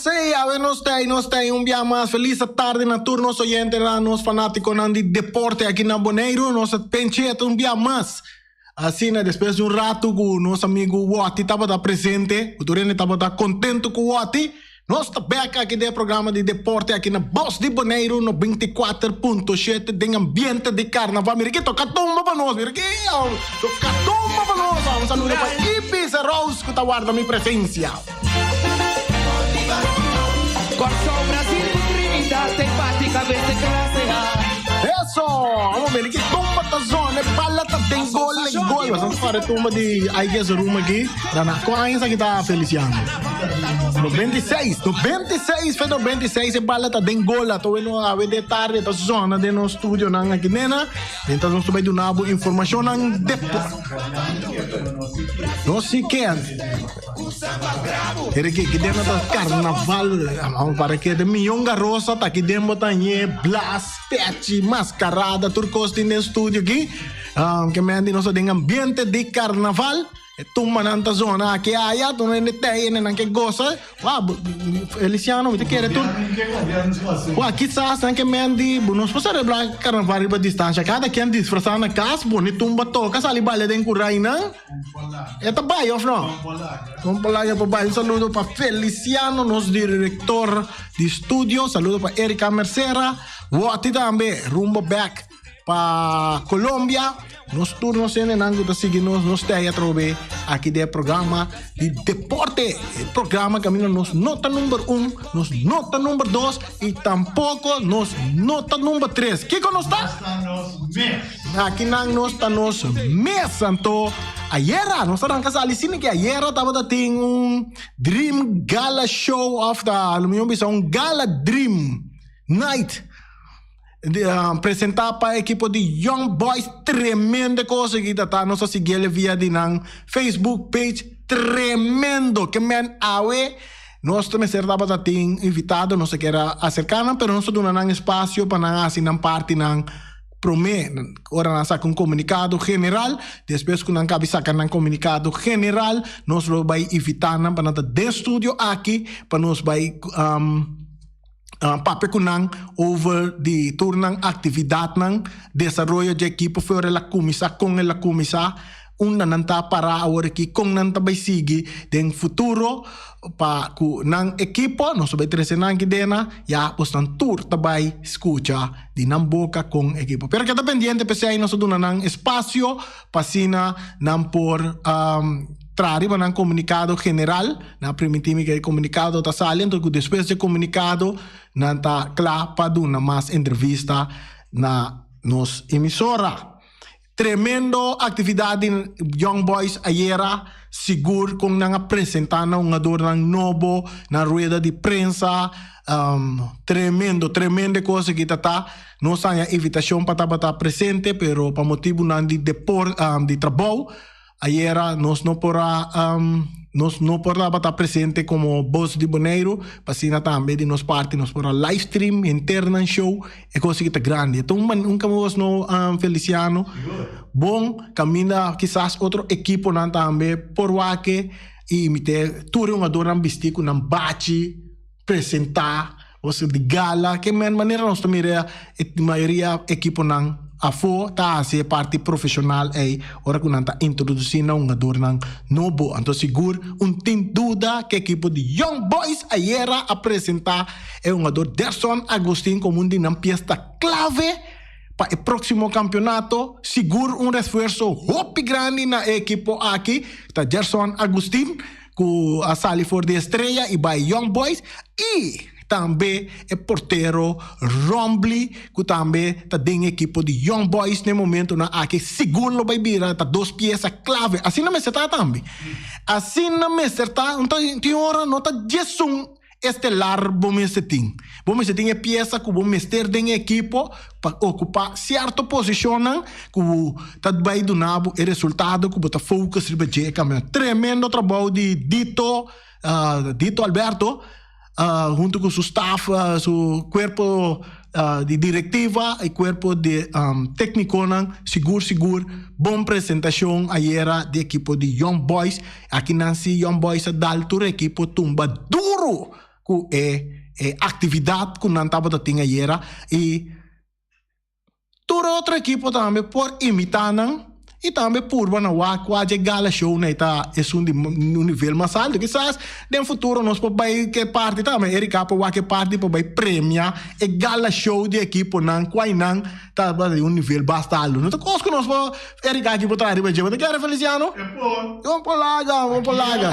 Esei, awe nos ta ei, nos ta ei un bia mas. Felis tardi na tur nos oyentenan, nos fanátikonan di deporte aki na Boneiru. Nos a pencheta un bia mas. Asina, despues di un ratu ku nos amigu Wòti tabata presente, ku tur hende tabata kontentu ku Wòti, nos ta bèk aki den e programa di deporte aki na Bos di Boneiru 94.7 den ambiente di karnaval. Mira ki toka tumba pa nos, mira ki toka tumba pa nos. Un saludo pa Ibis Rose ku ta warda mi presensia. Kòrsou, Brasil ku Trinidad te bati kabes den klase A. Eso! Vamos ver ki tumba ta zona, e bala ta den gol e gol. Bastante fora tumba di Aike Zerum aki. Dana, kon aña esaki ta Feliciano? 96, 96, fe 96 e bala ta den gol. Ato we no awe de tarde ta zona den nos studionan aki nena. Mientras nos ta bai duna bo informacionnan depo. No si ken. Here ki den ta carnaval. Vamos para que de Millón Garrosa ta ki den bo ta ñe Blas, Pechi, Mascarada, tur cos tin den studio aki. Um, ke men di nos den ambiente di carnaval. E tumbanan ta zona aki aya, tur hende tei hende nan ke gosa. Wou, Feliciano, mi ta kere tur. Wou, kisas nan ke men di bo nos por celebra carnaval riba distancia. Kada ken disfrasa na cas, pone tumba toca, sali baila den curainan. E ta bai of no? Con palaga pa bai. Un saludo pa Feliciano, nos director di studio. Saludo pa Erika Mercera. Woti tambe, rumbo back pa Colombia. Nos tur nos hendenan ku ta sigui nos, nos ta atrobe aki den e programa di deporte. E programa kaminda nos no ta number un, nos no ta number dos i tampoko nos no ta number tres. Kiko nos ta? Aki nan nos ta nos mes. Anto ayera nos ta ranka sali sini ke ayera tabata tin un Dream Gala Show of ta lo mihor bisa un Gala Dream Night. Presentá pa ekipo di Young Boys tremendo kos aki ta ta nos a siguiele via di nan Facebook page tremendo ke men awe nos ta mester tabata tin invitado nos a kier a aserká nan pero nos a duna nan espasio pa nan hasi nan parti nan promé ora nan saka un komunikado general despues ku nan kabi saka nan komunikado general nos lo bai invitá nan pa nan ta den studio aki pa nos bai. Papia ku nan over di tur nan aktividatnan, desaroyo dje ekipo for el a kuminsá, kon el a kuminsá, unda nan ta pará awor aki, kon nan ta bai sigui den futuro pa ku nan ekipo. Nos ta bai trese nan aki dena, ya bosnan tur ta bai skucha di nan boka kon ekipo. Pero keda pendiente p'esei nos ta duna nan espasio pa asina nan por traha riba nan komunikado general. Nan a primintí mi ku e komunikado ta sali, anto ku despues di e komunikado nan ta kla pa duna mas entrevista na nos emisora. Tremendo aktividat di Young Boys ayera, sigur kon nan a presentá nan hungadornan nobo na rueda di prensa. Tremendo, tremendo e kos aki ta ta. Nos haña invitashon pa tabata presente, pero pa motibunan di depor di trabou ayera nos no por a nos no por tabata presente komo Bos di Boneiru, pa asina tambe di nos parti nos por a live stream henter nan show, e kos aki ta grandi. E ta un un kamos no Feliciano, bon kaminda kisas otro ekiponan tambe por wak i imite tur e hungadornan bisti ku nan bachi. Presentá nos di gala ke men manera nos ta mira e mayoria ekiponan afó ta hasi e parti profeshonal ei ora ku nan ta introdusí nan hungadornan nobo. Anto sigur un tin duda ke ekipo di Young Boys ayera a presentá e hungador Derson Agustin komo un di nan piesta klave pa e próksimo kampionato. Sigur un refuerso hopi grandi na e ekipo aki ta Gerson Agustin. Ku a sali for di Estrella i bai Young Boys i tambe e portero Rombly ku tambe ta den ekipo di Young Boys na e momentunan aki sigur lo bai bira ta dos piesa klave. Asina mester ta tambe. Asina mester ta. Tin ora no ta djesun. Estelar bo mester tin. Bo mester tin e piesa ku bo mester den e ekipo pa okupá sierto posishonnan ku ta bai duna bo e resultado ku bo ta focus riba dje e kampionato. Tremendo trabou di Dito, Dito Alberto, huntu ku su staf, su kuerpo di direktiva i kuerpo di teknikonan. Sigur sigur bon presentashon ayera di ekipo di Young Boys. Aki nan si Young Boys a dal tur ekipo tumba duru. ku e e aktividat ku nan tabata tin ayera i tur otro ekipo tambe por imitá nan i tambe purba na wak kua dje gala show nan ta esun di un nivel mas alto. Kisas den futuro nos por bai ke parti tambe, Erika por wak e parti por bai premia e gala show di ekiponan kua nan ta di un nivel basta alto. No ta kos ku nos por Erika aki por traha riba dje. Bo ta kere Feliciano? E por. Bo por laga, bo por laga.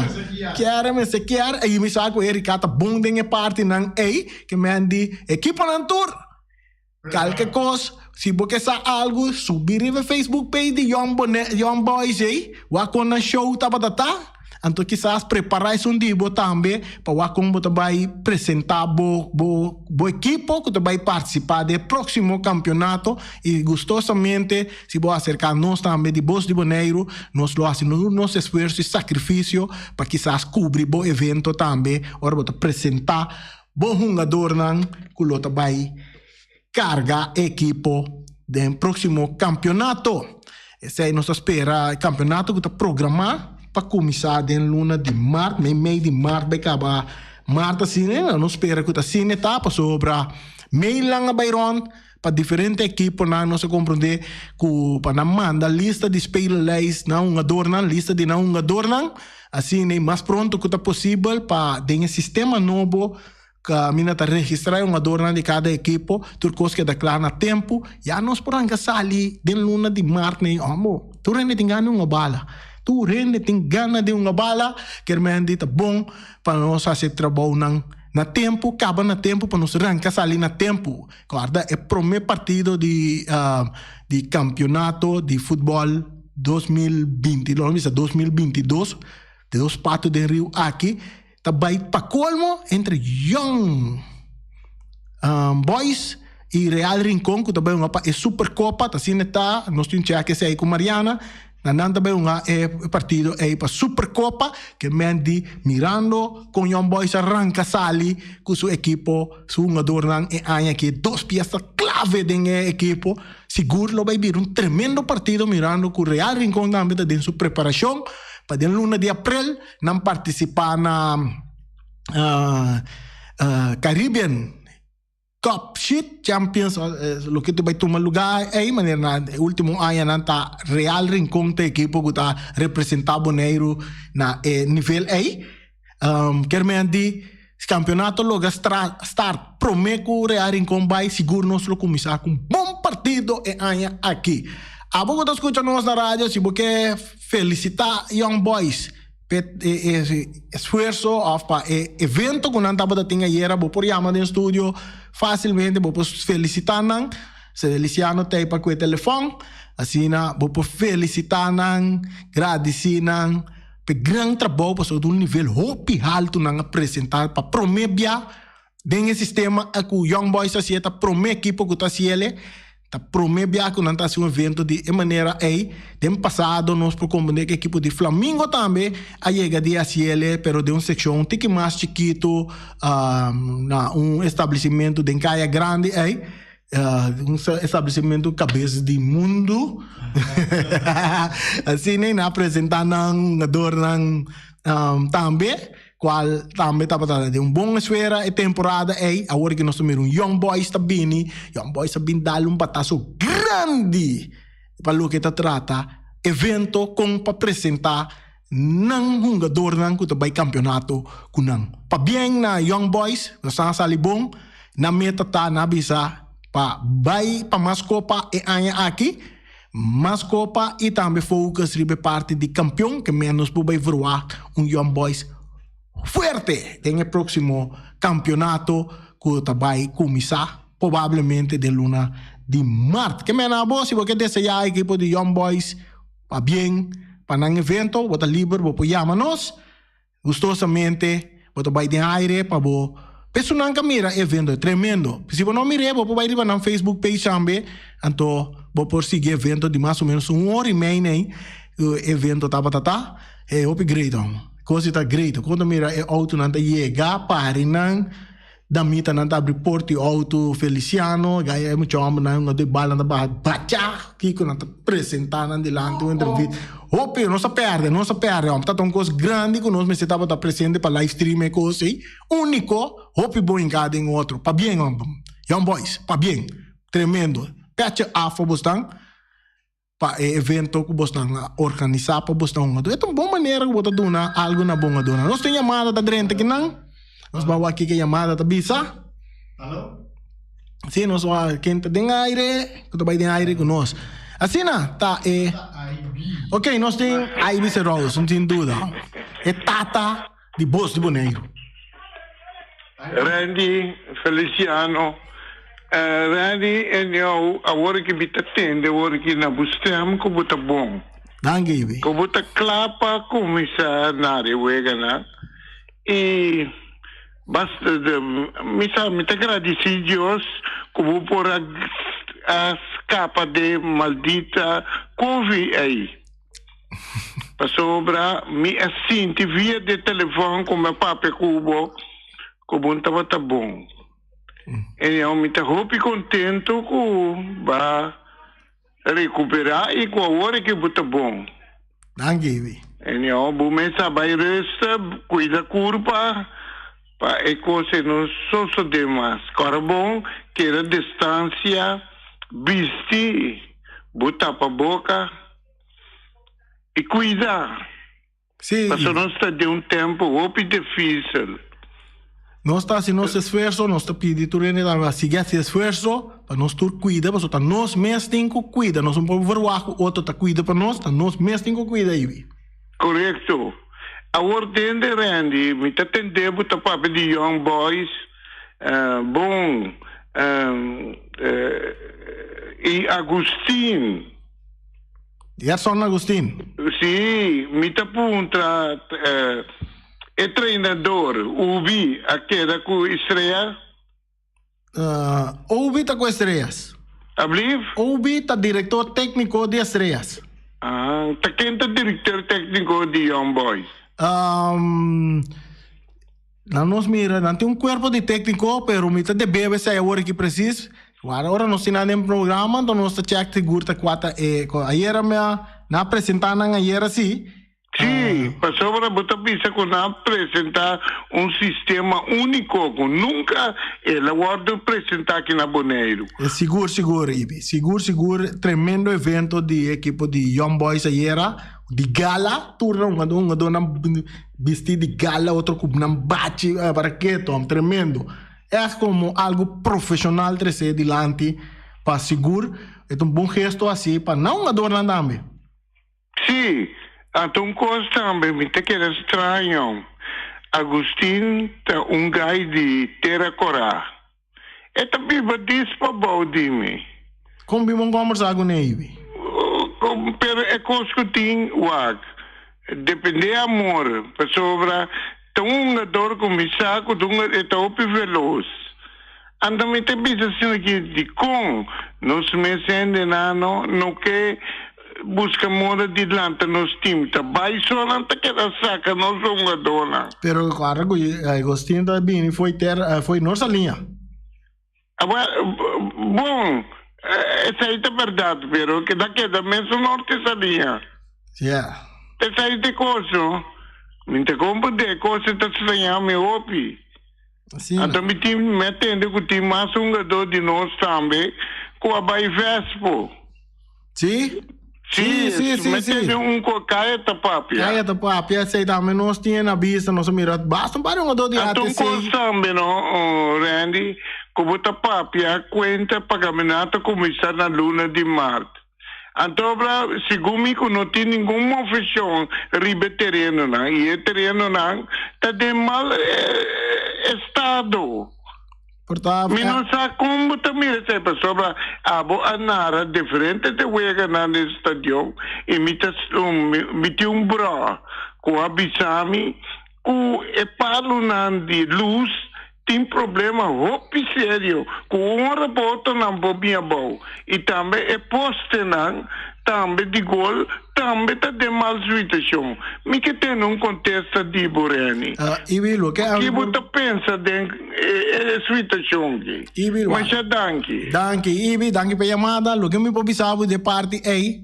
Kier mester kier. I mi sa ku Erika ta bon den e partinan ei ke men di ekiponan tur. Kalke kos, si bo ke sa algu, subi riba e Facebook page di Young Bone, Young Boys ei, wak kon nan show tabata ta, anto kisas prepará esun di bo tambe pa wak kon bo ta bai presentá bo bo bo ekipo ku ta bai partisipá den e próksimo kampionato i gustosamente si bo aserká nos tambe di Bos di Boneiru, nos lo hasi tur nos esfuerso i sakrifisio pa kisas kubri bo evento tambe ora bo ta presentá Bo hungadornan ku lo ta bai karga e ekipo den próksimo kampionato. Esei nos ta spera e kampionato ku ta programá pa kuminsá den luna di mart, mei mei di mart bai kaba mart asina. Nos spera ku ta asina e ta pasobra meinan a bai rònt pa diferente ekiponan. Nos a komprondé ku pa nan manda lista di spelerlijst na hungadornan, lista di nan hungadornan. Asina i mas pronto ku ta posibel pa den e sistema nobo kaminda ta registrá e hungadornan di kada ekipo, tur kos keda kla na tempu, ya nos por ranka sali den luna di mart nei òmbo. Tur hende tin gana di hunga bala. Tur hende tin gana di hunga bala, kermendi ta bon pa nos hasi e trabounan na tempu, kaba na tempu pa nos ranka sali na tempu. Kòrda e promé partido di di kampionato di futbòl 2020, lo bisa 2022, de dos pato den riu aki ta bai pa kolmo entre Young Boys i Real Rincon ku ta bai hunga pa e Superkopa, ta asina ta, nos tin chèk esei ku Mariana. Na nan ta bai hunga e partido ei pa Supercopa, ke men di mirando kon Young Boys a ranka sali ku su ekipo, su hungadornan e aña aki, dos piesa klave den e ekipo, sigur lo bai bira un tremendo partido mirando ku Real Rincon tambe ta den su preparashon pa den luna di aprel nan partisipa na Caribbean. Cup shit Champions loke ta bai tuma luga ei manera na e ultimo añanan ta Real Rincon ta ekipo ku ta representa Boneiru na e nivel ei. Kier men di si kampionato logra start prome ku Real Rincon bai sigur nos lo kuminsá ku un bon partido e aña aki. Abo ku ta skucha nos na radio si bo ke felisitá Young Boys. P'e e esfuerso of pa e evento ku nan tabata tin ayera bo por yama den studio fásilmente bo por felisitá nan. Feliciano ta ei pa ku e telefòn asina bo por felisitá nan, gradisí nan p'e gran trabou pasobra ta un nivel hopi haltu nan a presentá pa promé bia den e sistema ku Young Boys a hasié ta promé ekipo ku ta hasiel. Ta promé bia ku nan ta hasi un evento di e manera ei. Den pasado nos por komprendé ku ekipo di Flamingo tambe a yega di hasiel, pero den un sekshon un tiki mas chikitu, na un establesimentu den Kaya Grandi ei, un establesimentu kabes di mundu. Asina nan a presentá nan hungadornan tambe. Cual tambe tabata den un bon esfera e temporada ey. Awor ki nos ta mira un Young Boys ta bini, Young Boys a bin dal un bataso grandi pa loke ta trata evento con pa presenta nan hungadornan cu ta bay campeonato cu nan. Pabien na Young Boys, nos a sali bon, nan meta ta nan a bisa pa bay pa mas copa e aña aki. Mas kopa i tambe focus riba e parti di kampion ke menos bo bai verwagt un Young Boys fuerte den e proksimo kampionato ku ta bai kuminsá probablemente den luna di mart. Ke mena abo si bo ke deseá ekipo di Young Boys pabien pa nan evento bo ta liber bo por yama nos. Gustosamente bo ta bai den aire pa bo pesonan ka mira e evento e tremendo. Si bo no mir'é bo por bai riba nan Facebook page tambe anto bo por sigui e evento di mas o menos un ora i mei nei ku e evento tabata ta. E hopi great hòm. Kos di ta great. Kon ta mira e outonan ta yega pari nan. Damitanan ta abri porta di auto Feliciano, gai e mucha hombernan hunga doi bal nan ta baha bacha kiko nan ta presenta nan dilanti un entrevista. Hopi nos a perde, nos a perde homber, ta un kos grandi ku nos mester tabata presente pa live stream e kos ei, uniko hopi bon hinka den otro, pabien homber, Young Boys, pabien, tremendo, pecha af pa bosnan. Pa e evento ku bosnan a organisá pa bosnan hungadó. E ta un bon manera ku bo ta duna algu na bo hungadónan. Nos tin yamada ta drenta kinan. Nos bai wak kiko e yamada ta bisa. Sí, nos wak ken ta den aire, ku ta bai den aire ku nos. Asina ta e. Ok, nos tin Ivy Serous, sin duda. E tata di bos di Boneiru. Randy Feliciano, Randy en jou awor ki mi ta tende awor ki na bo stem ku bo ta bon. Danki Ibi. Ku bo ta kla pa kuminsá na e weganan i basta mi sa mi ta gradisí Dios ku bo por a skapa de maldita covid ei. Pasobra mi a sinti via di e telefòn ku mi a papia ku bo ku bo no tabata bon. Anyhow, mi ta hopi kontentu ku bo a rekuperá i ku awor e ke bo ta bon. Danki, Ibi. Anyhow, bo mes a bai resta, kuida kurpa pa e kos ei no sosodé mas. Kòrda bon, keda distansia, bisti bo tapaboka. I cuida. Sí. Pasobra nos ta den un tempo hopi difícil. Nos ta haci nos esfuerzo, nos ta pidi tur hende tambe pa sigui haci esfuerzo pa nos tur cuida, pasobra ta nos mes tin cu cuida, nos no por verwagt cu otro ta cuida pa nos, ta nos mes tin cu cuida ayubi. Corecto. Awor tende Randy, mi ta tende bo ta papia di Young Boys, bon, y Agustin. Gerson Agustin. Sí, mi ta puntra e treinador Ubi a keda ku Estrella? Ubi ta ku Estrellas. Ablief? Ubi ta direktor tékniko di Estrellas. Ah, ta ken ta direktor tékniko di Young Boys? Nan nos mira, nan tin un cuerpo di tecnico, pero mi ta debe esey awor aki precies. Wara ora nos tin nan den programa, enton nos ta check sigur ta cua ta e co. Ayera mi a, nan a presenta nan ayera si. Sí, pasobra bo ta bisa cu nan a presenta un sistema unico cu nunca el a wordo presenta aki na Boneiru. E sigur, sigur, Ibi. Sigur, sigur, tremendo evento di e ekipo di Young Boys ayera, di gala, tur nan hungadornan Bisti di gala otro ku nan bachi para ke tom tremendo. Echt komo algu profeshonal trese dilanti pa sigur e ta un bon gesto hasi pa nan hungadornan tambe. Sí, anto un kos tambe mi ta keda straño, Agustin ta un gai di Tera Korá. E ta biba dis pa bou di mi. Kon bin bon kombersá ku Neiby? Pero e kos ku tin wak, dependé amor, pasobra ta un hungador ku mi sa ku ta hunga, e ta hopi velos. Anto mi ta bisa asina ki dikon nos mes hendenan no no ke buska moda di lanta nos tim, ta bai so nan ta keda saka nos hungadónan. Pero kòrda ku Agustin ta bini fo'i tera, fo'i nos aliña. Awor, bon, esei ta bèrdat, pero keda keda mesun norte saliña. Yeah. Esei ta e kos, no? Mi ta komprendé, e kos ei ta strañá mi hopi. Asina. Anto mi tin, mi a tende ku tin mas hungadó di nos tambe ku a bai Vespo. Sí? Sí, Sí, sí, mi sí. tende un ku Kaya ta papia. Kaya ta papia, esei tambe nos tin na bista, nos a mira basta un par di hungadó di Anto un ATC. kos tambe no, oh, Randy, ku bo ta papia kuenta pa kaminata kuminsá na luna di mart. Anto bra, segun mi ku no tin ningun moveshon riba e terenonan i e terenonan ta den mal estado. Por ta. Mi no sa kon bo ta mira esei pasobra abo a nara diferente te weganan den stadion i mi ta mi tin un bro ku a bisa mi ku e palunan di lus tin problema hopi serio ku un ora bo otronan por bin abou i tambe e postenan. tambe di gol tambe ta den mal situashon. Mi ke tene un kontesta di bo, Renny. Ibi, loke a. Ki bo ta pensa den e situashon ki? Ibi, Masha danki. Danki, Ibi. Danki pa e yamada. Loke mi por bisa bo di e parti ei,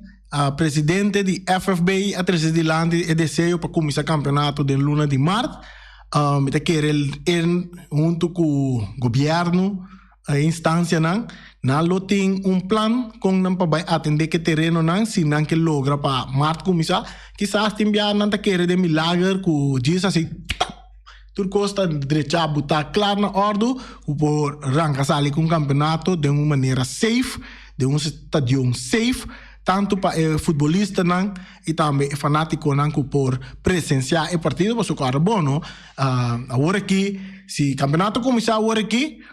presidente di FFB a trese dilanti e deseo pa kuminsá kampeonato den luna di mart. Mi ta kere el huntu ku gobièrnu. E instancianan, nan lo tin un plan con nan pa bay atende ke terenonan si nan ke logra pa mart cuminsa. Kisas tin bia nan ta kere den milager cu djis asi tap! Tur cos ta drecha buta klar na ordo cu por ranca sali cu un campeonato den un manera safe, den un stadion safe, tanto pa e futbolistanan y tambe e fanaticonan cu por presencia e partido pasobra cu ora bo no. Awor aki si campeonato cuminsa awor aki,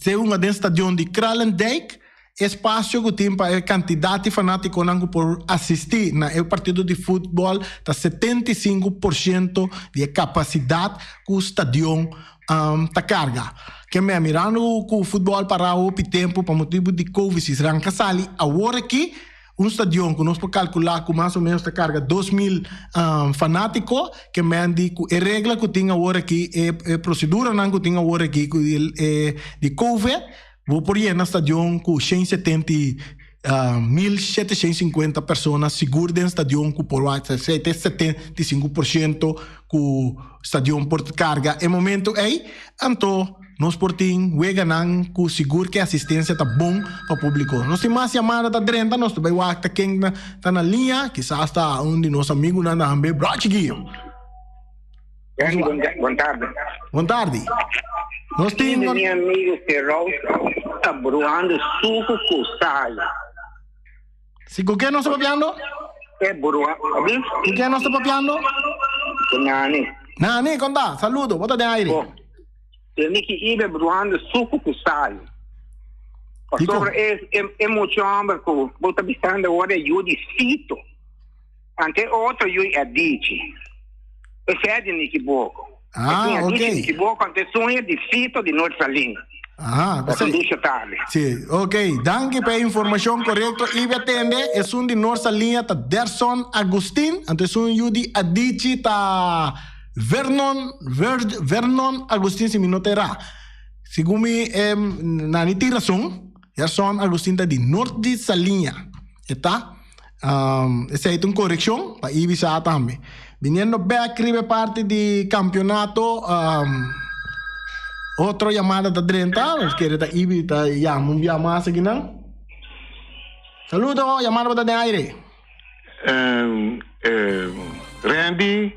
Segun a den stadion di Kralendijk, e spasio ku tin pa e kantidat di fanátikonan ku por asistí na e partido di futbòl ta 75% di e kapasidat ku stadion ta karga. Ke mea mirando ku futbòl pará hopi tempu pa motibu di covid si ranka sali awor aki, Un stadion ku nos por kalkulá ku mas o ménos ta karga 2000 fanátiko, ke men di ku e regla ku tin awor aki, e proseduranan ku tin awor aki ku e di covid, bo por yena stadion ku shen 17,750 persona sigur den stadion ku por wak 75% ku stadion por karga e momento ei. Anto nos por tin weganan ku sigur ku e asistensia ta bon pa públiko. Nos tin mas yamada ta drenta, nos ta bai wak ta ken ta na liña, kisas ta un di nos amigunan ta hambe bro chikiyo. Bon tardi. Bon tardi. Nos tin. Mi amigo Serou ta bruando suku ku sal. Si ku ken nos ta papiando? E brua. Ku ken nos ta papiando? Ku Nani. Nani, kon ta? Saludo, bo ta den aire. Bo. Tende ki ibe bruando suku ku sal. Pasobra e e mucha homber ku bo ta bisando awor e yu di Sito. Ante otro yu e Adichi. Esei di Nikiboko. Ah, ok. Esun di Nikiboko, ante esun e di Sito di Noord Salin. Aha, Esun dushi tardi. Si, ok. Danki pa e informashon korekto. Ibi a tende, esun di Noord Saliña ta Derson Agustin, anto esun yu di Adichi ta Vernon, Vernon Agustin si mi no ta erá. Segun mi, Nani tin rason, Derson Agustin ta di Noord di Saliña. E ta. Esei ta un korekshon pa Ibi sa tambe. Biniendo bek riba e parti di kampionato, otro yamada ta drenta. Nos kere ta Ibi ta yama un bia mas akinan. Saludo, yamada bo ta den aire. Randy,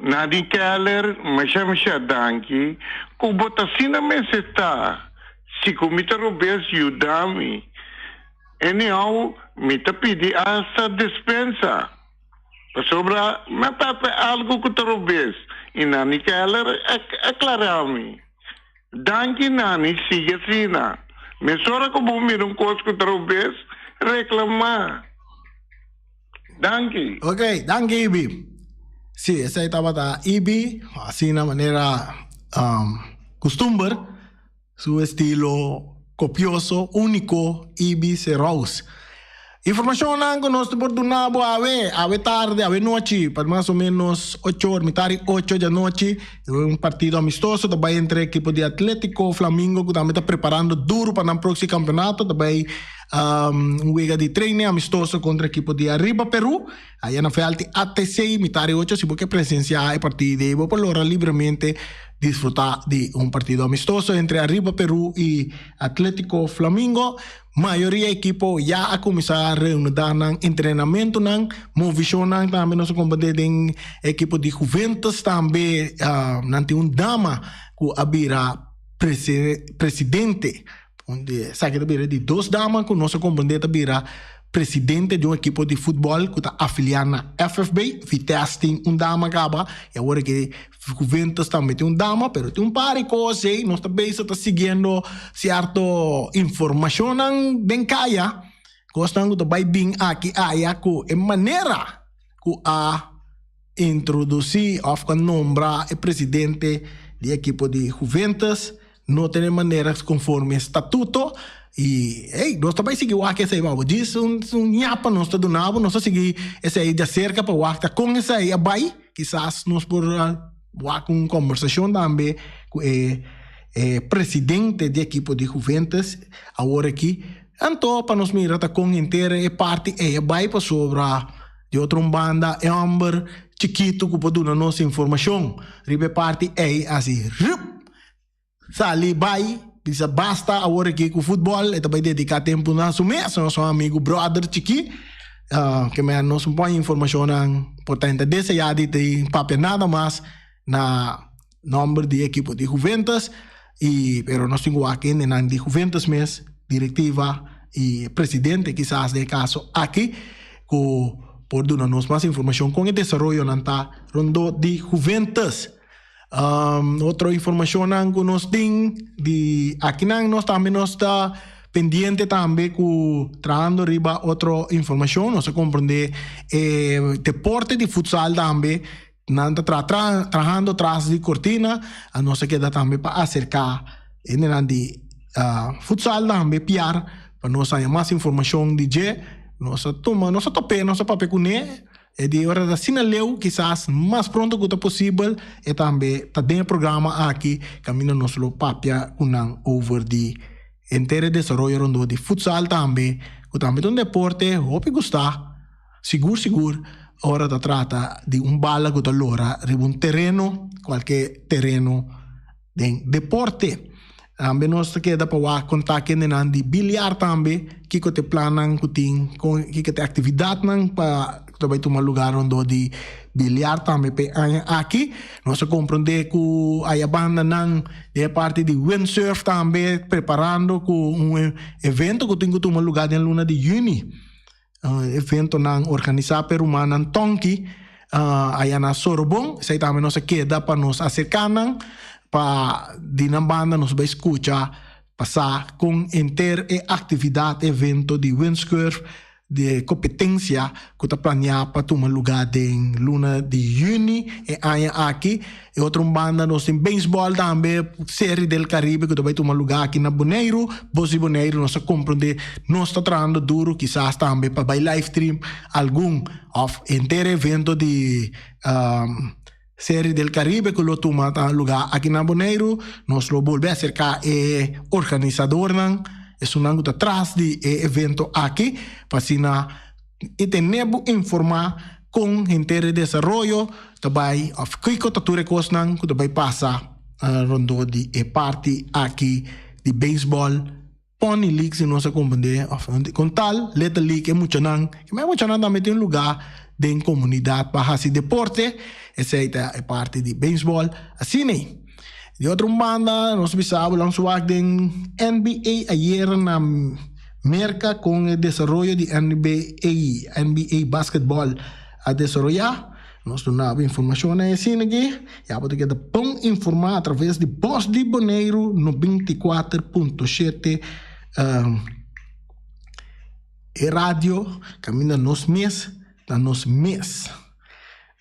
Nadine Keller, masha masha danki ku bo ta asina mester ta. Si ku mi ta robes yuda mi. Anyhow, mi ta pidi asta despensa. Pasobra mi a papia algu ku ta robes i Nani Keller a aklará mi. Danki Nani, sigui asina. Mesora ku bo mira un kos ku ta robes, reklamá. Danki. Ok, danki Ibi. Sí, esei tabata Ibi, asina manera custumber, su estilo copioso, unico, Ibi Serous. Informacionnan cu nos ta por duna bo awe, awe tarde, awe nochi, pa mas o menos ocho or, mitar di ocho di anochi, un partido amistoso ta bay entre ekipo di Atletico Flamingo cu tambe ta preparando duro pa nan proximo campeonato, ta bay Un wega di training amistoso kontra ekipo di Arriba Peru. Aya na veld di ATC mitar di ocho. Si bo ke presensiá e partido ei bo por lora libremente disfrutá di un partido amistoso entre Arriba Peru i Atletico Flamingo. Mayoria ekipo ya a kuminsá reanudá nan entrenamentunan. Movishonnan tambe nos a komprendé den ekipo di Juventus tambe nan tin un dama ku a bira presidente. Esaki ta bira di dos dama ku nos a komprendé ta bira presidente di un ekipo di futbòl ku ta afiliá na FFB. Vitesse tin un dama kaba i awor aki Juventus tambe tin un dama, pero tin un par di kos ei nos ta bezig ta siguiendo sierto informashonnan den kaya, kosnan ku ta bai bin aki aya ku e manera ku a introdusí òf ku a nombra e presidente di ekipo di Juventus. No tene manera conforme statuto. I hey, nos ta bai sigui wak esei babo. Djis un un ñapa nos ta duna bo, nos ta sigui esei djaserka pa wak ta kon esei a bai. Kisas nos por wak un kombersashon tambe ku e e presidente di ekipo di Juventus awor aki. Anto pa nos mira ta kon henter e parti ei a bai pasobra di otro un banda e hòmber chikitu ku por duna nos informashon riba e parti ei hasi rup! Sali bai, bisa basta awor aki ku futbòl, e ta bai dediká tempu na su mes, nos un amigu bròder chikí, ke men nos un pon informashonnan por ta henter deseá di tin papia nada mas na nòmber di ekipo di Juventus, i pero nos tin ku wak hendenan di Juventus mes, direktiva i presidente kisas den e kaso aki, ku por duna nos mas informashon kon e desaroyonan ta rondó di Juventus. Otro informacionnan cu nos tin di akinan nos tambe nos ta pendiente tambe cu trahando riba otro informacion. Nos a comprende e deporte di futsal tambe nan ta tra trahando tras di cortina. Nos a keda tambe pa acerca hendenan di futsal tambe piar pa nos haya mas informacion di dje. Nos a tuma nos a tope nos a papia cune. E di ora ta asina leu, kisas mas pronto ku ta posibel, e tambe ta den e programa aki kaminda nos lo papia ku nan over di henter e desaroyo rondó di futsal tambe, ku tambe ta un deporte hopi gustá, sigur sigur ora ta trata di un bala ku ta lora riba un tereno, kualke tereno den deporte. Tambe nos ta keda pa wak konta kendenan di biliar tambe, kiko ta e plannan ku tin, kon kiko ta e aktividatnan pa ku ta bai tuma lugar rondó di biliar tambe pa e aña aki. Nos a komprondé ku aya bandanan den e parti di windsurf tambe preparando ku un evento ku tin ku tuma lugar den luna di yüni. Eventonan organisá pa e rumannan Tonki aya na Sorobon. Esei tambe nos a keda pa nos aserká nan pa di nan banda nos bai skucha pa sa kon henter e aktividat, evento di windsurf di e kompetensia ku ta planeá pa tuma lugá den luna di yüni e aña aki. E otro un banda nos tin beisbòl tambe, Serie del Caribe ku ta bai tuma lugá aki na Boneiru. Bos di Boneiru nos a komprondé nos ta trahando duru kisas tambe pa bai live stream algun òf henter evento di Serie del Caribe ku lo tuma lugá aki na Boneiru. Nos lo bolbe aserká e organisadornan, esunnan ku ta tras di e evento aki pa asina i tene bo informá kon henter e desaroyo ta bai òf kiko ta tur e kosnan ku ta bai pasa rondó di e parti aki di beisbòl Pony League si nos a komprendé òf kon tal Little League e muchanan e muchanan tambe tin un lugá den komunidat pa hasi deporte esei ta e parti di beisbòl asina ei. Di otro un banda nos bisa bo lansa wak den NBA ayera na Merka kon e desaroyo di NBA, NBA basketball a desaroyá. Nos duna bo informashon na e asina aki. Ya bo ta keda bon informá atraves di Bos di Boneiru 94.7 e radio kaminda nos mes ta nos mes.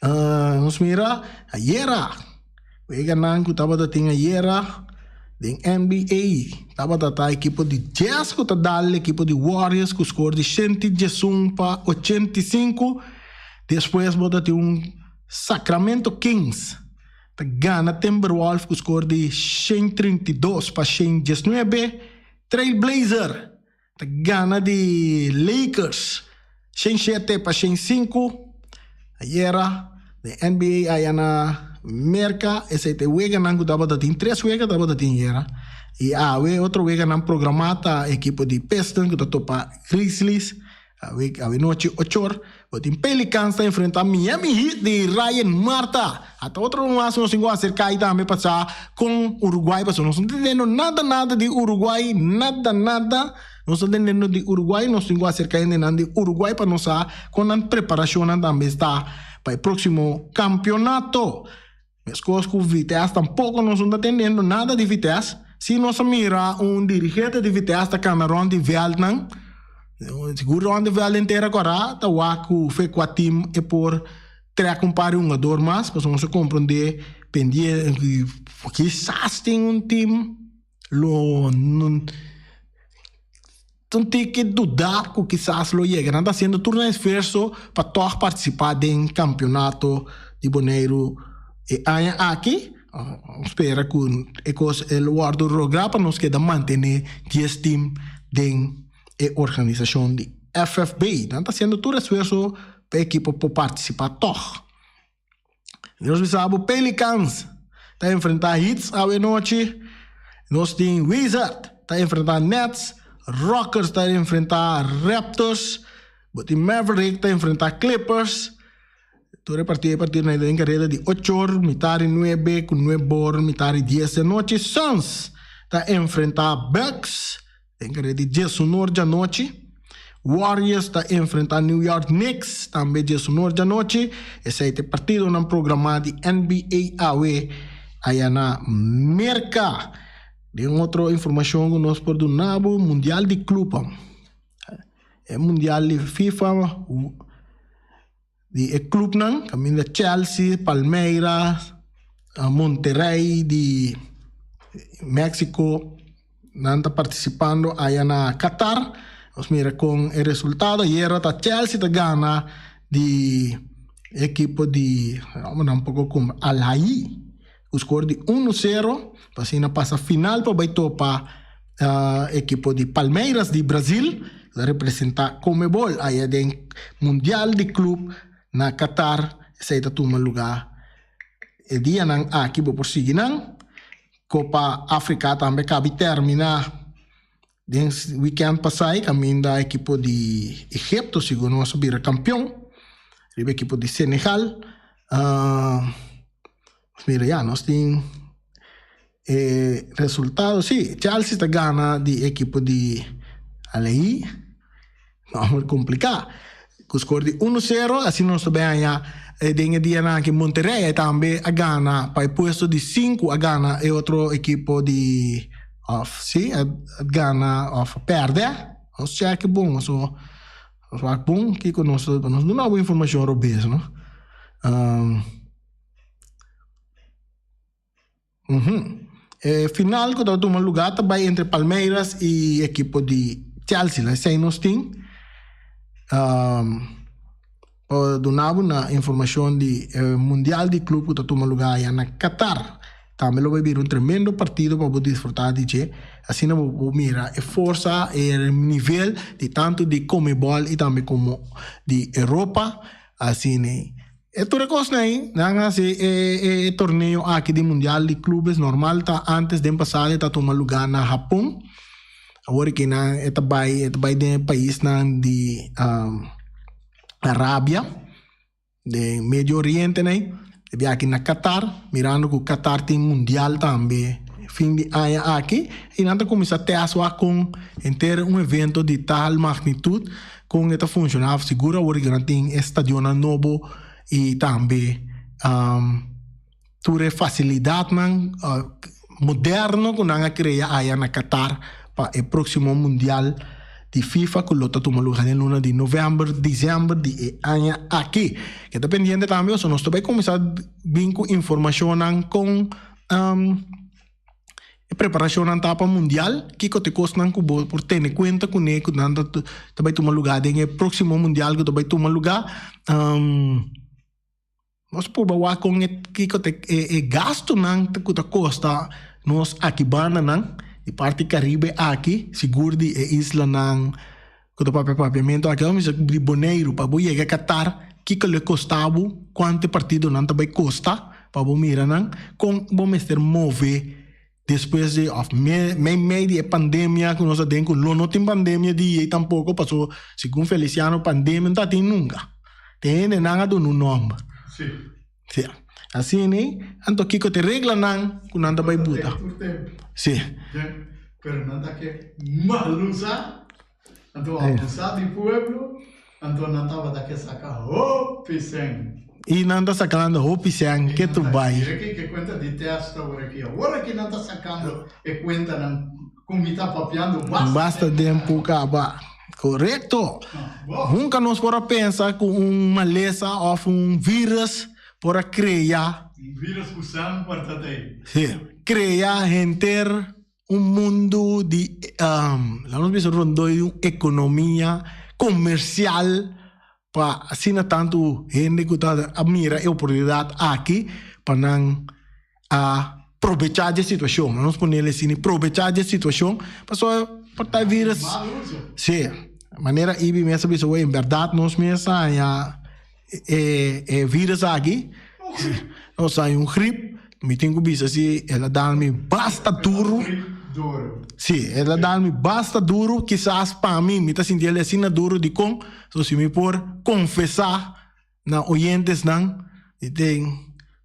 Nos mira ayera weganan ku tabata tin ayera den NBA tabata ta ekipo di Jazz ku ta dal ekipo di Warriors ku skor di 111 pa 85. Despues bo ta tin un Sacramento Kings ta gana Timberwolf ku skor di 132 pa 119. Trailblazer ta gana di Lakers 107 pa 105 ayera den NBA aya na Merca. Esei ta e weganan ku tabata tin, tres wega tabata tin ayera y awe otro weganan programa ta ekipo di Pistons ku ta topa Grizzlies. Awe awe nochi ochor bo tin Pelicans ta enfrenta Miami Heat di Ryan Marta. Ata otro mas nos tin ku aserka i tambe pasa kon Uruguay pasobra nos no ta tendendo nada nada di Uruguay nada nada nos ta tendendo di Uruguay nos tin ku aserka hendenan di Uruguay pa nos sa kon nan preparashonnan tambe sta pa e proksimo kampionato. Meskos ku Vitesse tampoko nos no ta tendendo nada di Vitesse. Si nos a mira un dirigente di Vitesse ta kana rònt di vèldnan, sigur rònt di vèld henter a kòrá ta wak ku fe kua tim e por trèk un par di hungador mas, pasobra nos a komprondé pendie kisas tin un tim lo. Ta un tiki duda ku kisas lo yega. Nan ta hasiendo tur nan esfuerso pa tòg partisipá den kampionato di Boneiru e aña aki. Spera ku e kos e lo wòrdu lográ pa nos keda mantené dies tim den e organisashon di FFB. Nan ta hasiendo tur esfuerso pa e ekipo por partisipá tòg. Nos bisa bo Pelicans ta enfrenta Heats awe nochi. Nos tin Wizard ta enfrenta Nets, Rockers ta enfrenta Raptors, bo tin Maverick ta enfrenta Clippers. Tur e partido e partido nan den kareda di ocho or, mitar di nuebe ku nuebe or, mitar di dies di anochi. Suns ta enfrenta Bucks. Den kareda di diesunor djanochi, Warriors ta enfrentá New York Knicks, tambe diesunor djanochi. Esei ta e partidonan programá di NBA awe aya na Merka. Den otro informashon ku nos por duna bo, Mundial di Klup, e mundial di FIFA di e klupnan kaminda Chelsea, Palmeiras, Monterrey di Mexico nan ta partisipando aya na Qatar. Nos mira kon e resultado ayera ta Chelsea ta gana di e ekipo di nan poko komo Al Ahly ku skor di uno sero pa asina pasa final pa bai topa ekipo di Palmeiras di Brazil ta representa Conmebol aya den Mundial di Club na Qatar esei ta tuma luga e dianan aki bo por sigui nan Copa Africa tambe kabi termina den weekend pasai kaminda ekipo di Egipto segun nos a bira kampion riba ekipo di Senegal mira ya nos tin e resultado si Chelsea ta gana di ekipo di Al Ahly no kompliká ku skor di uno sero asina nos ta bin haña den e dianan aki Monterrey tambe a gana pa e puesto di sinku a gana e otro ekipo di òf si a gana òf a pèrdè nos chèk bon pasobra nos wak bon kiko nos nos duna bo informashon robes no. E final ku ta tuma lugá ta bai entre Palmeiras i ekipo di Chelsea. Esei nos tin pa duna bo na informashon di e mundial di club ku ta tuma lugá aya na Qatar. Tambe lo bai bira un tremendo partido pa bo disfrutá di dje. Asina bo por mira e forsa, e nivel di tantu di Conmebol i tambe komo di Europa. Asina. E tur e kosnan ei, nan a hasi e torneo aki di Mundial di Clubes normal ta antes den pasado e ta tuma luga na Hapon. Awor aki nan e ta bai e ta bai den e paisnan di Arabia, den Medio Oriente nei. E bia aki na Qatar, mirando ku Qatar tin Mundial tambe fin di aña aki i nan ta kuminsá tèst wak kon henter un evento di tal magnitut Kon e ta funshoná? Sigur awor ku nan tin e stadionnan nobo i tambe tur e fasilidatnan moderno ku nan a krea aya na Qatar pa e próksimo mundial di FIFA ku lo ta tuma lugá den luna di novèmber, desèmber di e aña aki. Keda pendiente tambe pasobra nos ta bai kuminsá bin ku informashonnan kon. E preparashonnan ta pa mundial, kiko ta e kosnan ku bo por tene kuenta kuné ku nan ta ta bai tuma lugá den e próksimo mundial ku ta bai tuma lugá. Nos purba wak kon e kiko ta e e gastunan ku ta kosta nos aki bandanan di parti Karibe aki, sigur di e islanan ku ta papia papiamentu aki, ora mi bisa di Boneiru pa bo yega Qatar kiko lo e kosta bo, kuantu e partidonan ta bai kosta. Pa bo mira nan kon bo mester move despues di of meimei di e pandemia ku nos ta den ku lo no tin pandemia di yei tampoko paso segun Feliciano pandemia no ta tin nunka. Te hendenan a duna un nomber. Si. Asina anto kiko ta e reglanan ku nan ta bai buta. Si. Pero nan ta ke mal usa. Anto abusa di pueblo, anto nan tabata ke saka hopi sèn. I nan ta sakando hopi sèn ke tu bai. Mira ki ke kuenta di tèst awor aki. Awor aki nan ta sakando e kuentanan ku mi ta papiando basta. Basta tempu kaba. Korekto. Nunka nos por a pensa ku un malesa òf un vírus por a krea. Un vírus ku sèn por ta tei. Sí, krea henter. un mundu di, laga nos bisa rondó di un ekonomia komersial pa asina tantu hende ku ta a mira e oportunidat aki pa nan a probechá di e situashon. Laga nos ponel asina, probechá di e situashon pasobra por ta e virus. Sí, manera Ibi mes a bisa awor, en bèrdat nos mes a haña e virus aki, nos a haña un grip, mi tin ku bisa si el a dal mi basta duru, si el a dal mi basta duru, kisas pa mi, mi ta sinti el asina duru dikon, so si mi por konfesá na oyentesnan, mi tin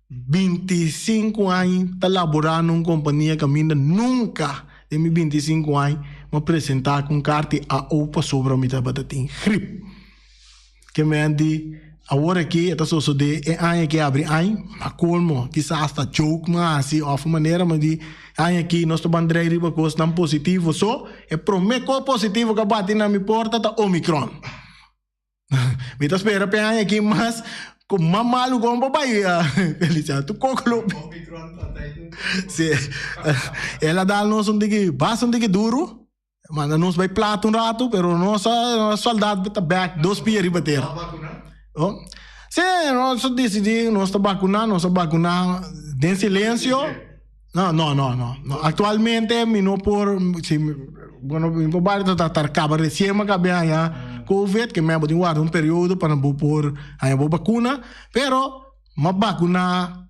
25 aña ta laborá na un kompania kaminda nunka den mi 25 aña mi a presentá ku un karta di AO pasobra mi tabata tin grip. Ke men di awor aki e ta sosodé e aña aki abri añ, ma kolmo kisas hasta joke mi a hasi òf un manera mi di e aña aki nos ta ban drei riba kosnan positivo so e promé kos positivo ku a bati na mi porta ta omicron. Mi ta spera pa e aña aki mas ku mas malu kon por bai Felicia tu koko lo Si el a dal nos un tiki basta un tiki duru. Manda nos bai plata un rato, pero nos a soldat ta back dos pia riba tera. Oh. Sí, nos a decidí, nos ta vacuna, nos a vacuna den silencio. No, no, no, no, no. Actualmente mi no por, si, bueno, mi por bai ta tar caba recién me acabé haña COVID, que me bo guarda un periodo para bo por haña bo vacuna, pero m'a vacuna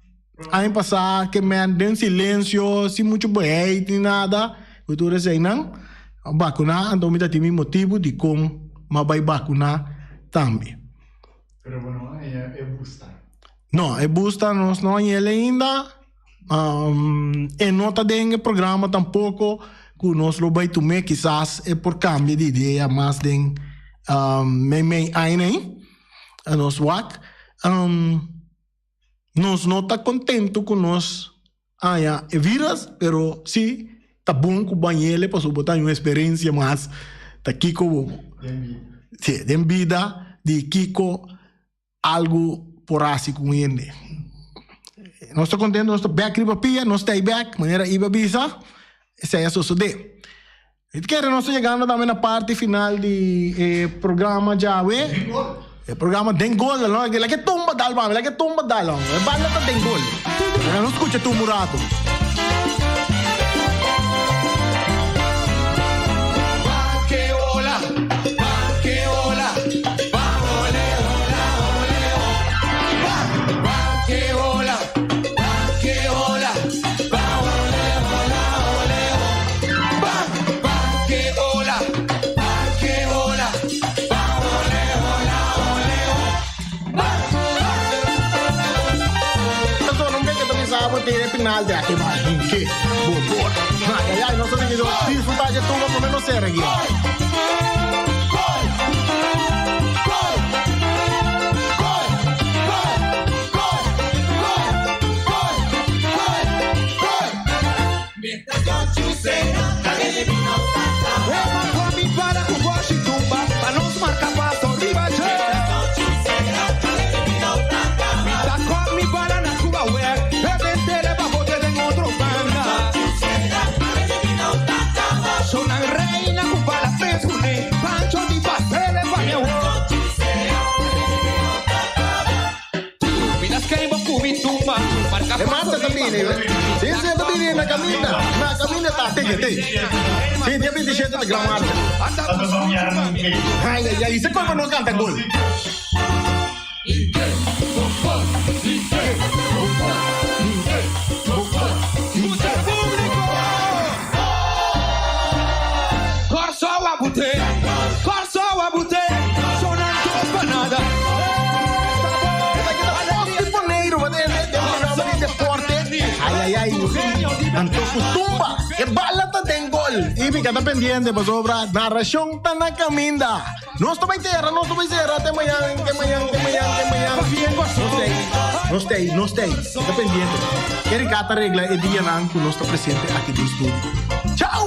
Aña pasá ke men den silencio, sin mucho beheit ni nada, ku tur eseinan a bakuná, anto mi ta tin mi motibu dikon m'a bai bakuná tambe. Pero bo no haña e busta? No, e busta nos no haña el ainda. E no ta den e programa tampoko ku nos lo bai tum'é, kisas e por kambia di idea mas den meimei aña ei, nos wak. Nos no ta kontentu ku nos haña e virus, pero si ta bon ku bañ'el pasobra bo ta haña un eksperensia mas ta kiko bo si den bida di kiko algu por hasi ku un hende. Nos ta kontentu, nos ta bèk riba pia, nos ta ei bèk, manera Ibe a bisa, esei a sosodé. Mi ta kere nos ta yegando tambe na parti final di e programa djawe. E programa Den Gol, no? La ke tumba dal mami, la ke tumba dal. E banda ta den gol. Laga nos skucha tumba un rato. Persona un beke ta bisa bo tira e penalti aki ba hinke bo por. Ay ay ay nos ta sigui disfruta dje tumba prome nos sera aki. E marcha ta bini, si si e ta bini na caminda, na caminda ta teke te. Si dia 27 ta gran marcha. Ay ay ay, se culpa no canta gol. Esaki ta Boneiru, wat e den programa di deporte. Ay ay ay, anto ku tumba, e bala ta den gol. I mi ka ta pendiente pasobra narashon ta na kaminda. Nos ta bai tera, nos ta bai sera, te mañan, te mañan, te mañan, te mañan. Nos ta ei, nos ta ei, nos ta ei. Mi ta pendiente. Erika ta regla e dianan ku nos ta presente aki den studio. Chao!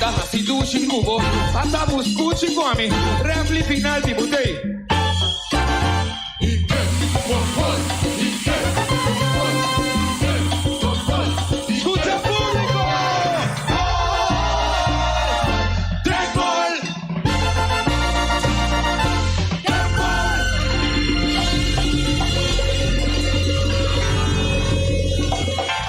ta hasi dushi ku bo Pasa bo skuchi ku ami Refli final di bo tei. Skucha públiko! Den gol! Den gol!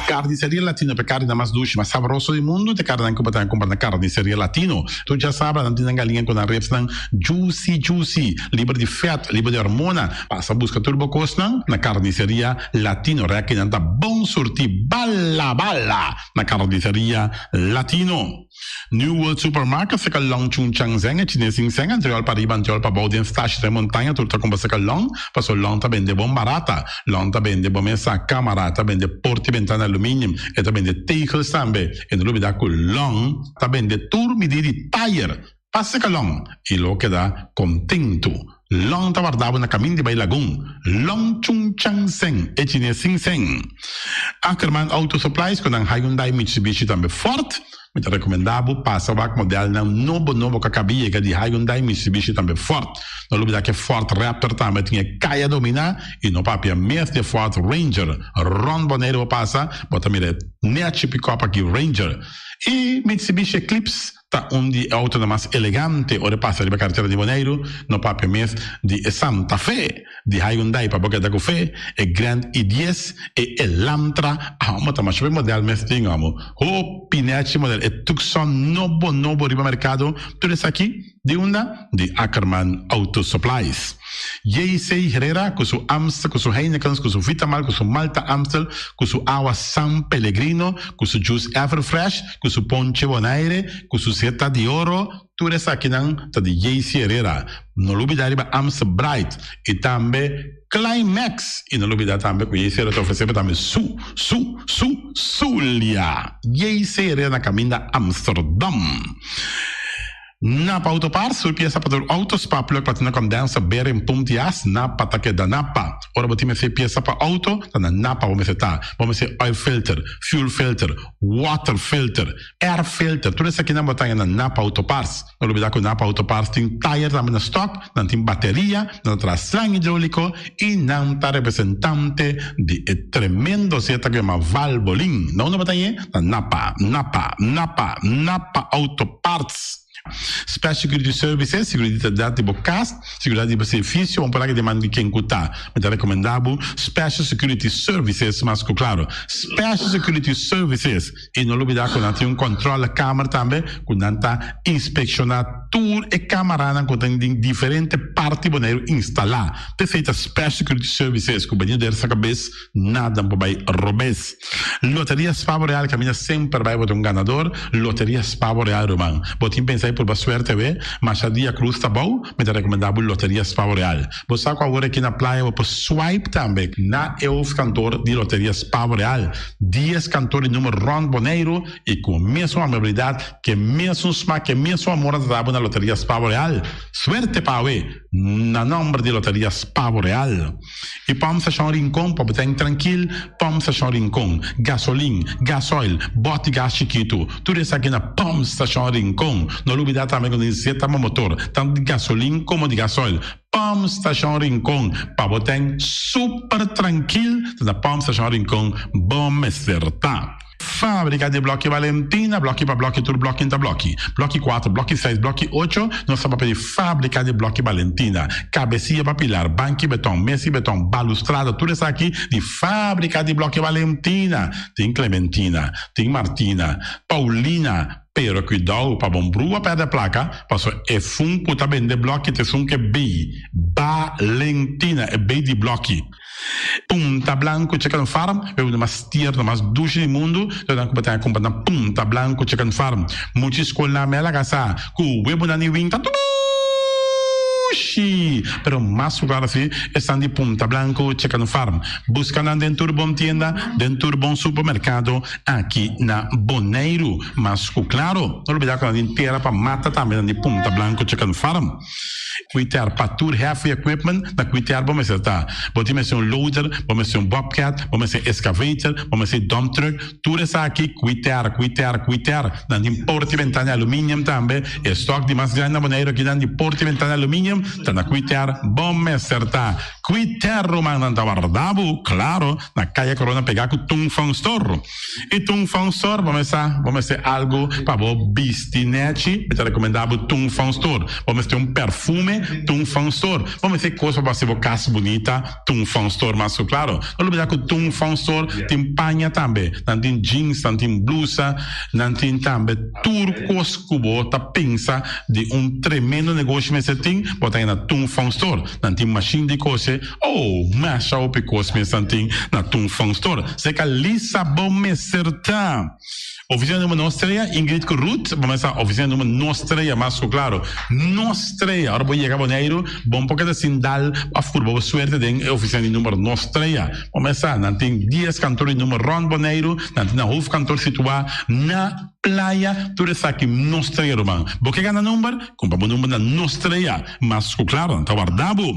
Carniceria Latino pe carni mas dushi, mas sabroso di mundo, te carni ku bo ta kumpra na Carniceria Latino. Tur djasabra nan tin nan galiña ku nan ribsnan juicy juicy, liber di fèt, liber di hormona. Pasa buska tur bo kosnan na Carniceria Latino. Rèki nan ta bon surtí bala bala na Carniceria Latino. New World Supermarket seka Long Chun Chang Zeng e chines sin sèn antriòl pa riba antriòl pa bou den stashi den montaña tur ta kumpra seka Long paso Long ta bende bon barata. Long ta bende bo mesa, kamara, ta bende porta i bentana aluminium, e ta bende tegels tambe. E no lubida ku Long ta bende tur midí di tayer. Pasa ka Long i lo keda kontentu. Long ta warda bo na kamin di bai Lagun. Long Chung Chang Seng, e chines sin seng. Ackerman Auto Supplies ku nan Hyundai, Mitsubishi tambe Ford. Mi ta rekomendá bo pasa wak modelnan nobo nobo ku a kabi yega di Hyundai, Mitsubishi tambe Ford. No lubidá ku e Ford Raptor tambe tin e kaya dominá i no papia mes di e Ford Ranger. Rònt Boneiru bo pasa, bo ta mira e nechi pikòp aki Ranger. E Mitsubishi Eclipse ta un di e autonan mas elegante ora e pasa riba karetera di Boneiru, no papia mes di e Santa Fe di Hyundai pa bo keda ku fe, e Grand i dies, e Elantra, amo ta masha be model mes tin amo, hopi nechi model, e Tucson nobo nobo riba merkado, tur esaki. Di unda? Di Ackerman Auto Supplies. JC Herrera cu su Amstel, cu su Heinekens, cu su Vitamal, cu su Malta Amstel, cu su awa San Pellegrino, cu su juice Everfresh, cu su ponche Bonaire, cu su Zeta di Oro, tur esakinan ta di JC Herrera. No lubida riba Amstel Bright y tambe Climax! Y no lubida tambe cu JC Herrera ta ofrece bo tambe su, su, su, Zulia! JC Herrera na caminda Amsterdam. Napa Autoparts, tur piesa pa tur auto, spa plug, platina condenser, bearing, pump di as, Napa ta keda Napa. Ora bo tin mester piesa pa auto, ta na Napa bo mester ta. Bo mester oil filter, fuel filter, water filter, air filter, tur esakinan bo ta haña na Napa Autoparts. No lubida ku Napa Autoparts tin tayer tambe na stock, nan tin bateria, nan ta traha slang hidroliko i nan ta representante di e tremendo zeta ku yama Valvoline. Na unda bo ta hañ'e? Na Napa, Napa, Napa, Napa Auto Parts. Special Security Services, Seguridat di bo kas, seguridat di bo servicio, bo por laga den man di ken ku ta. Mi ta rekomendá bo Special Security Services mas ku klaro. Special Security Services. I no lubidá ku nan tin un kòntròle kamer tambe ku nan ta inspekshoná tur e kamaranan ku ta den diferente parti Boneiru instalá. P'esei ta Special Security Services ku bini der sa kabes nada por bai robes. Loteria Spavo Real kaminda semper bai bo ta un ganador. Loteria Spavo Real ruman. Bo tin pensa di purba suerte awe? Masha dia krus ta bou, mi ta rekomendá bo Loteria Spavo Real. Bo sa ku awor aki na playa bo por swipe tambe na e hoofdkantoor di Loteria Spavo Real. Dies kantoor di numer rònt Boneiru i ku mesun amabilidat, ku e mesun smak, ku e mesun amor nan ta dabo na Loteria Spavo Real. Suerte pa awe na nòmber di Loteria Spavo Real. I Pòmp Stashon Rincon pa bo ta trankil, Pòmp Stashon Rincon, gasolin, gasoil, bòt di gas chikitu, tur esaki na Pòmp Stashon Rincon. No lubidá tambe ku tin zeta pa motor, tantu di gasolin komo di gasoil. Pòmp Stashon Rincon, pa bo ten super trankil, ta na Pòmp Stashon Rincon bo mester ta. Fábrika di Blòki Valentina, blòki pa blòki, tur blòki ta blòki. Blòki kuater, blòki seis, blòki ocho, nos ta papia di Fábrika di Blòki Valentina. Kabesia pa pilar, banki beton, mesi beton, balustrada, tur esaki di Fábrika di Blòki Valentina. Tin Clementina, tin Martina, Paulina, pero kuidou pa bon brua pèrdè plaka, paso e fun ku ta bende blòki ta esun ke bei Valentina, e bei di blòki. Punta Blanco Chicken Farm, e bebida mas tierno, mas dushi di mundu, ta nan ku bo ta kumpra na Punta Blanco Chicken Farm. Mucha skolnan me a laga sa ku webunan di win ta dushi! Pero mas ku klaro si, esnan di Punta Blanco Chicken Farm. Buska nan den tur bon tienda, den tur bon supermerkado aki na Boneiru. Mas ku klaro, no lubida ku nan tin tera pa mata tambe nan di Punta Blanco Chicken Farm. Quiter pa tur heavy equipment na Quiter bo mester ta. Bo tin mester un loader, bo mester un bobcat, bo mester excavator, bo mester dump truck, tur esaki Quiter, Quiter, Quiter. Nan tin porta y ventana aluminium tambe. E stock di mas grandi na Boneiru akinan di porta y ventana aluminium ta na Quiter bo mester ta. Quiter ruman nan ta warda bo, claro, na Kaya Corona pega cu Tung Fong Store. Y Tung Fong Store bo mester bo mester algo pa bo bisti nechi, mi ta recomenda bo Tung Fong Store. Bo mester un perfume, Tung Fong Store. Bo mester cos pa bo haci bo cas bunita, Tung Fong Store mas cu claro. No lubida cu Tung Fong Store tin paña tambe, nan tin jeans, nan tin blusa, nan tin tambe tur cos cu bo ta pensa di un tremendo negoshi mester tin, bo ta na Tung Fong Store. Nan tin machine di cose, oh, masha hopi cos mes nan tin na Tung Fong Store. Seca Lisa bo mester ta. Oficina numero nos trea, Ingrid cu Ruth, bo mester oficina numero nos trea, mas cu claro. Nos trea, ora bo yega Boneiru, bo no por keda sin dal of purba bo suerte den e oficina di numero nos trea. Bo mester, nan tin dies kantoor di numero rond Boneiru, nan tin nan hoofdkantoor situa na Playa, tur esaki nos trea ruman. Bo ke gana number? Kumpra bo number na nos trea. Mas ku klaro, nan ta warda bo.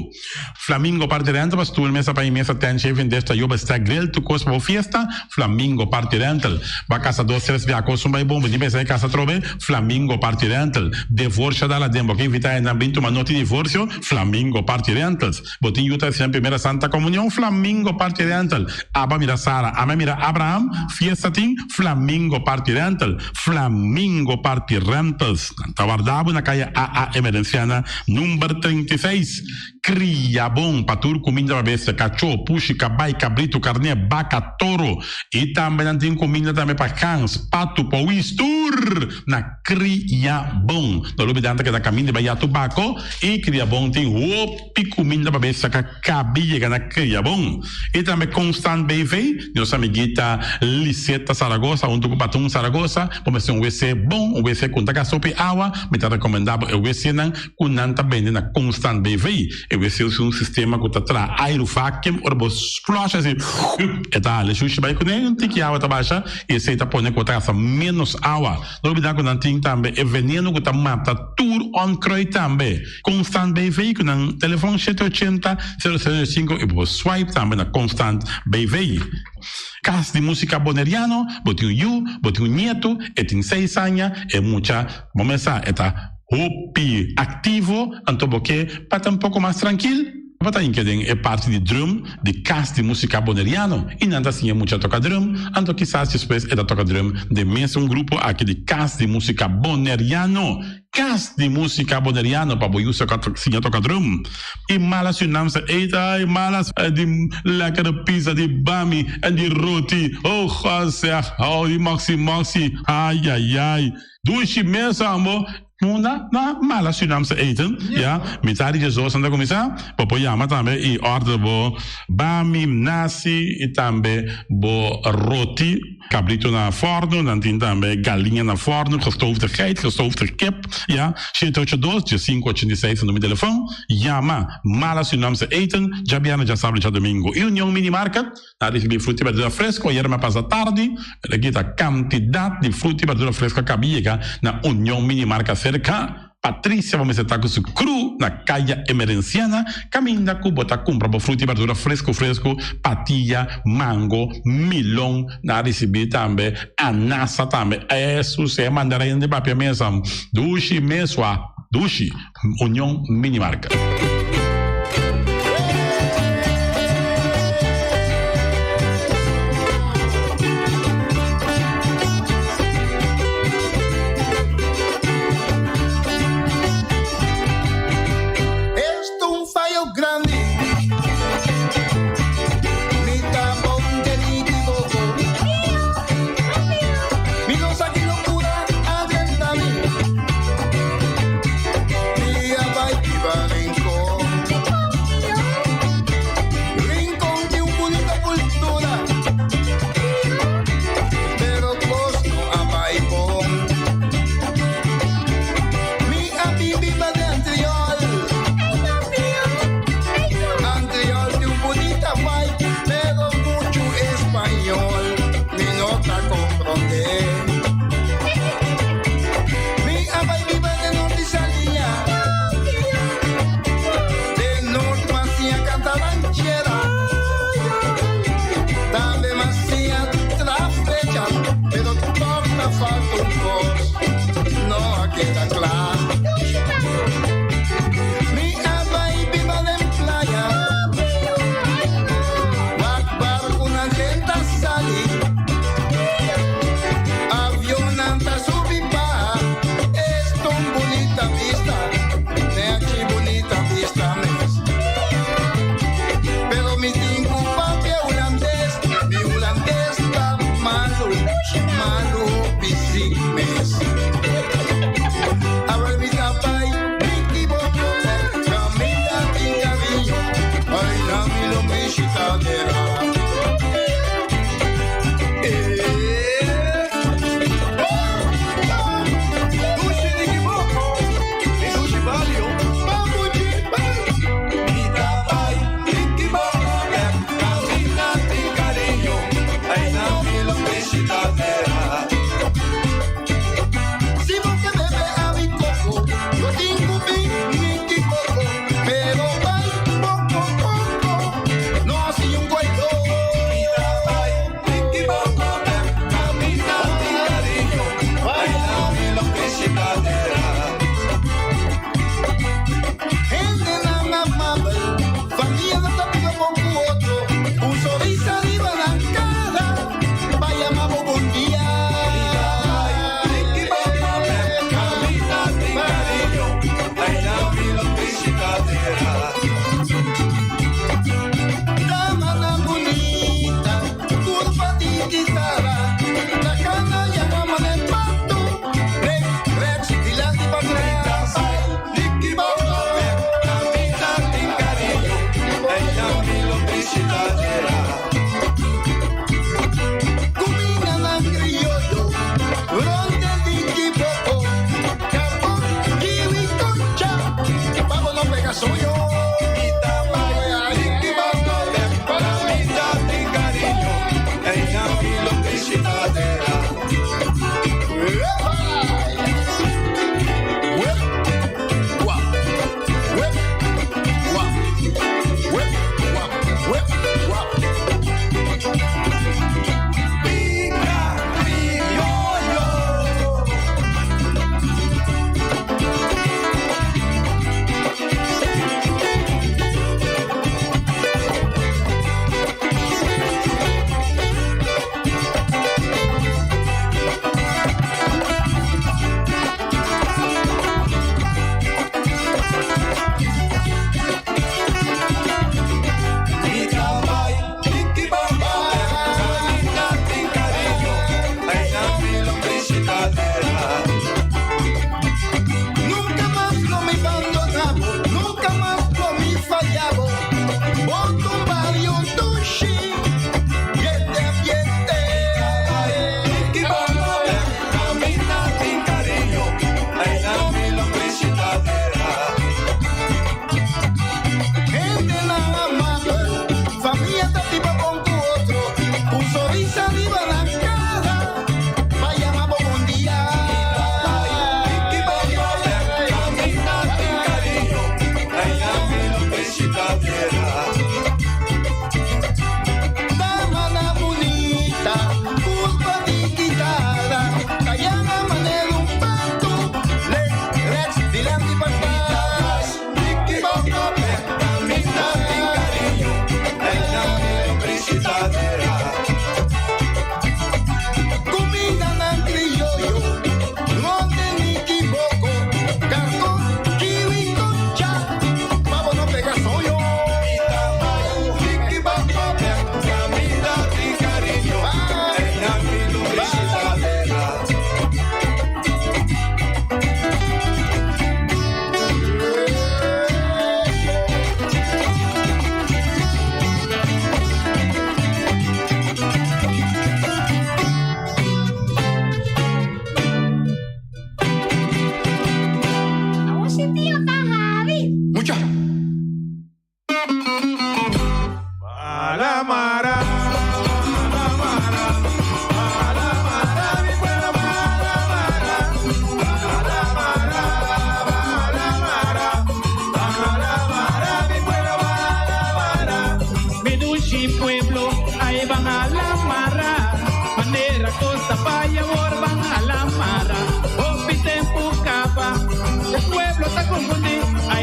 Flamingo Party Rental pa stoel, mesa pa i mesa, tent, shaving dish, tayoba, stack, grill, tur kos pa bo fiesta. Flamingo Party Rental. Bo a kasa dos, tres bia kos un bai bon, bo tin pensa di kasa atrobe? Flamingo Party Rental. Devorsio dal aden, bo ke invita hendenan bin tuma noti divorsio? Flamingo Party Rentals. Bo tin yu ta hasinan primera santa komunion? Flamingo Party Rental. Aba mira Sara, ame mira Abraham, fiesta tin? Flamingo Party Rental. Flamingo Party Rentals. Nan ta warda bo na kaya AA Emerenciana number 36. Kria bon pa tur kuminda pa bestia, kachó, pushi, kabai, kabritu, karné, baka, toro. I tambe nan tin kuminda tambe pa gans, patu, powis, tur na Kria bon. No lubida nan ta keda kaminda bai ya tobako i kria bon tin hopi kuminda pa bestia ka kabi yega na kria bon. I tambe Constant BV, nos amiguita Liseta Zaragoza huntu ku Patun Zaragoza, bo mester un wc bon, un wc ku no ta gasta hopi awa, mi ta rekomenda bo e wcnan ku nan ta bende na Constant BV. E wc usa un sistema ku ta traha airu vacuum, ora bo flush asi e ta hala e shushi bai kuné, un tiki awa ta basha i esei ta pone ku bo ta gasta menos awa. No olbida ku nan tin tambe e veneno ku ta mata tur onkruid tambe. Constant BV ku nan telefon shete ochenta, sero sero sinku i bo por swipe tambe na Constant BV. Kas di Musika Boneriano, bo tin un yu, bo tin un nietu, e tin seis aña, e mucha bo mes sa e ta hopi aktivo, anto bo ke pa ta un poko mas trankil. Bo ta hinka den e parti di drum di Kas di Musika Boneriano i nan ta siña mucha toka drum, anto kisas despues e ta toka drum den mesun grupo aki di Kas di Musika Boneriano. Kas di Musika Boneriano pa bo yu siña toka drum. I mala Surinaamse eten, ai malas di lekkere pizza di bami en di roti, oh God zeg, oh di moxi moxi, ai ai ai, dushi mes ambo. Munda na mala Surinaamse eten, ya, mitad di diesdos nan ta kuminsá, bo por yama tambe i order bo bami, nasi i tambe bo roti, kabritu na fòrnu, nan tin tambe galiña na fòrnu, gestoofde geit, gestoofde kip, ya, shete ocho dos, diesinku ochenta i seis ta numero di telefòn, yama Mala Surinaamse eten, djabièrnè, djasabra i djadumingu. I Union Mini Market. Na ricibi fruta y berdura fresco ayer me pasa tardi, pero aki ta cantidad di fruta y berdura fresco a cabi yega na Union Mini Marca cerca Patricia bo mester ta cu su crew na Caya Emerenciana caminda cu bo ta cumpra bo fruta y berdura fresco fresco, patilla, mango, milon, na ricibi tambe anasa tambe, Jesus e mandarin di papia mesa dushi mesua dushi. Union Mini Marca. queda kla. Mi a bai biba den playa. Wak barkunan drenta sali. Avionnan ta subi baha. Esta un bunita bista. Nechi bunita bista mes. Pero mi tin ku papia hulandes. Mi hulandes ta malu, malu pisí mes.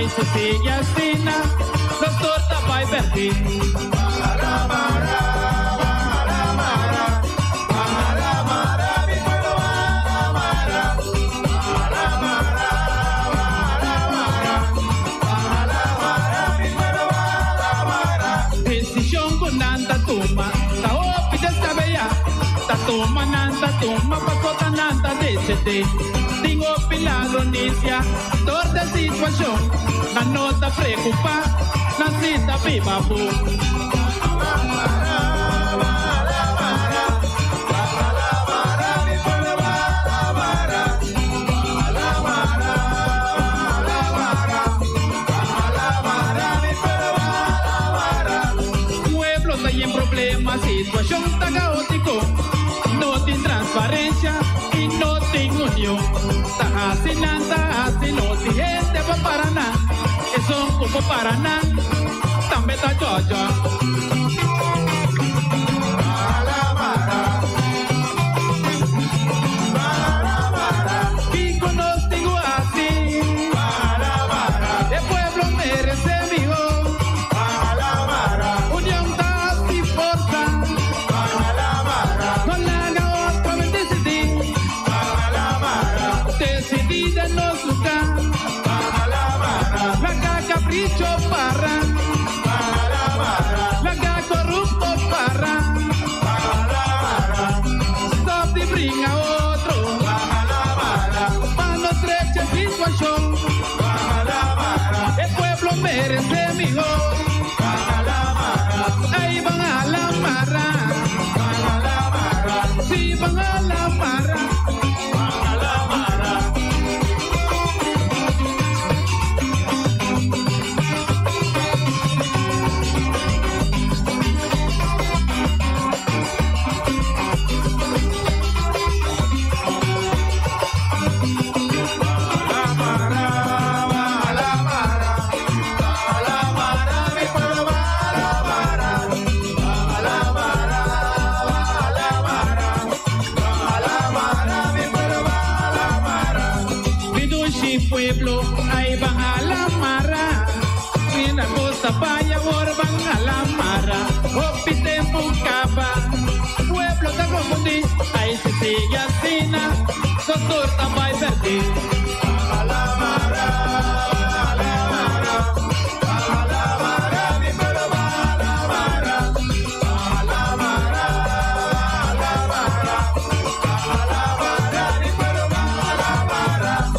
Ai si sigui asina, nos tur ta bai perdí. Desishon ku nan ta tuma ta hopi deskabeyá. Ta tuma nan ta tuma pasó ta nan ta desidí. Tin hopi ladronisia dor de situashon. Nan no ta preokupá, nan si ta biba bon. Pueblo ta yen problema, situacion ta caotico. No tin transparencia y no tin union. Ta haci nan ta haci, no tin hende pa para nan. Esun cu por para nan tambe ta djodjo. Kico nos tin cu haci? E pueblo merece miho. Union ta haci forsa. No laga otro men decidi. Decidi den nos lugar. Laga capricho para. Laga corupto para. Stop di bringa otro. Pa nos drecha situacion. E pueblo merece miho. Ey ban hala mara. Si ban hala mara. Mi dushi pueblo, ay ban hala mara. Mira cosa bay awor ban hala mara. Hopi tempo caba, pueblo ta confundi. Ay si sigui asina, nos tur ta bay perdi.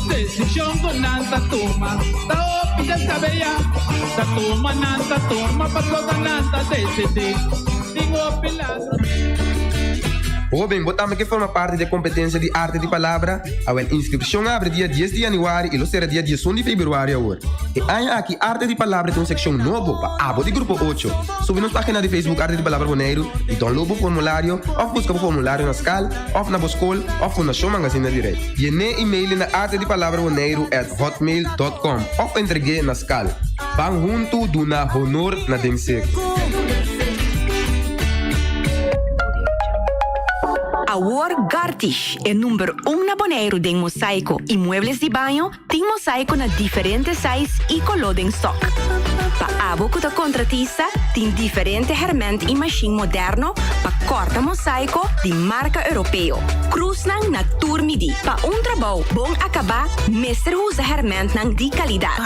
Desishon ku nan ta tuma ta hopi deskabeyá. Ta tuma nan ta tuma pasobra nan ta desidí. Tin hopi ladron. Hoben, bo tambe ke forma parti di e kompetensia di Arte di Palabra? Awel, inskripshon a abri dia dies di yanüari i lo sera dia diesun di febrüari awor. E aña aki Arte di Palabra ta un sekshon nobo pa abo di Grupo Ocho. Subi nos página di Facebook Arte di Palabra Boneiru i download bo formulario òf buska bo formulario na skal òf na bo skol òf Fundashon Mangazina di Rei. Yen'é i mail'é na artedipalabraboneiru at hotmail dot com òf entreg'é na skal. Ban huntu duna honor na den seku. Awor Gartish, e number un na Boneiru den mosaiko i muebles di baño, tin mosaiko na diferente size i koló den stok. Pa abo ku ta kontratista, tin diferente hèrmènt i mashin moderno pa kòrta mosaiko di marka europeo. Krusnan na tur midí. Pa un trabou bon akabá mester usa hèrmèntnan di kalidat.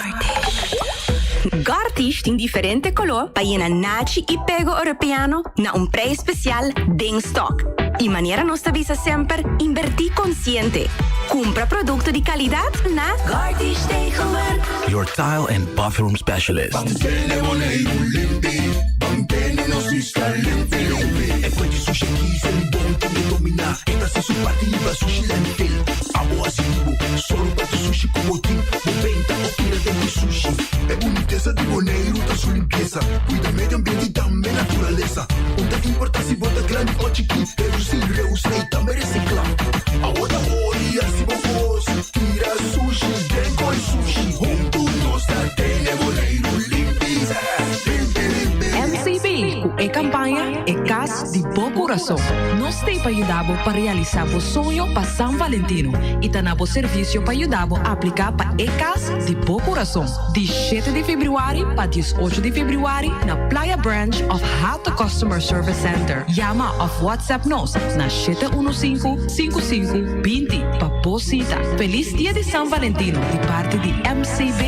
Gartish tin diferente koló pa yena nachi i pego europeano na un prijs spesial den stok. I manera nos ta bisa semper, inbertí konsiente. Kumpra produkto di kalidat na Gartish Tegelwerk. Your tile and bathroom specialist. Mantene Boneiru limpi, mantene nos isla limpi limpi. E fuente sushi aki ser bon tin e domina, e ta hasi su parti liba sushi landfill. Abo hasi di bo, solo pa tu sushi ku bo tin, bo benta o tira den ku sushi. E bunitesa di Boneiru ta su limpiesa, kuida medio ambiente i tambe naturalesa. Un ta importa si bo ta grandi o chikí, redusi, reusa i tambe resiklá. Awo ta hori hasi bo kos, tira sushi den koi sushi. Huntu nos ta tene Boneiru limpi, limpi, limpi. MCB ku e kampaña E Kas di Bo Kura. kurason. Nos t'ei pa yuda bo pa realisá bo soño pa San Valentino i ta na bo servisio pa yuda bo apliká pa e kas di bo kurason. Di shete di febrüari pa diesocho di febrüari na Playa Branch òf Hato Customer Service Center. Yama òf WhatsApp nos na shete unu sinku, sinku sinku, 20 pa bo sita. Felis Dia di San Valentino di parti di MCB.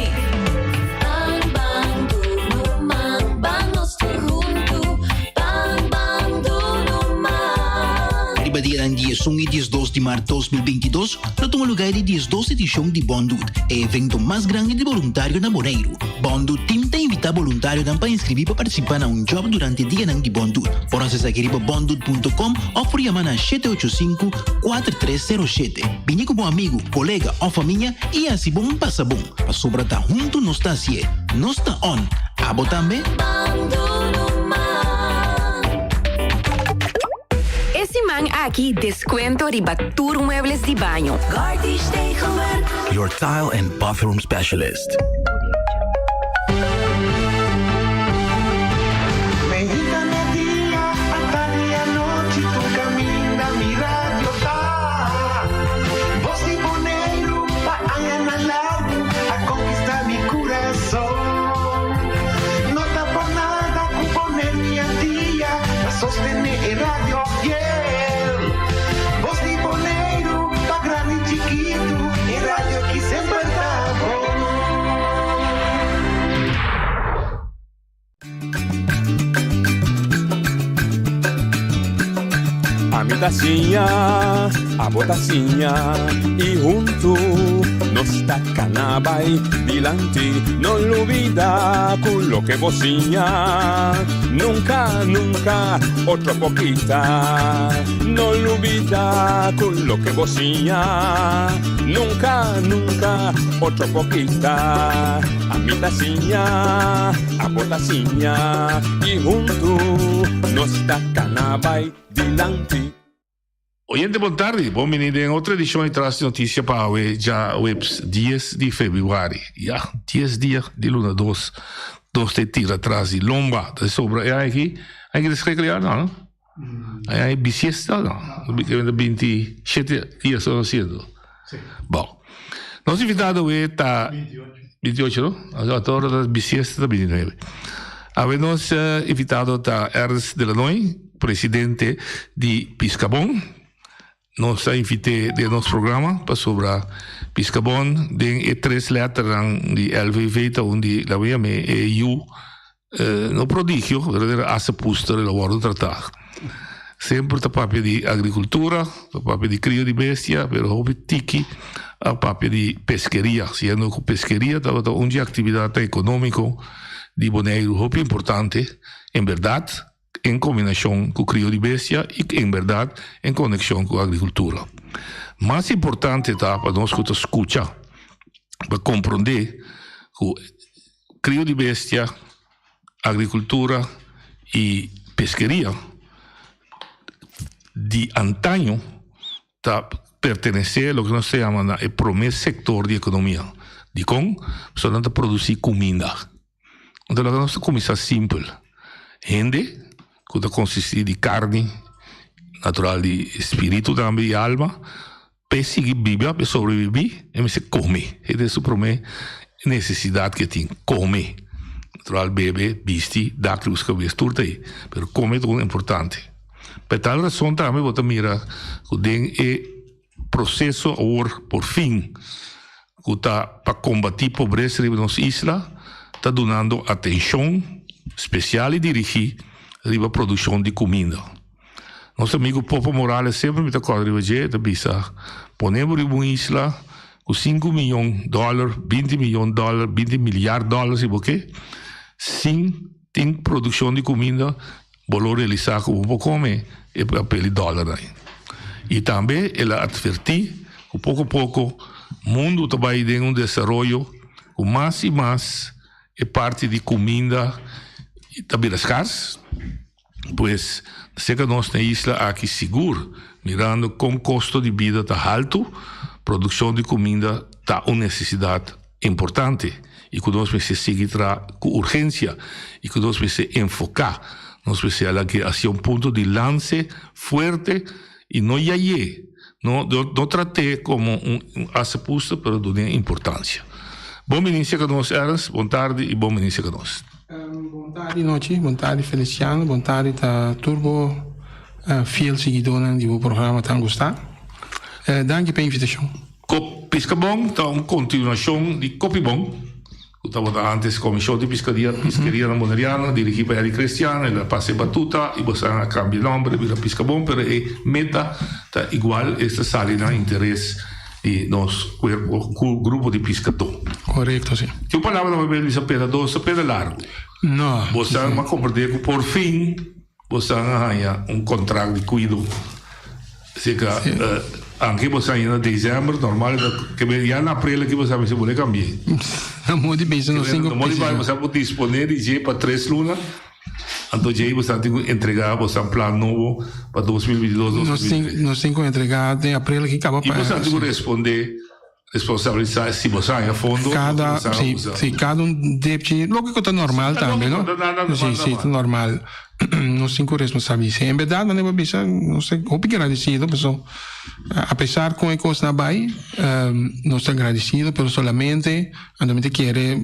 Ban ban dunu man, ban nos tur huntu, ban ban dunu man. Riba dianan diesun i diesdos di mart 2022 lo tuma lugar e di diesdos edishon di Bondud, e evento mas grandi di boluntario na Boneiru. Bondud Team ta invitá boluntarionan pa inskribí pa partisipá na un djòb durante dianan di Bondud. Por hasi esaki riba bondud.com òf por yama na shete ocho sinku, kuater tres sero shete. Bini ku bo amigu, kolega òf famia i hasi bon pasa bon, pasobra ta huntu nos ta hasié. Nos ta on! Abo tambe? E siman aki descuento riba tur muebles di baño. Your tile and bathroom specialist. Ami ta siña, abo ta siña y huntu nos ta cana bay dilanti. No lubida cu loke bo siña nunca, nunca otro por kita. No lubida cu loke bo siña nunca, nunca otro por kita. Ami ta siña, abo ta siña y huntu nos ta cana bay dilanti. Oyente bon tardi, bon bini den otro edicion di Tras di Noticia pa awe djaweps dies di februari. Ya, dies dia di luna dos, dos ta e tira tras di lomba, ta sobra e aña aki, aña aki ta schrikkelijk jaar no, no? Aña aki bisiesta no, binti shete dia so siendo. Bon, nos invitado awe ta. 28, no? Ato ta bisiesta ta 29. Awe nos invitado ta Ernst Delanoy, presidente di Piscabon. Nos a invité den nos programa pasobra Piscabon den e tres letternan di LVV ta un di, laat me yam'é, e yu No prodigio, verdadero asepuster el a wordo tratá. Semper ta papia di agricultura, ta papia di crio di bestia, pero hopi tiki a papia di peskeria, siendo cu peskeria tabata un dje actividadnan economico di Boneiru hopi importante, en berdad en combinacion cu crio di bestia y en berdad en conexion cu agricultura. Mas importante ta pa nos cu ta scucha, pa comprende cu Krio di bestia, agrikultura i peskeria di antaño ta pertenesé loke nos ta yama na e promé sektor di ekonomia. Dikon? Pasobra nan ta produsí kuminda. Anto laga nos ta kuminsá simpel. Hende ku ta konsistí di karni, natural di spiritu tambe i alma, P'e sigui biba, p'e sobrebibí, e mester kome. E ta su promé nesesidat ku e tin, kome. Natural bebe, bisti, dak riba su kabes, tur ta ei. Pero kome ta un importante. Pa e tal rason tambe bo ta mira ku den e proseso awor por fin ku ta pa kombatí pobresa riba nos isla, ta dunando atenshon spesial i dirigí riba produkshon di kuminda. Nos amigo Popo Morales semper mi ta kòrda riba dje, e ta bisa, Pone bo riba un isla ku sinku miyon dòler, binti miyon dòler, binti milyar dòler si bo ke, sin tin produkshon di kuminda, bo lo realisá ku bo por kome e papel di dòlernan. I tambe el a atvertí ku poko poko mundu ta bai den un desaroyo ku mas i mas e parti di kuminda ta bira skars. Pues, serka nos na e isla aki sigur, mirando kon kosto di bida ta haltu, produkshon di kuminda ta un nesesidat importante i ku nos mester sigui traha ku urgensia i ku nos mester enfoká. Nos mester a lag'é hacia un punto di lance fuerte y no yay'é, no no trat'é como un asepuster pero dun'é importancia. Bon bini cerca nos Ernst, bon tardi y bon bini cerca nos. Bon tardi nochi, bon tardi Feliciano, bon tardi ta tur bo fiel siguidónan di bo programa tan gustá. Danki pa e invitashon. Kop Piskabon ta un kontinuashon di Kopibon, ku tabata ántes Komishon di Piskadia Piskeria na Boneriano, dirigí pa Eric Christian. El a pasa e batuta i boso a kambia e nòmber a bira Piskabon, pero e meta ta igual, esta sali na interes di nos kuerpo, grupo di piskadó. Korekto, si. Tin un palabra ku mi bisa peda dos ta peda largu. No. Boso a komprendé ku por fin boso a haña un kontrakt di kuido. Seka anke boso haña na desèmber, normal ke ya na aprel aki boso a mester bole kambi'é. Na modi bisa nos tin ku. Na modi bai boso a por disponé di dje pa tres luna. Anto djei boso tin ku entregá boso plan nobo pa 2022, 2023. Nos tin ku entregá den aprel aki kaba pa. I boso tin ku respondé, responsabilisá si boso haña fondo. Kada, si, si, kada un depchi, loke ku ta normal tambe, no? Si, si, ta normal. Nos tin ku responsabilisá. En bèrdat, manera bo a bisa, nos ta hopi gradesido pasobra apesar kon e kosnan a bai, nos ta gradesido, pero solamente Anto mi ta kere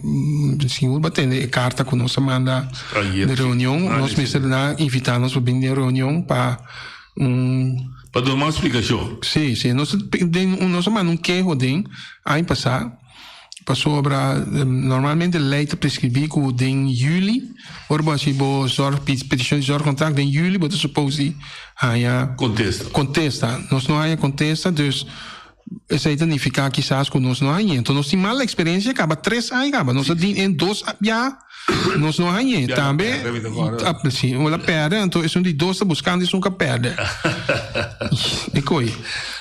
sigur bo a tende e karta ku nos a manda di reunion. Nos mester na invitá nos pa bini den reunion pa un. Pa duna mas splikashon. Sí, sí. Nos den nos a manda un keho den aña pasá pasobra normalmente lei ta preskribí ku den yüli ora bo hasi bo zòrg petishon di zòrgkontrakt den yüli bo ta supos di haña Kontesta. Kontesta. Nos no haña kontesta dus. Esei ta nifiká kisas ku nos no hañ'é. Enton nos tin mal eksperensia kaba tres aña kaba. Nos a tin en dos bia nos no hañ'é. Tambe si un a pèrdè anto esun di dos ta buskando esun ku a pèrdè. E koi.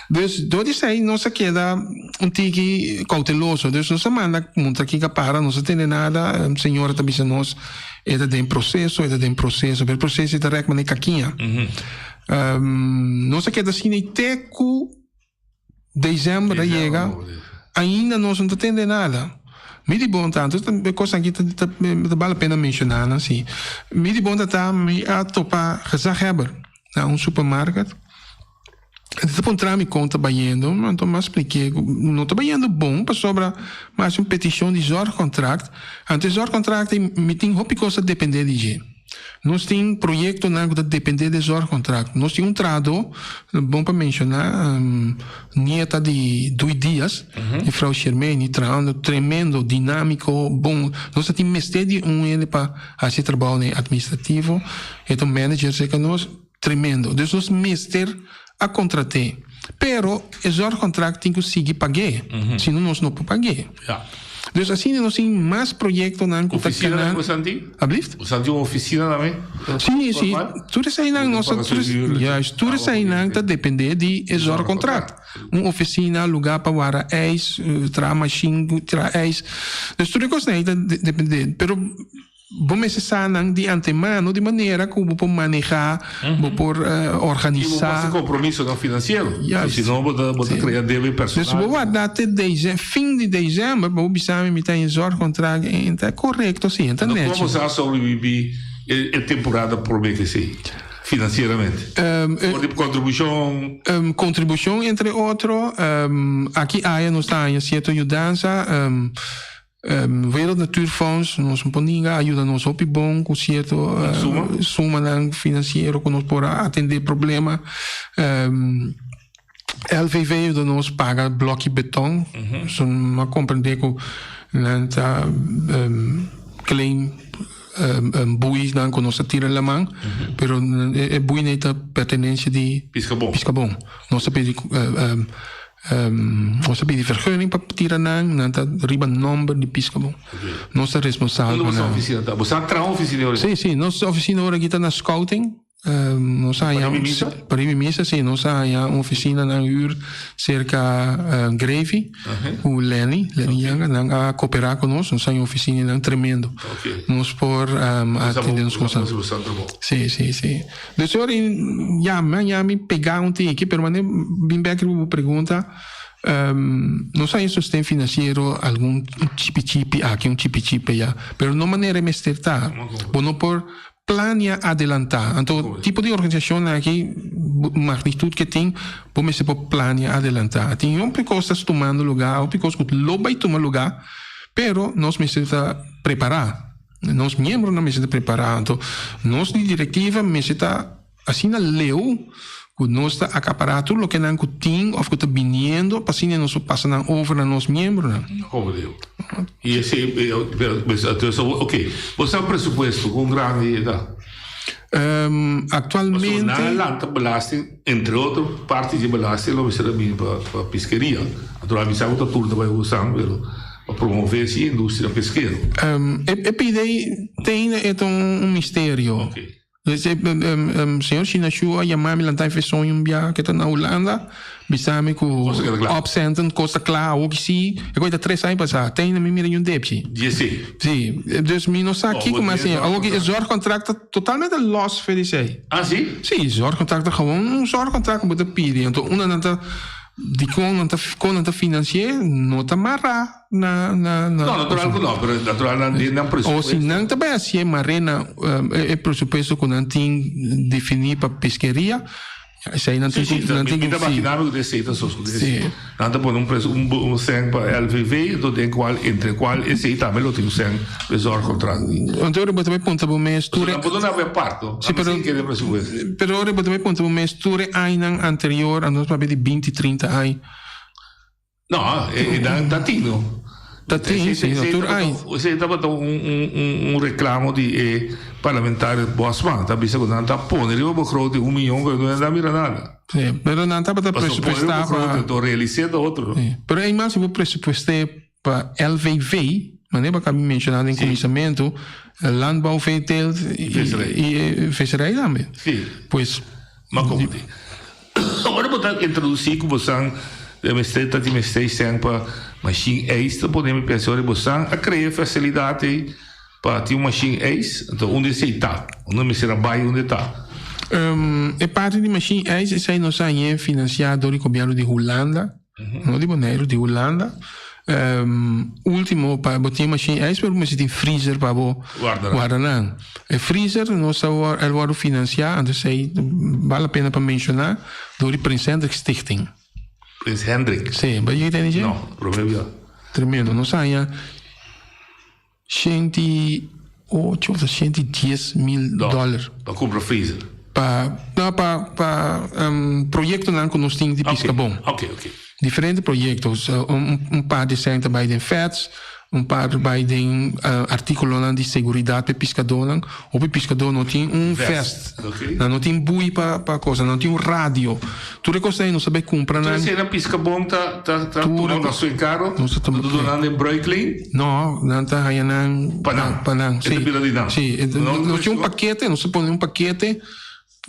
Dus dor di esei nos a keda un tiki kouteloso. Dus nos a manda puntra kiko a para nos a tende nada. Señora ta bisa nos e ta den proseso e ta den proseso pero e proseso ta rèk manera kakiña. Nos a keda asina i te ku. December a yega, ainda nos no ta tende nada. Mi di bon ta, anto e kosnan aki ta ta bal la pena menshoná nan si. Mi di bon ta ta mi a topa gezaghebber na un supermarket. E ta puntra mi kon ta bayendo, anto mi a splik'é ku no ta bayendo bon pasobra mi a hasi un petishon di zorgcontract, anto e zorgcontract ei mi tin hopi kos ta dependé di dje. Nos tin proyectonan cu ta depende de zorgcontract. Nos tin un trahador, bon pa menciona, nieta di Dui Diaz, juffrouw Shermeni, trahando tremendo, dinamico, bon. Nos ta tin mester di un hende pa haci e trabaonan administrativo. E ta un manager cerca nos, tremendo. Dus nos mester a contrat'e. Pero e zorgcontract tin cu sigui pag'e, si no nos no por pag'e. Dus asina nos tin mas proyectonan cu ta Oficina cana. tambe bosan tin? Alblieft? Bosan tin un oficina tambe? Sí, sí. Tur eseinan nos ta, juist, tur eseinan ta depende di e zorgcontract. Un oficina, lugar pa wara ijs, traha machine, traha ijs. Dus tur e cosnan ei ta depende. Pero. Bo mester sa nan di antemano di manera ku bo por manehá, bo por organisá. I bo por hasi kompromisonan finansiero. Juist. Si no bo ta bo ta krea debe personal. Dus bo warda te deze, fin di dezèmber pa bo bisa mi mi ta en zorgcontract en ta korekto si, en ta No nechi. komo sa sobreviví e e temporada promé ke esei finansieramente? For di kontribushon. Kontribushon entre otro. Aki aya nos ta haña sierto yudansa. Wereld Natuurfonds, nos por ninga, a yuda nos hopi bon ku sierto sumanan finansiero ku nos por a atendé problema. LVV a yuda nos paga blòki beton. So mi a komprendé ku nan ta claim buinan ku nos a tira laman, pero e buinan ei ta pertenensia di Piskabon. Nos ta pidi. Nos ta pidi vergunning pa tira nan, nan ta riba nomber di Piscabon. Nos ta responsabel Unda pa boso nan. oficina ta? Boso a traha un oficina ora? Sí, sí, nos oficina ora aki ta na Scouting. Nos a haña Pariba misa? Pariba misa, sí. Nos a haña un oficina nan huur cerca Gravy cu Lenny, Lenny Yanga. Nan a coopera cu nos, nos a haña un oficina nan tremendo. Nos por atende nos cosnan. Sí, sí, sí. Dus ora i yama yami pega un tiki pero mane bin bek riba bo pregunta nos a sosten financiero algun un chipi chipi aki un chipi chipi aya pero no manera e mester ta bo no por. plania adelantá. Anto tipo di organisashonnan aki, magnitud ke tin, bo mester por plania adelantá. Tin hopi kos ta tumando lugá, hopi kos ku lo bai tuma lugá, pero nos mester ta prepará. Nos miembronan mester ta prepará. Anto nos di direktiva mester ta asina leu ku nos ta akapará tur loke nan ku tin òf ku ta biniendo pa asina nos por pasa nan over na nos miembronan. Como digo. Y ese, pero, entonces, ok, bo sa presupuesto, con grandi e ta? Actualmente. Pasobra nan a lanta belasting, entre otro parti di belasting lo mester a bini pa pa piskeria. Anto a bisa ku ta tur ta bai usa, pero pa promove si industria peskero. E e pide ei te ainda e ta un misterio. Señor Shinashu a yama mi lanta e soño un bia ke ta na Hulanda bisa mi ku opcenten kos ta kla awo ki si e kos ta tres aña pasa te ainda mi mira ñun depchi si dus mi no sa kiko mas señor awo ki e zorgcontract ta totalmente los for di esei si zorgcontract ta gewoon un zorgcontract ku bo ta pidi anto unda nan ta dikon nan ta kon nan ta finansi'é no ta mará. na na na No, natural ku no, pero natural nan tin nan O presupuesto. si nan ta bai hasié maré na e presupuesto ku nan tin definí pa peskeria, esei nan Sí, tin sí, ku nan mi tin mi ku ta sí. imaginá mi ku ta esei ta sosodé. Sí. Nan ta pone un presu un un sèn pa LVV, enton den kual entre kual esei tambe lo tin un sèn pa e zorgcontract. Anto ora bo ta bai puntra bo mes tur Pasobra e nan por duna bo e apart, no? Sí, Nan pero mester kere presupuesto. pero ora bo ta bai puntra bo mes tur e añanan anterior, anto nos papia di binti, trinta aña. No, e dan ta tin no. Ta tin, si, no tur ai. Esei tabata un reclamo di e parlamentario Bosman, ta bisa cu nan ta pone riba begroting un miyon pero no a mira nada. Si, pero nan tabata presupuesta pa. Pasobra pone riba begroting to realise ta otro. Si, pero eyman si bo presupueste pa LVV, manera bo a caba di menciona den cuminsamentu, landbouw, veeteelt y visserij tambe. Si. Pues. Ma como di. Ora bo ta introdusí ku bosan den mester ta tin mester sèn pa mashin eis ta pone mi pensa ora bosan a krea e fasilidat ei pa tin un mashin eis anto unda esei ta unda mester a bai unda e ta. E parti di mashin eis esei nos a hañ'é finansiá dor di gobièrnu di Hulanda no di Boneiru di Hulanda Ultimo pa bo tin machine ijs pero bo mester tin freezer pa bo warda nan. E freezer nos ta el wordo financia anto esey bal la pena pa menciona door di Prins Hendrik Stichting. Prins Hendrik? Si, bo yega tende dje? No, prome bia. Tremendo, nos haña 108 of 110 mil dollar. Pa cumpra freezer? Pa, no, pa, pa proyectonan cu nos tin di Piscabon. Ok, ok. Diferente proyecto. Un par di esnan ta bay den fets, un par ta bay den articulonan di seguridad pa e piscadornan. Hopi piscador no tin un vest, nan no tin bui pa pa cosa, nan no tin un radio. Tur e cosnan ei nos ta bay cumpra nan. Entonces esei nan piscabon ta ta ta tuma nan su encargo? Nos ta tuma. Ta duna nan den bruikleen? No, nan ta haya nan Pa nan. pa nan, E si. ta bira di nan. Si, nos tin un pakete, nos ta pone un pakete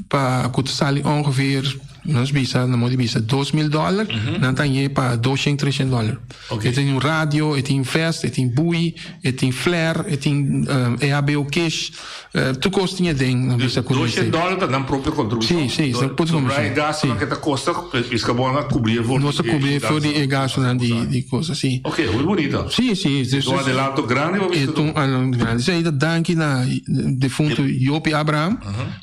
Pa ku ta sali ongeveer, nos bisa, na modo di bisa, 2000 dòler, nan ta hañ'é pa 200, 300 dòler. E tin un radio, e tin vest, e tin bui, e tin flare, e tin EHBO cash, tur kos tin aden, nos bisa ku 200 dòler ta nan propio kontribushon? Si, si, nan propio kontribushon. E gastunan ke ta kosta, Piscabon a kubri e for di Nos a kubri e for di e gastunan di kosa, si. Ok, hopi bunita. Si, si. E ta un adelanto grandi pa E ta un adelanto grandi. Esei ta danki na defuntu Jopie Abraham.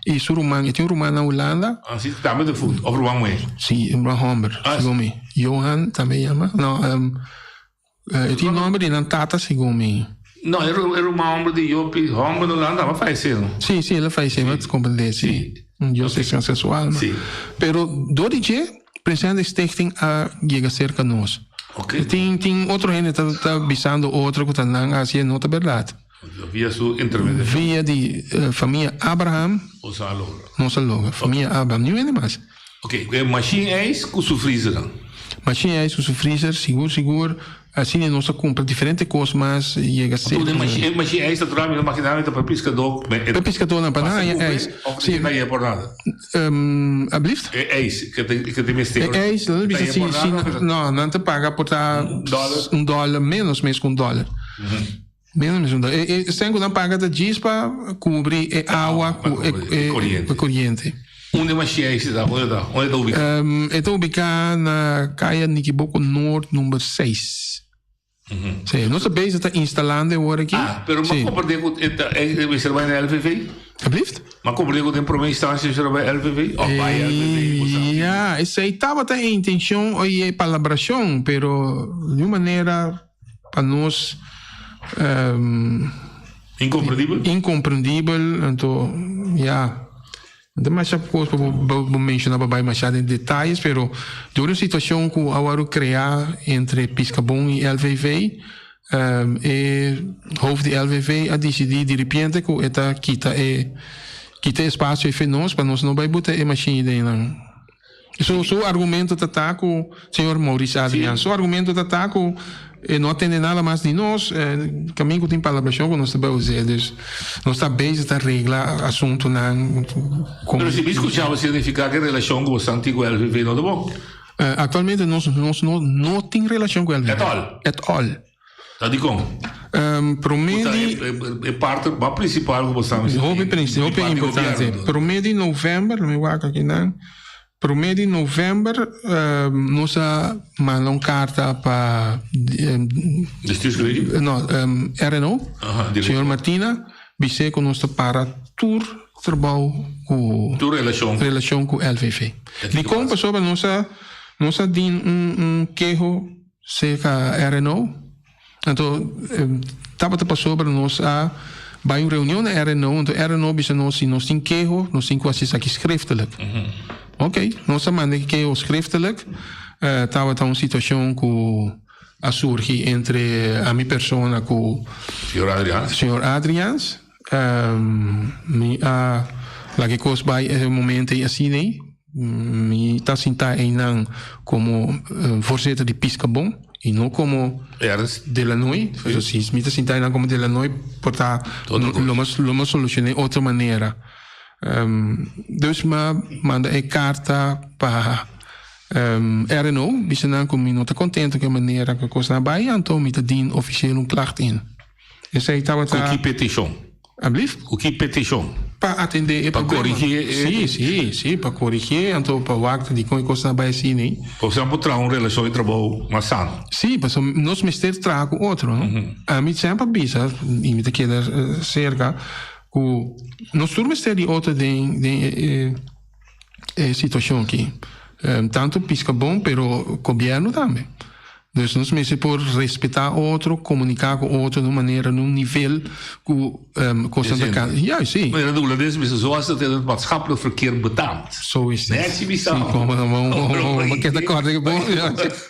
I su ruman, e tin un ruman na Hulanda. Ah, si, tambe defuntu. Of ruman muhé? Si, un ruman homber, segun mi. Johan tambe yama. No, e tin nomber di nan tata, segun mi. No, e ruman homber di Jopie, homber na Hulanda, a fayesé, no? Si, si, el a fayesé, mi a comprendé, si. Dios descansa su alma. Si. Pero dor di dje, Presidente Stichting a yega serka nos. Tin, tin otro hende ta, ta bisando otro ku ta nan a hasié, no ta bèrdat. Via su intermediacion. Via di famia Abraham. Nos a logra. Nos a logra. Famia Abraham. Niun hende mas. Ok, e machine ijs cu su freezernan. Machine ijs cu su freezer, sigur sigur. Asina nos a cumpra diferente cos mas yega ser. Anto e machine ijs natural mi ta magina mi ta pa piscador. Pa piscadornan, pa nan haña ijs. Of ta haña por nada? Alblieft? E ijs cu ta mester. E ijs, nan ta bisa si, si, no, nan ta paga por ta un dollar, menos mes cu un dollar. Menos mes un dollar. E e ku nan paga ta djis pa kubri e awa ku e e koriente. Unda e mashia ese ta? Unda ta? Unda e ta ubiká? E ta ubiká na Kaya Nikiboko Noord number seis. Sí, nos ta bezig ta instalando e wor aki. Ah, pero mi a komprendé ku e ta e mester bai na LVV? Alsjeblieft? Ma comprende ku den prome instansia esei bai LVV of bai LVV bo sa? Ja, esei tabata e intencion i e palabracion, pero di un manera pa nos Incomprendibel? Incomprendibel, anto ja, no ta masha cos pa bo bo menciona pa bai masha den detayes, pero dor un situacion cu a worde crea entre Piscabon i LVV, E hoofd di LVV a disidí diripiente ku e ta kita e kita e espasio ei nos pa nos no bai buta e machine den nan. Su su argumento ta ta ku señor Maurice Adriaan su argumento ta ta ku e no a tende nada mas di nos kamin ku tin palabrashon ku nos ta bai us'é dus nos ta bezig ta regla asuntunan ku Pero si mi skuchaba signifiká ku e relashon ku boso tin ku LVV no ta bon. Actualmente nos nos no no tin relacion cu LVV. At all? At all. Ta dicon? Prome di. E parte mas principal cu bo sa mester Hopi princi hopi importante. Prome di november, lo mi wak aki nan. Prome di november nos a manda un carta pa Bestuurscollege? No, RNO, señor Martina, bis'é cu nos ta para tur trabou ku Tur relashon. relashon ku LVV. Dikon? Pasobra nos a nos a din un un keho serka RNO. Anto tabata pasobra nos a bai un reunion na RNO, anto RNO bisa nos si nos tin keho nos tin ku hasi esaki schriftelijk. Oké, nos a manda e keho schriftelijk. Tabata un situashon ku a surgi entre ami persona ku Señor Adriaans. Señor Adriaans. Mi a laga e kos bai e momento ei asina ei. Mi ta sinta einan komo voorzitter di Piscabon i no komo Delanoy. Si mi ta sinta einan komo Delanoy por ta lo mi a solushoné otro manera. Dus mi a manda e karta pa RNO bisa nan ku mi no ta kontento ku e manera ku e kosnan a bai anto mi ta dien ofisieel un klacht in. Esei tabata. Ku ki petishon? Ablief? Ku ki petishon? Pa atendé e Pa problema. korigí e. Sí, sí, sí, pa korigí, anto pa wak dikon e kosnan a bai asina ei. Pasobra nan por traha un relashon di trabou mas sano. Sí, pasobra nos mester traha ku otro, no? Ami semper a bisa, i mi ta keda serka, ku nos tur mester di otro den den e e situashon aki. Tantu Piskabon, pero gobièrnu tambe. Dus nos mester por respetá otro, komuniká ku otro na un manera, na un nivel ku kosnan ta ka. Ja, si. Manera de Holandes bisa, zoals het in het maatschappelijk verkeer betaamt. Zo is het. Net si bisa. Si, kom, maar keda kòrda ku bon.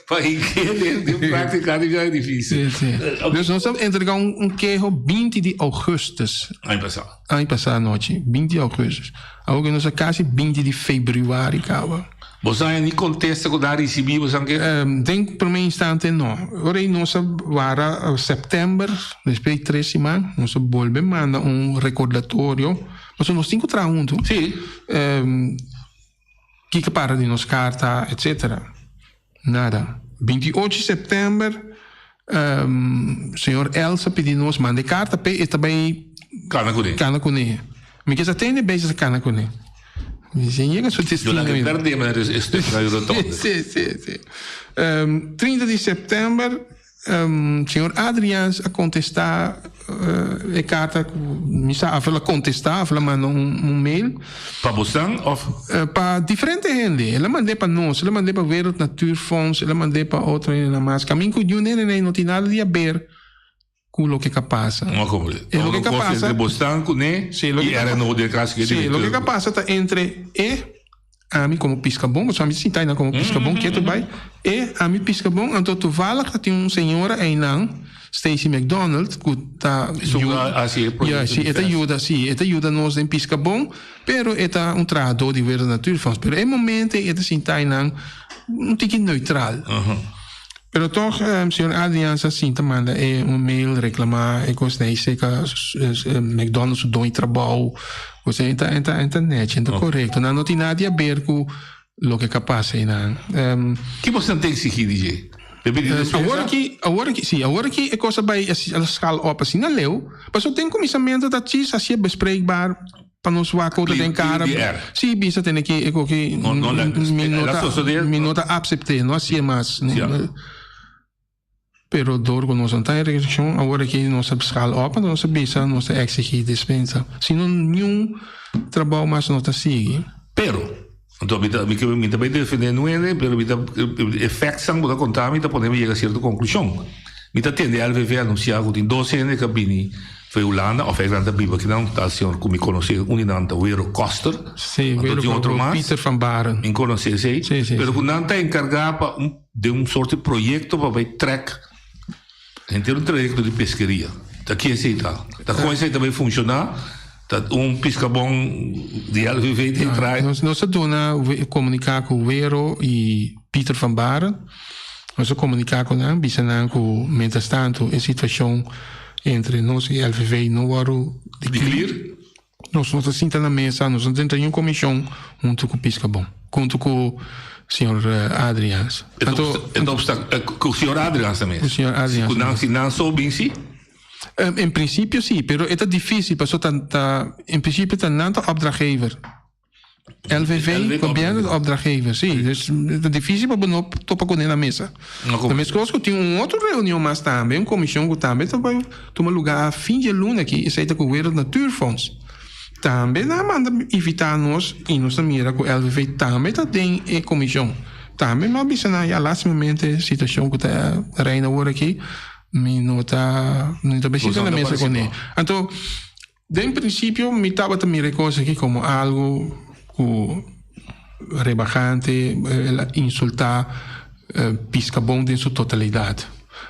Pa hende den práktika di bia difísil. Si, si. Dus nos a entregá un keho binti di ougùstus. Aña pasá. Aña pasá anochi, binti di ougùstus. Awor ku nos a kasi binti di febrüari kaba. Bo sa ni kontesta ku nan a risibí bo sa ke? Den promé instante no. Ora ei nos a wara sèptèmber, despues di tres siman, nos a bolbe manda un rekordatorio, pasobra nos tin ku traha huntu. Sí. Kiko para di nos karta, etsetera. Nada. Binti ocho sèptèmber, señor Els a pidi nos manda e karta p'e, e ta bai Kana kuné. Kana kuné. Mi ke sa tende bezig ta kana kuné. Mi sin yega su Yo destino laga ainda. perdé manera e stuk na rotonde. Sí, sí, sí. 30 di sèptèmber, Señor Adriaans a contesta e carta cu mi sa of el a contesta of el a manda un mail. Pa bosan of? Pa diferente hende. El a mand'é pa nos, el a mand'é pa Wereld Natuurfonds, el a mand'é pa otro hendenan mas. Camin cu niun hende no tin nada di haber cu loke ka pasa. No comprende. E loke ka pasa. Entre bosan cuné y RNO den caso cu e directeur. Si, loke ka pasa ta entre e. Ami komo piskabon, pasobra ami sinta einan komo piskabon ketu bai. E ami piskabon, anto toevallig ta tin un señora einan, Stacy McDonald, ku ta yuda, ja, si, e ta yuda, si, e ta yuda nos den piskabon, pero e ta un trahadó di Wereld Natuurfonds. Pero e momento ei e ta sinta einan un tiki neutral. Pero tog señor Adriaans a sinta manda e un mail reclama e cos nei seca McDonald's su doño trabao cos ei ta ta ta nechi ta corecto nan no tin nada di haber cu loke ka pasa einan. Ki bo ta exigi di dje? Pe pidi despensa? Awor aki awor aki si awor aki e cos a bay a schaal op asina leu pasobra den cuminsamento ta chis hacié bespreekbaar. Pa nos wak otro den cara. Si bisa tene ki e koki mi no ta mi no ta acepte no hacié mas. Pero door ku nos no ta en restrikshon, awor aki nos a schaal op, anto nos a bisa nos ta eksigí dispensa. Si no niun trabou mas no ta sigui. Pero, anto mi ta mi ke mi ta bai defendé nuende, pero mi ta e factsnan ku ta konta mi ta pone mi yega sierto konklushon. Mi ta tende LVV anunsiá ku tin dos hende ku a bini for Hulanda òf nan ta biba akinan, tal señor ku mi konosé, un di nan ta Wero Koster, Sí, anto Wero tin otro mas. Peter van Baren. Mi konosé esei. Sí, sí, Pero sí. ku nan ta enkargá pa un Den un soort di proyecto pa bay trek henter un trayecto di pesqueria. Ta ki esey ta? Ta con esey ta bay funciona? Ta un piscabon di LVV ta entra? Nos, nos a duna comunica cu Wero y Peter van Baren. Nos a comunica cu nan, bisa nan cu mientras tanto e situacion entre nos y LVV no worde di clear. Nos no ta sinta na mesa, nos no ta entra niun komishon huntu ku Piskabon, huntu ku señor Adriaans. Anto, e ta obsta ku señor Adriaans tambe? Ku señor Adriaans. Ku nan, si nan so bin si? En prinsipio si, pero e ta difisil pasobra ta ta en prinsipio ta nan ta opdrachtgever. LVV, gobièrnu ta opdrachtgever, si. Dus e ta difisil pa bo no topa kuné na mesa. Ta meskos ku tin un otro reunion mas tambe, un komishon ku tambe ta bai tuma lugá fin dje luna aki, esei ta ku Wereld Natuurfonds. Tambe nan a manda invitá nos i nos ta mira ku LVV tambe ta den e komishon. Tambe mi a bisa nan, ya lastimamente situashon ku ta reina awor aki, mi no ta mi no ta bai sinta na mesa kuné. Anto. Den principio mi tabata mira e cos aki como algo cu rebahante, el a insulta Piscabon den su totalidad.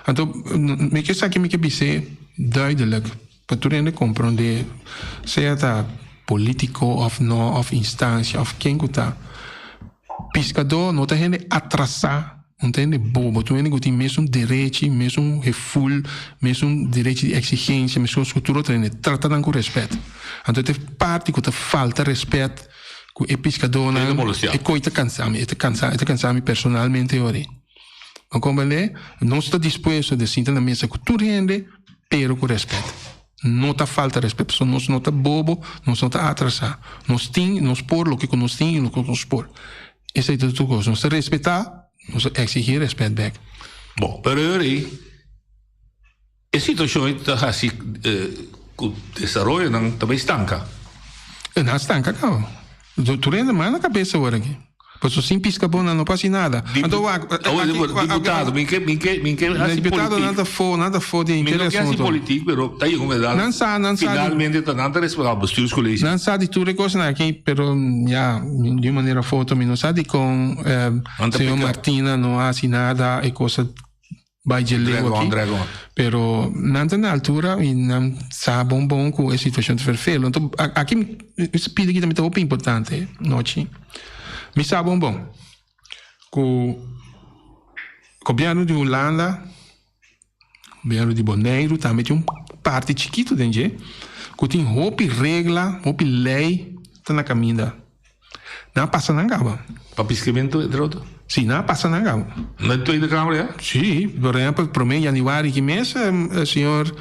Anto mi ke esaki mi ke bis'é duidelijk pa tur hende comprende, sea ta politico of no of instancia of ken cu ta, Piscadó no ta hende atrasá. Un ta hende bobo, ta un hende ku tin mesun derechi, mesun heful, mesun derechi di eksigensia, meskos ku tur otro hende. Trata nan ku rèspèt. Anto e parti ku ta falta rèspèt ku e piskadónan, e koi ta kansa mi, e ta kansa, e ta kansa mi personalmente ori. Bo komprendé? Nos ta dispuesto di sinta na mesa ku tur hende, pero ku rèspèt. No ta falta rèspèt, pasobra nos no ta bobo, nos no ta atrasá. Nos tin, nos por loke ku nos tin i loke ku nos por. Esei ta tur kos. Nos ta respetá, nos ta eksigí rèspèt bèk. Bon, pero e ora ei, e situashon ei ta hasi ku desaroyonan ta bai stanka. E nan stanka kaba. Tur hende manda kabes awor aki. Pasobra sin piska bon nan no por hasi nada. Anto wak, Awor, diputado, mi ke, mi ke, mi ke hasi politik. Diputado nan ta fo, nan ta fo di Mi henter no ke hasi asunto. politik, pero ta yega un edad, Nan sa, nan sa di. finalmente ta nan ta responsabel, bestuurscollege. Nan sa di tur e kosnan aki, pero ya, di un manera of otro mi no sa dikon Nan ta señor peka. Martina no a hasi nada, e kos a bai dje leu Drag on, aki. drag on. Pero nan ta na altura i nan sa bon bon ku e situashon ta ferfelu. Anto aki mi pidi aki tambe ta hopi importante, Nochi. Mi sa bon bon ku gobièrnu di Hulanda, gobièrnu di Boneiru tambe tin un parti chikitu den dje ku tin hopi regla, hopi lei ta na kaminda. Nan a pasa nan kaba. Pa piskamentu entre otro? Si, nan a pasa nan kaba. Na Tweede Kamer ya? Si, por ehempel prome januari ki mes señor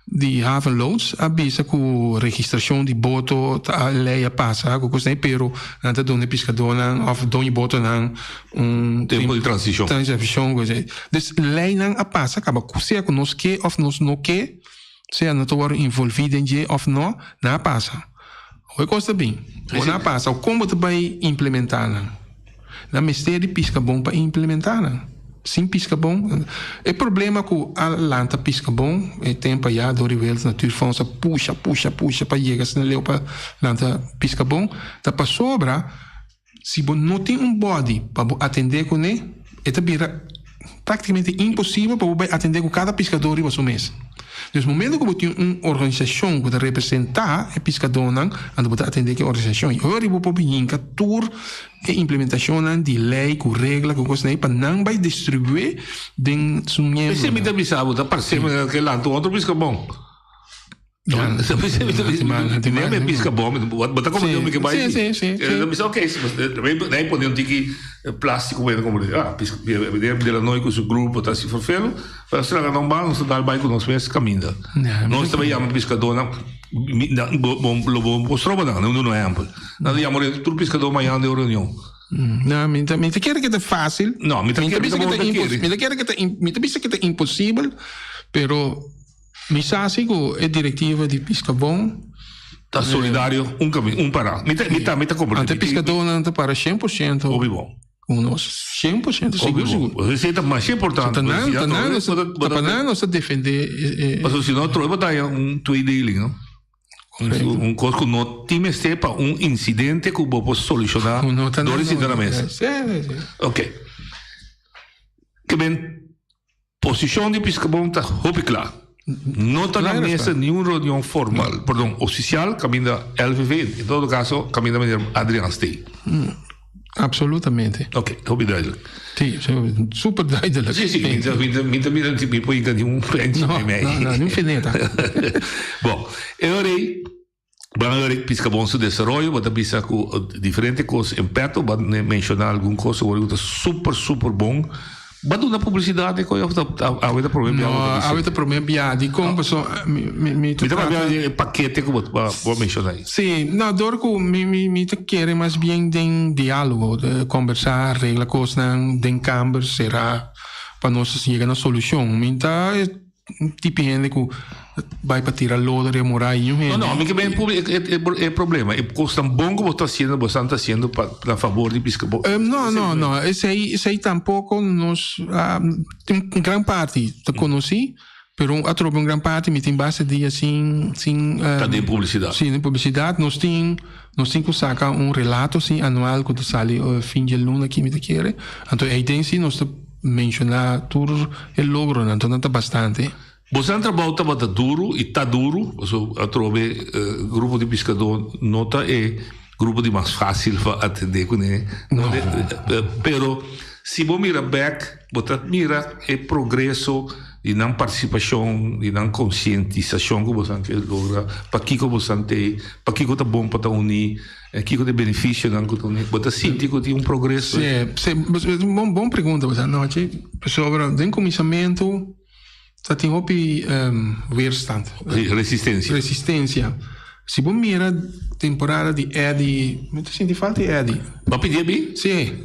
di Haven Loods a bisa ku registrashon di boto ta a lei a pasa ku kos pero nan ta duna e piskadónan òf doño botonan un Tempu di transishon. Transishon ku esei. Dus leinan a pasa kaba ku sea ku nos ke òf nos no ke, sea nos ta wòrdu involví den dje òf no, nan a pasa. Hopi kos ta bin. Bo nan a pasa. Kon bo ta bai implementá nan? Nan mester di piska bon pa implementá nan. Sin piska bon, e problema ku a lanta piska bon e tempu ayá dor di Wereld Natuurfonds a pusha, pusha, pusha pa yega asina leu pa lanta piska bon, ta pasobra si bo no tin un body pa bo atendé kuné, e ta bira práktikamente imposibel pa bo bai atendé ku kada piskadó riba su mes. Dus momento ku bo tin un organisashon ku ta representá e piskadónan, anto bo ta atendé ku e organisashon. I ora bo por hinka tur e implementashonnan di lei ku regla ku kosnan ei pa nan bai distribué den su miembronan. P'esei mi ta bisa bo, ta parse manera ke lanta un otro piskabon. Mi pisca bom, bo ta como mi ke bai. Sí, sí, sí. Mi bisa ok, dai pone un tiki plástico bueno como ah, pisca de la nooi cu su grupo ta así vervelo, pero si laga nan ban, nos ta dal bai cu nos mes caminda. Nos ta bai yama piscadornan, lo bo stroba nan, un ehempel. Nan ta yama tur piscador mañana den un reunion. No, mi ta, mi ta kere ke ta fácil. No, mi ta kere bisa ke ta ta impos, mi ta kere ke ta, mi ta bisa ke ta imposibel, pero mi sa si ku e direktiva di Piskabon Ta solidario un kami, un pará. Mi ta, mi ta, mi ta komprendé. Ante piskadónan ta para 100%. Hopi bon. Ku nos 100% sigur sigur. Esei ta masha importante. Ta nan, ta nan nos ta pa nan nos ta defendé e. Pasobra si no trobe bo ta haña un tweedeling, no? Un kos ku no tin mester pa un insidente ku bo por solushoná dor di sinta na mesa. Ok. Ke men posishon di Piskabon ta hopi kla. No ta na mesa niun reunion formal, perdon, ofisial kaminda LVV, en todo kaso kaminda meneer Adriaan Steen. Absolutamente. Ok, hopi duidelijk. Sí, super duidelijk. Sí, sí, mi ta, mi ta, mi ta mira mi por hinka ni un penchi no, mei. No, no, ni un fineta. Bon, e ora ei, ban ora ei Piskabon su desaroyo, bo ta bisa ku diferente kos en petto, bo a menshoná algun kos awor ku ta super, super bon. Bo a duna publisidat e koe of ta awe ta prome bia bo ta bisa? No, awe ta prome bia. Dikon? Pasobra mi mi mi ta papia di e pakete ku bo a menshoná ei. Sí, no, dor ku mi mi mi ta kere mas bien den diálogo, kombersá, regla kosnan den kamber será pa nos yega na solushon. Mi ta e tipi hende ku bai pa tira lodo riba muraya i un hende. No, no, mi ke ben publi e problema, e kosnan bon ku bo ta hasiendo, bo esnan ta hasiendo pa na fabor di piska bo. No, no, no, esei esei tampoko nos tin un gran parti ta konosí, pero atrobe un gran parti mi tin basta dia sin sin. Ta den publisidat. Si, den publisidat. Nos tin nos tin ku saka un relato si anual ku ta sali fin dje luna aki mi ta kere. Anto ei den si nos ta Menshoná tur e logronan, anto nan ta bastante. Boso trabou tabata duru i ta duru, pasobra atrobe grupo di piskadó no ta e grupo di mas fásil pa atendé kuné. No. Pero si bo mira bèk, bo ta mira e progreso di nan partisipashon, di nan konsientisashon ku boso ke logra, pakiko boso t'ei, pakiko ta bon pa ta uní. E kiko ta e benefisionan ku ta uni? Bo ta sinti ku tin un progreso? Sí, sí, bon, bon pregunta bo sa anochi. Pasobra den kuminsamentu ta tin hopi weerstand. Sí, resistencia. Resistencia. Si bo mira temporada di Eddy, mi ta sinti falta di Eddy. Bo a pidi e bin? Sí.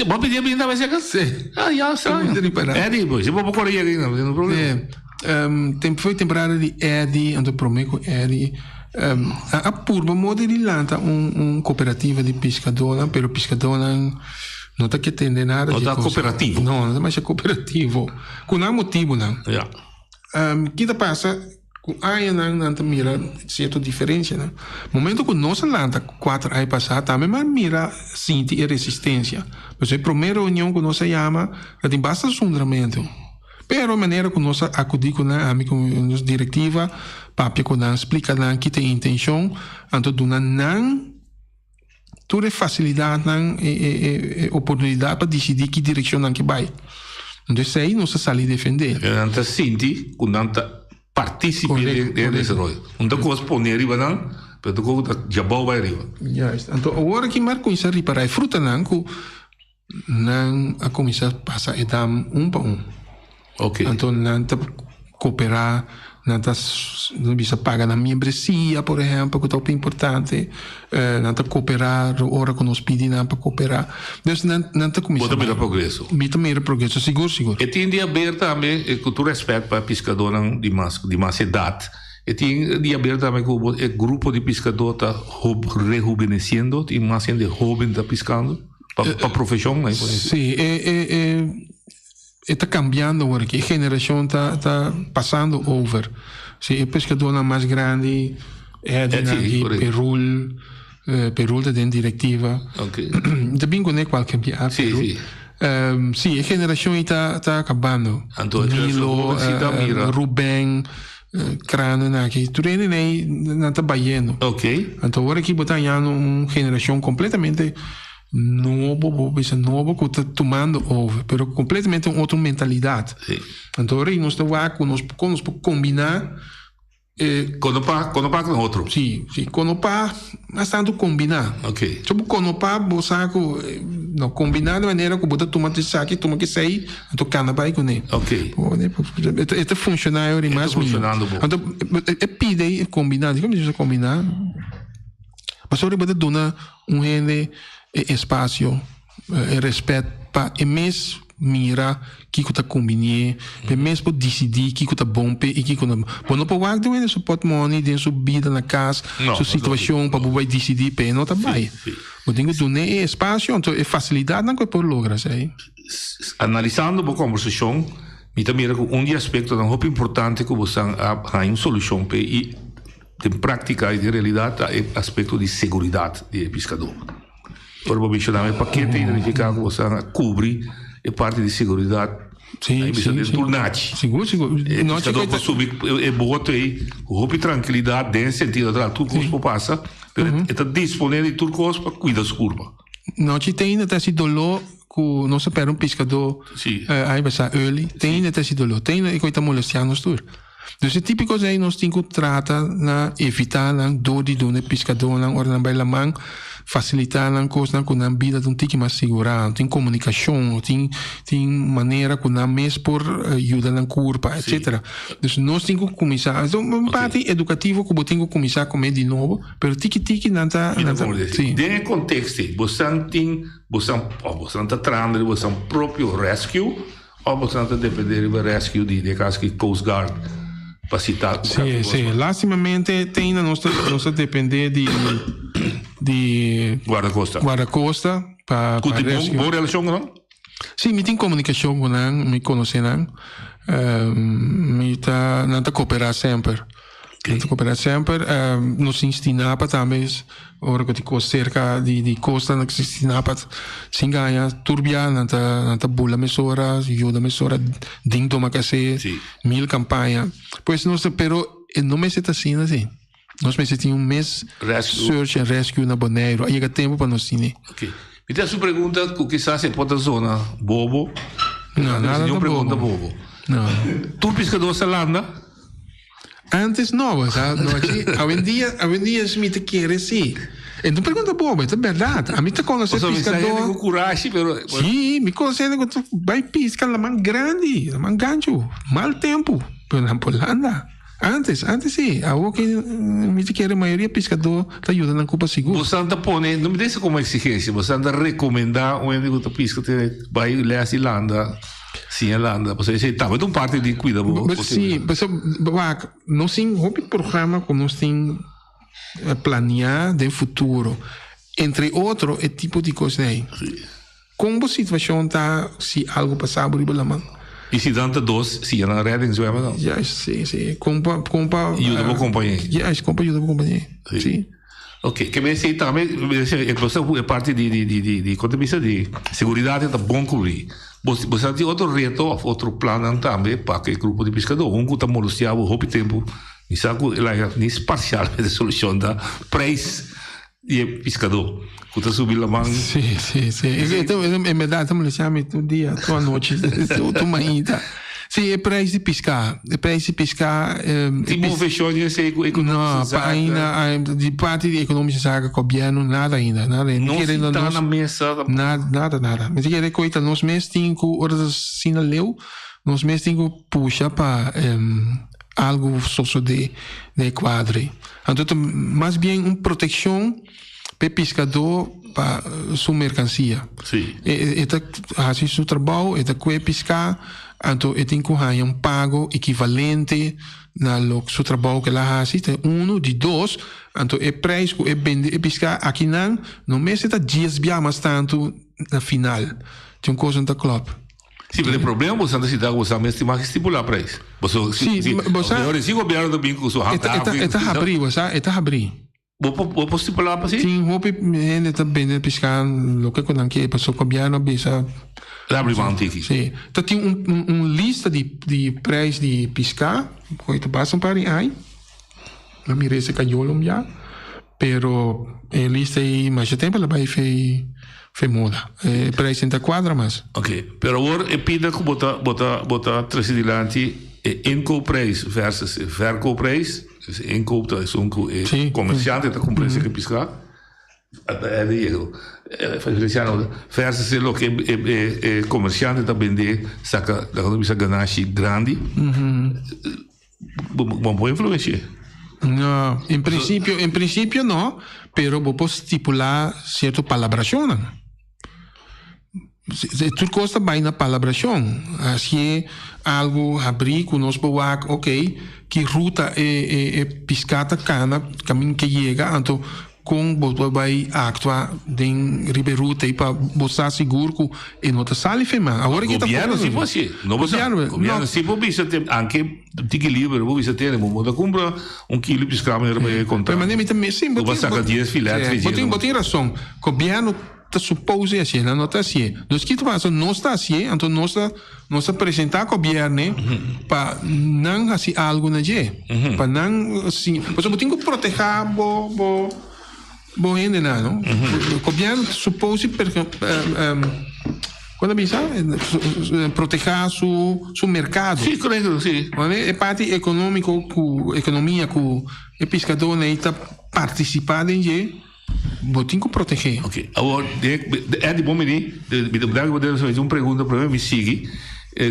Bo a pidi e bin tambe seka? Sí. Ah, ya, straño. Eddy, si bo por kore yega ayi, no tin problema. Sí. Foi temporada di Eddy, anto prome ku Eddy. A purba moda di lanta un cooperativa di piscadornan, pero piscadornan no ta ke tende nada di e No ta cosa. cooperativo. No, no ta masha cooperativo. Cu nan motibonan. Ja. Ki ta pasa cu añanan nan ta mira cierto diferencianan. Momento cu nos a lanta cuater aña pasa tambe mi a mira sinti e resistencia. Pasobra e prome reunion cu nos a yama ta tin basta zundramento. Pero manera ku nos a akudí ku nan, ami ku nos direktiva, papia ku nan, splika nan ki ta e intenshon, anto duna nan tur e fasilidatnan, e e e oportunidat pa disidí ki direkshon nan ke bai. Anto esei nos a sali defendé. E nan ta sinti ku nan ta partísipe den e desaroyo. Un ta kos pone riba nan, pero ta kos ku ta djabou bai riba. Juist. Anto awor aki mi a kuminsá ripará e frutanan ku Nan a kuminsá pasa e dam un pa un. Ok. Anto nan ta kooperá, nan ta bisa paga nan miembresia, por ehèmpel, ku ta hopi importante. Nan ta kooperá ora ku nos pidi nan pa kooperá. Dus nan nan ta kuminsá. Bo ta mira progreso? Mi ta mira progreso, sigur sigur. E tin di haber tambe, ku tur rèspèt pa piskadónan di mas di mas edat, e tin di haber tambe ku e grupo di piskadó ta rehubenesiendo, tin mas hende hóben ta piskando? Pa, pa profeshon, nee, por Sí, e, e, e, e ta cambiando awor aki. E generacion ta, ta pasando over. Sí, e pescadornan mas grandi, Eddie Eh, sí, Nagui, correcto. Perul, eh, Perul ta den directiva. Ok. Ta bin kuné kualke bia, Sí, Perul. sí. Ehm, sí, e generacion ei ta, ta acabando. Anto, e generacion Nilo, joven sí ta eh, mira. Ruben, eh, Kranen aki. Tur hende ei nan ta bayendo. Ok. Anto awor aki bo ta hañando un generacion completamente nobo, bo bisa nobo ku ta tumando over, pero completamente un otro mentalidad. Sí. Anto awor aki nos ta wak ku nos kon nos por kombiná e Konopá, konopá ku otro. Sí, sí, konopá mas tantu kombiná. Ok. So bo konopá bo sa ku no kombiná di manera ku bo ta tuma esaki, tuma esei, anto kana bai kuné. Ok. E ta funshoná e ora E ta mas mihó. funshonando bo. Anto e pide ei kombiná, dikon mi bisa kombiná? Pasobra bo ta duna un hende. e espasio, e rèspèt pa e mes mira kiko ta kumbinié, pa e mes por disidí kiko ta bon p'e i kiko no. Bo no por wak den wende su pòtmòni, den su bida na kas, su situashon pa bo bai disidí p'e, no ta bai. Bo tin ku dun'é e espasio, anto e fasilidatnan ku e por logra esei. Analisando bo kombersashon, mi ta mira ku un di e aspektonan hopi importante ku bo san a haña un solushon p'e i den práktika i den realidat ta e aspekto di seguridat di e piskadó. Ora bo menshoná e pakete i ta nifiká ku bo san a kubri e parti di seguridat Sí, sí, sí. Tur nachi. Sigur, sigur. E piskadó por subi e boto ei ku hopi trankilidat den sentido atrás tur kos por pasa, pero e ta disponé di tur kos pa kuida su kurpa. Nochi te ainda ta hasi doló ku nos a pèrdè un piskadó aña pasá early. Te ainda ta hasi doló. Te ainda e kos ta molestiá nos tur. Dus e típiko ei nos tin ku trata na evitá nan dor di duna e piskadónan ora nan bai laman, fasilitá nan kosnan ku nan bida ta un tiki mas sigurá. Tin komunikashon, tin tin manera ku nan mes por yuda nan kurpa, etsetera. Dus nos tin ku kuminsá. Un parti edukativo ku bo tin ku kuminsá kuné di nobo. Pero tiki tiki nan ta Mi ta nan ta komprende. sí. Den e kontekst ei, bosan tin, bosan, òf bosan ta trahando riba bosan propio rescue, òf bosan ta dependé riba rescue di, den e kaso aki, Coast Guard, pa sita un Sí, kaso sí. bos. Lastimamente te ainda nos ta nos ta dependé di di Guardacosta. Guardacosta pa Ku pa tin bon, rescue. bon relashon ku nan? Sí, mi tin komunikashon ku nan, mi konosé nan. Mi ta, nan ta koperá semper. Nan ta koperá semper. Nos tin Stinapa tambe, ora ku tin kos serka di di kosta nan tin Stinapa sin gaña tur bia nan ta nan ta bula mesora, yuda mesora, din toma kasé, mil kampaña. Pues nos ta, pero e no mester ta asina si. Nos mester tin un mes search and rescue na Boneiru. A yega tempu pa nos tine. Ok. Mi ta haci un pregunta cu kisas e por ta zona bobo. No, nada ta pregunta bobo. bobo. No. Tur piscador sa landa? Antes no, bo sa, no achi, awendia, awendia si mi ta kere si. E no pregunta bobo, e ta berdad. Ami ta conoce Pasobra mi sa hende piscador. cu curashi, pero. Si, mi conoce hende cu ta bay pisca laman grandi, laman gancho, mal tempo, pero nan por landa. Antes, antes si. Awor ki mi ta kere mayoria piskadó ta yuda nan kupa sigur. Bosan ta pone, no mi ta bisa komo eksigensia, bosan ta rekomendá un hende ku ta piska tene bai lès di landa, siña landa, pasobra esei tambe ta un parti di kuida bo. Si, pasobra wak, nos tin hopi programa ku nos tin planiá den futuro, entre otro e tipo di kosnan ei. Kon bo situashon ta si algu pasa bo riba laman? I si nan ta dos, siña nan redding zwemmen dan. Juist, si, si. Kon pa, kon pa. Yuda bo kompañé. Juist, kon pa yuda bo kompañé. Si. Ok, ke men esei tambe, e cosa ku e parti di, di, di, di, di, kon ta bisa, di seguridat ta bon kubrí. Bo, bo sa tin otro reto òf otro plannan tambe pa ku e grupo di piskadó. Un ku ta molestiá bo hopi tempu, mi sa ku el a ni parsialmente solushon ta preis. Di e piskadó ku ta subi laman. Sí, sí, sí. En berdad, ta molestia mi tur dia, tur anochi, tur mainta. Sí, e prijs di piská. E prijs di piská. Tin moveshon di esei ku ekonomische zaken? No, pa ainda, di parti di ekonomische zaken, gobièrnu, nada ainda, nada ainda. No sintá na mesa? Nada, nada, nada. Mi ta kere koita nos mes tin ku, ora ta asina leu, nos mes tin ku pusha pa Algu sosodé den e kuadro ei. Anto ta mas bien un protekshon p'e piskadó pa su merkansia. Sí. E e ta hasi su trabou, e ta kue piská, anto e tin ku haña un pago ekivalente na lo su trabou ku el a hasi, ta unu. Di dos, anto e preis ku e bende e piská akinan no mester ta dies bia mas tantu na final. Tin un kos no ta klòp. Sí, pero e problema boso ta sinta ku boso mes tin mas stipulá prijs. Boso Sí, boso si gobierno ta bin ku su E ta, e ta habrí, bo sa, e ta habrí. Bo por, bo por stipulá pa si? Tin hopi hende ta bende piská loke ku nan ke, pasobra gobierno a bisa. El habrí man tiki. Sí, ta tin un, un, un lista di, di prijs di piská, ku e ta basta un par di aña. Mi mira ese kayolo un bia. Pero e lista ei masha tempo la bai fei fei moda. E prijs ta cuadra mas. Ok, pero awor e pida ku bo ta bo ta bo ta trese dilanti e inkoopprijs versus e verkoopprijs. Dus e inkoop ta esun ku e komersiante ta kumpra esei piská. Feliciano versus e loke e e e komersiante ta bende saka laga nos bisa ganashi grandi. Bo bo por influensh'é. No, en prinsipio, en prinsipio no, pero bo por stipulá sierto palabrashonnan. Tur kos ta bai na palabrashon. Hasié algu habrí ku nos por wak, ok, ki ruta e e e piská ta kana kaminda ke yega, anto kon bo por bai aktua den riba e ruta ei pa bo sa sigur ku e no ta sali fe man. Awor aki ta Gobièrnu si por hasié. No bo sa. Gobièrnu si por bisa te anke tiki liber bo bisa tene bo bo ta kumpra un kilo piská manera bo e kontra. Bo a saka dies filet fe dje. Bo tin rason. Gobièrnu ta supose hasié, nan no ta hasié. Dus ki ta pasa? Nos ta hasié, anto nos ta nos ta presentá gobièrnu pa nan hasi algu na dje. Pa nan si, pasobra bo tin ku protehá bo bo bo hendenan, no? Gobièrnu ta supose kon ta bisa? Protehá su su merkado. Sí, korekto, sí. E parti ekonómiko ku ekonomia ku e piskadónan ei ta partisipá den dje. Bo tin ku protegé. Ok, awor Eddy bon bini, mi ta blanke bo debe haci un pregunta prome mi sigui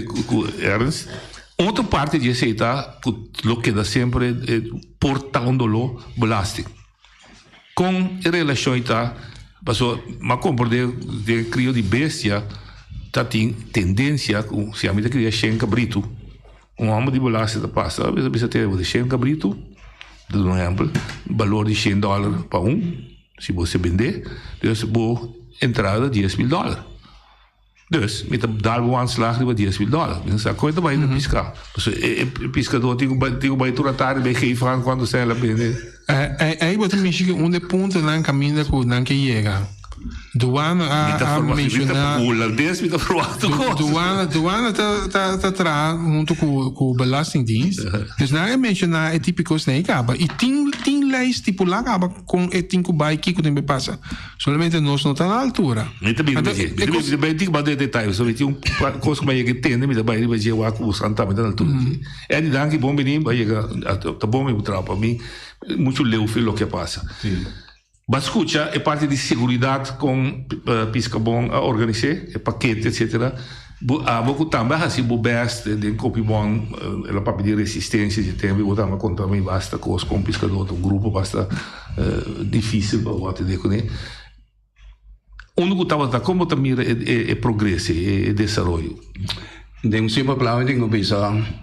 ku Ernst. Otro parti di esei ta ku lo keda semper por ta un doló belasting. Kon e relashon ei ta? Pasobra mi a komprende den krio di bestia ta tin tendensia ku si ami ta kria shen kabritu. Un hòmber di belasting ta pasa, a bisa tene bo di shen kabritu, ta duna un ehèmpel, balor di shen dòler pa un, si bo se bendé, dus bo entrada 10.000 dòler. Dus mi ta dal bo aanslag riba 10.000 dòler. Mi sa kon e ta bai na piská. Pasobra e piskadó tin ku bai tin ku bai tur atardi bai geef aan kuantu sèn el a bende. Ei bo ta mishi ku un di e puntonan kaminda ku nan ke yega. Douane a a menciona. Holandes mi ta verwacht un cos. Douane douane ta ta ta traha hunto cu cu belastingdienst. Dus nan a menciona e tipico snei caba y tin tin ley stipula caba con e tin cu bay kico tin bay pasa. Solamente nos no ta na altura. Mi ta bira dje. Mi ta bira bay tin cu bay den detaye pasobra mi tin un cos cu mi a yega tende mi ta bay riba dje wak cu boso anta mi ta na altura dje. Eddy danki bon bini bo a yega ta bon mi bo traha pa mi mucho leu fi loke a pasa. Bo a scucha e parti di seguridad con Piscabon a organis'é, e pakete etcetera. Bo abo cu tambe a haci bo best den Copibon, el a papia di resistencia dje tempo y bo tambe a conta mi basta cos con piscador ta un grupo basta dificil pa bo atende cune. Unda cu tabata, con bo ta mira e progreso, e desaroyo? Den un simpel palabra mi tin cu bisa.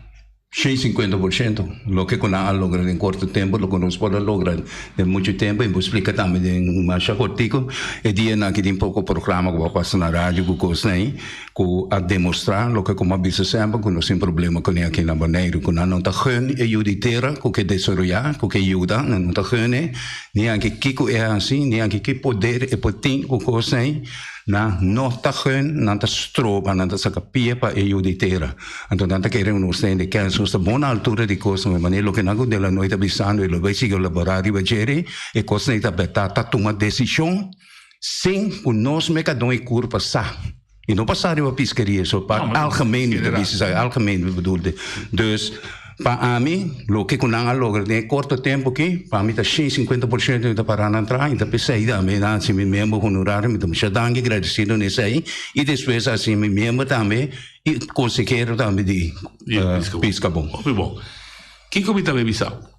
150%, loke ku nan a logra den korto tempu, loke nos por a logra den muchu tempu, i bo splika tambe den masha kortiku. E dianan aki tin poko programa ku bo a pasa na radio ku kosnan ei, ku a demostrá loke ku mi a bisa semper ku nos tin problema kuné aki na Boneiru, ku nan no ta gun e yu di tera ku ke desaroyá, ku ke yuda, nan no ta gun e, ni anke kiko e hasi, ni anke ki poder e por tin ku kosnan ei. Nan no ta gun, nan ta stroba, nan ta saka pia pa e yu di tera. Anto nan ta kere nos tende kens nos ta bon na altura di kosnan, manera loke nan ku Delanoy ta bisando i lo bai sigui elaborá riba djere, e kosnan ei ta bèrdat ta tuma desishon sin ku nos mekadon i kurpa sa. I no pa sa riba piskeria so, pa algemeen mi ta bisa esaki, algemeen mi bedoel dit. Dus pa ami loke ku nan a logra den e korto tempu aki, pa mi ta 150 por shento mi ta para nan traha i ta p'esei tambe nan hasi mi miembro honorario, mi ta masha danki gradesido na esei i despues hasi mi miembro tambe I konsehero tambe di Piscabon. Hopi bon. Kiko mi ta bay bisa bo?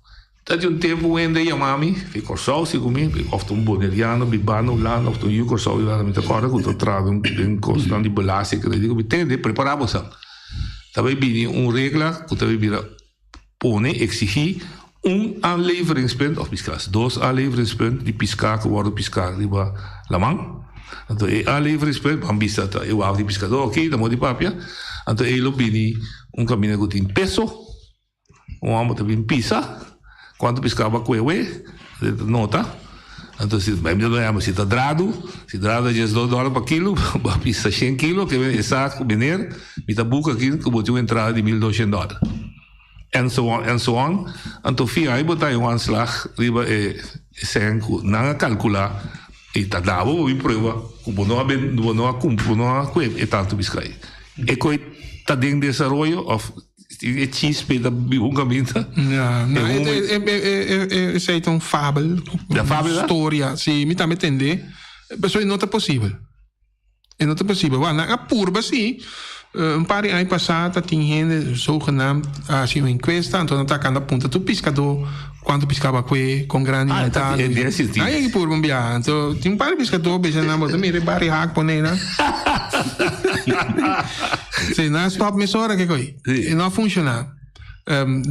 Ta di un tempu un hende a yama mi di Kòrsou segun mi, òf ta un boneriano bibá na Hulanda òf ta un yu Kòrsou bibá na mi ta kòrda ku ta traha den kosnan di belasting. Di ku mi tende prepará boso. Ta bay bini un regla ku ta bay bira pone, eksigí, un aanleveringspunt òf misklas dos aanleveringspunt di piská ku wòrdu piská riba laman. Anto e aanleveringspunt ban bisa ta e waf di piskadó oke ta moda di papia. Anto ei lo bini un kaminda ku tin peso, un hòmber ta bin pisa kuantu piská bo a kuewe, e ta nota. Anto si bai mi ta doña si ta dradu, si dradu ta 12 dòler pa kilo, bo a pisa shen kilo, ke e sa ku meneer mi ta buka aki ku bo tin un entrada di 1200 dòler. En so on, en so on. Anto fin ai bo ta un aanslag riba e sèn ku nan a kalkulá i ta da bo bo bin prueba ku bo no a ben, bo no a kumpli, bo no a kue e tantu biskai. E koi ta den desaroyo òf e chispe ta biba un kaminda? Ja, no, e, e, e, e, e, esei ta un fabel, Ja, fabel, un storia. Si, mi tambe tende. Pasobra no ta posibel. E no ta posibel. Wak, nan a purba si. Un par di aña pasá ta tin hende zogenaamd a hasi un enkuesta, anto nan ta kanda puntra tur piskadó kuantu piská bo a kue, kon grandi nan ta. Nan yega purba un biaha, anto tin un par di piskadó bisa nan bo ta mira e bari hak pone nan. Si, nan a stòp mesora ke koi. E no a funshoná.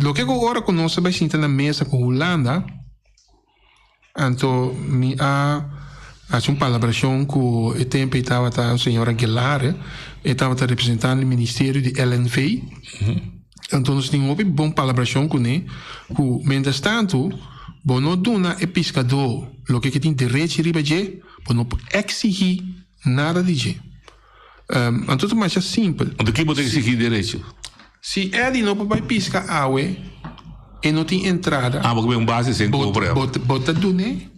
Loke ku ora ku nos a bai sinta na mesa ku Hulanda, Anto mi a haci un palabracion cu e tempo ei tabata señor Aguilar, e tabata representando e ministerio di LNV. Anto nos tin hopi bon palabracion cune cu mientras tanto bo no duna e piscador loke ke tin derechi riba dje, bo no por exigi nada di dje. Anto ta masha simpel. Anto ki bo ta exigi derecho? Si Eddie no por bai pisca awe, e no tin entrada. Ah, bo ke bai un base sin cobra. Bo, bo ta dun'é.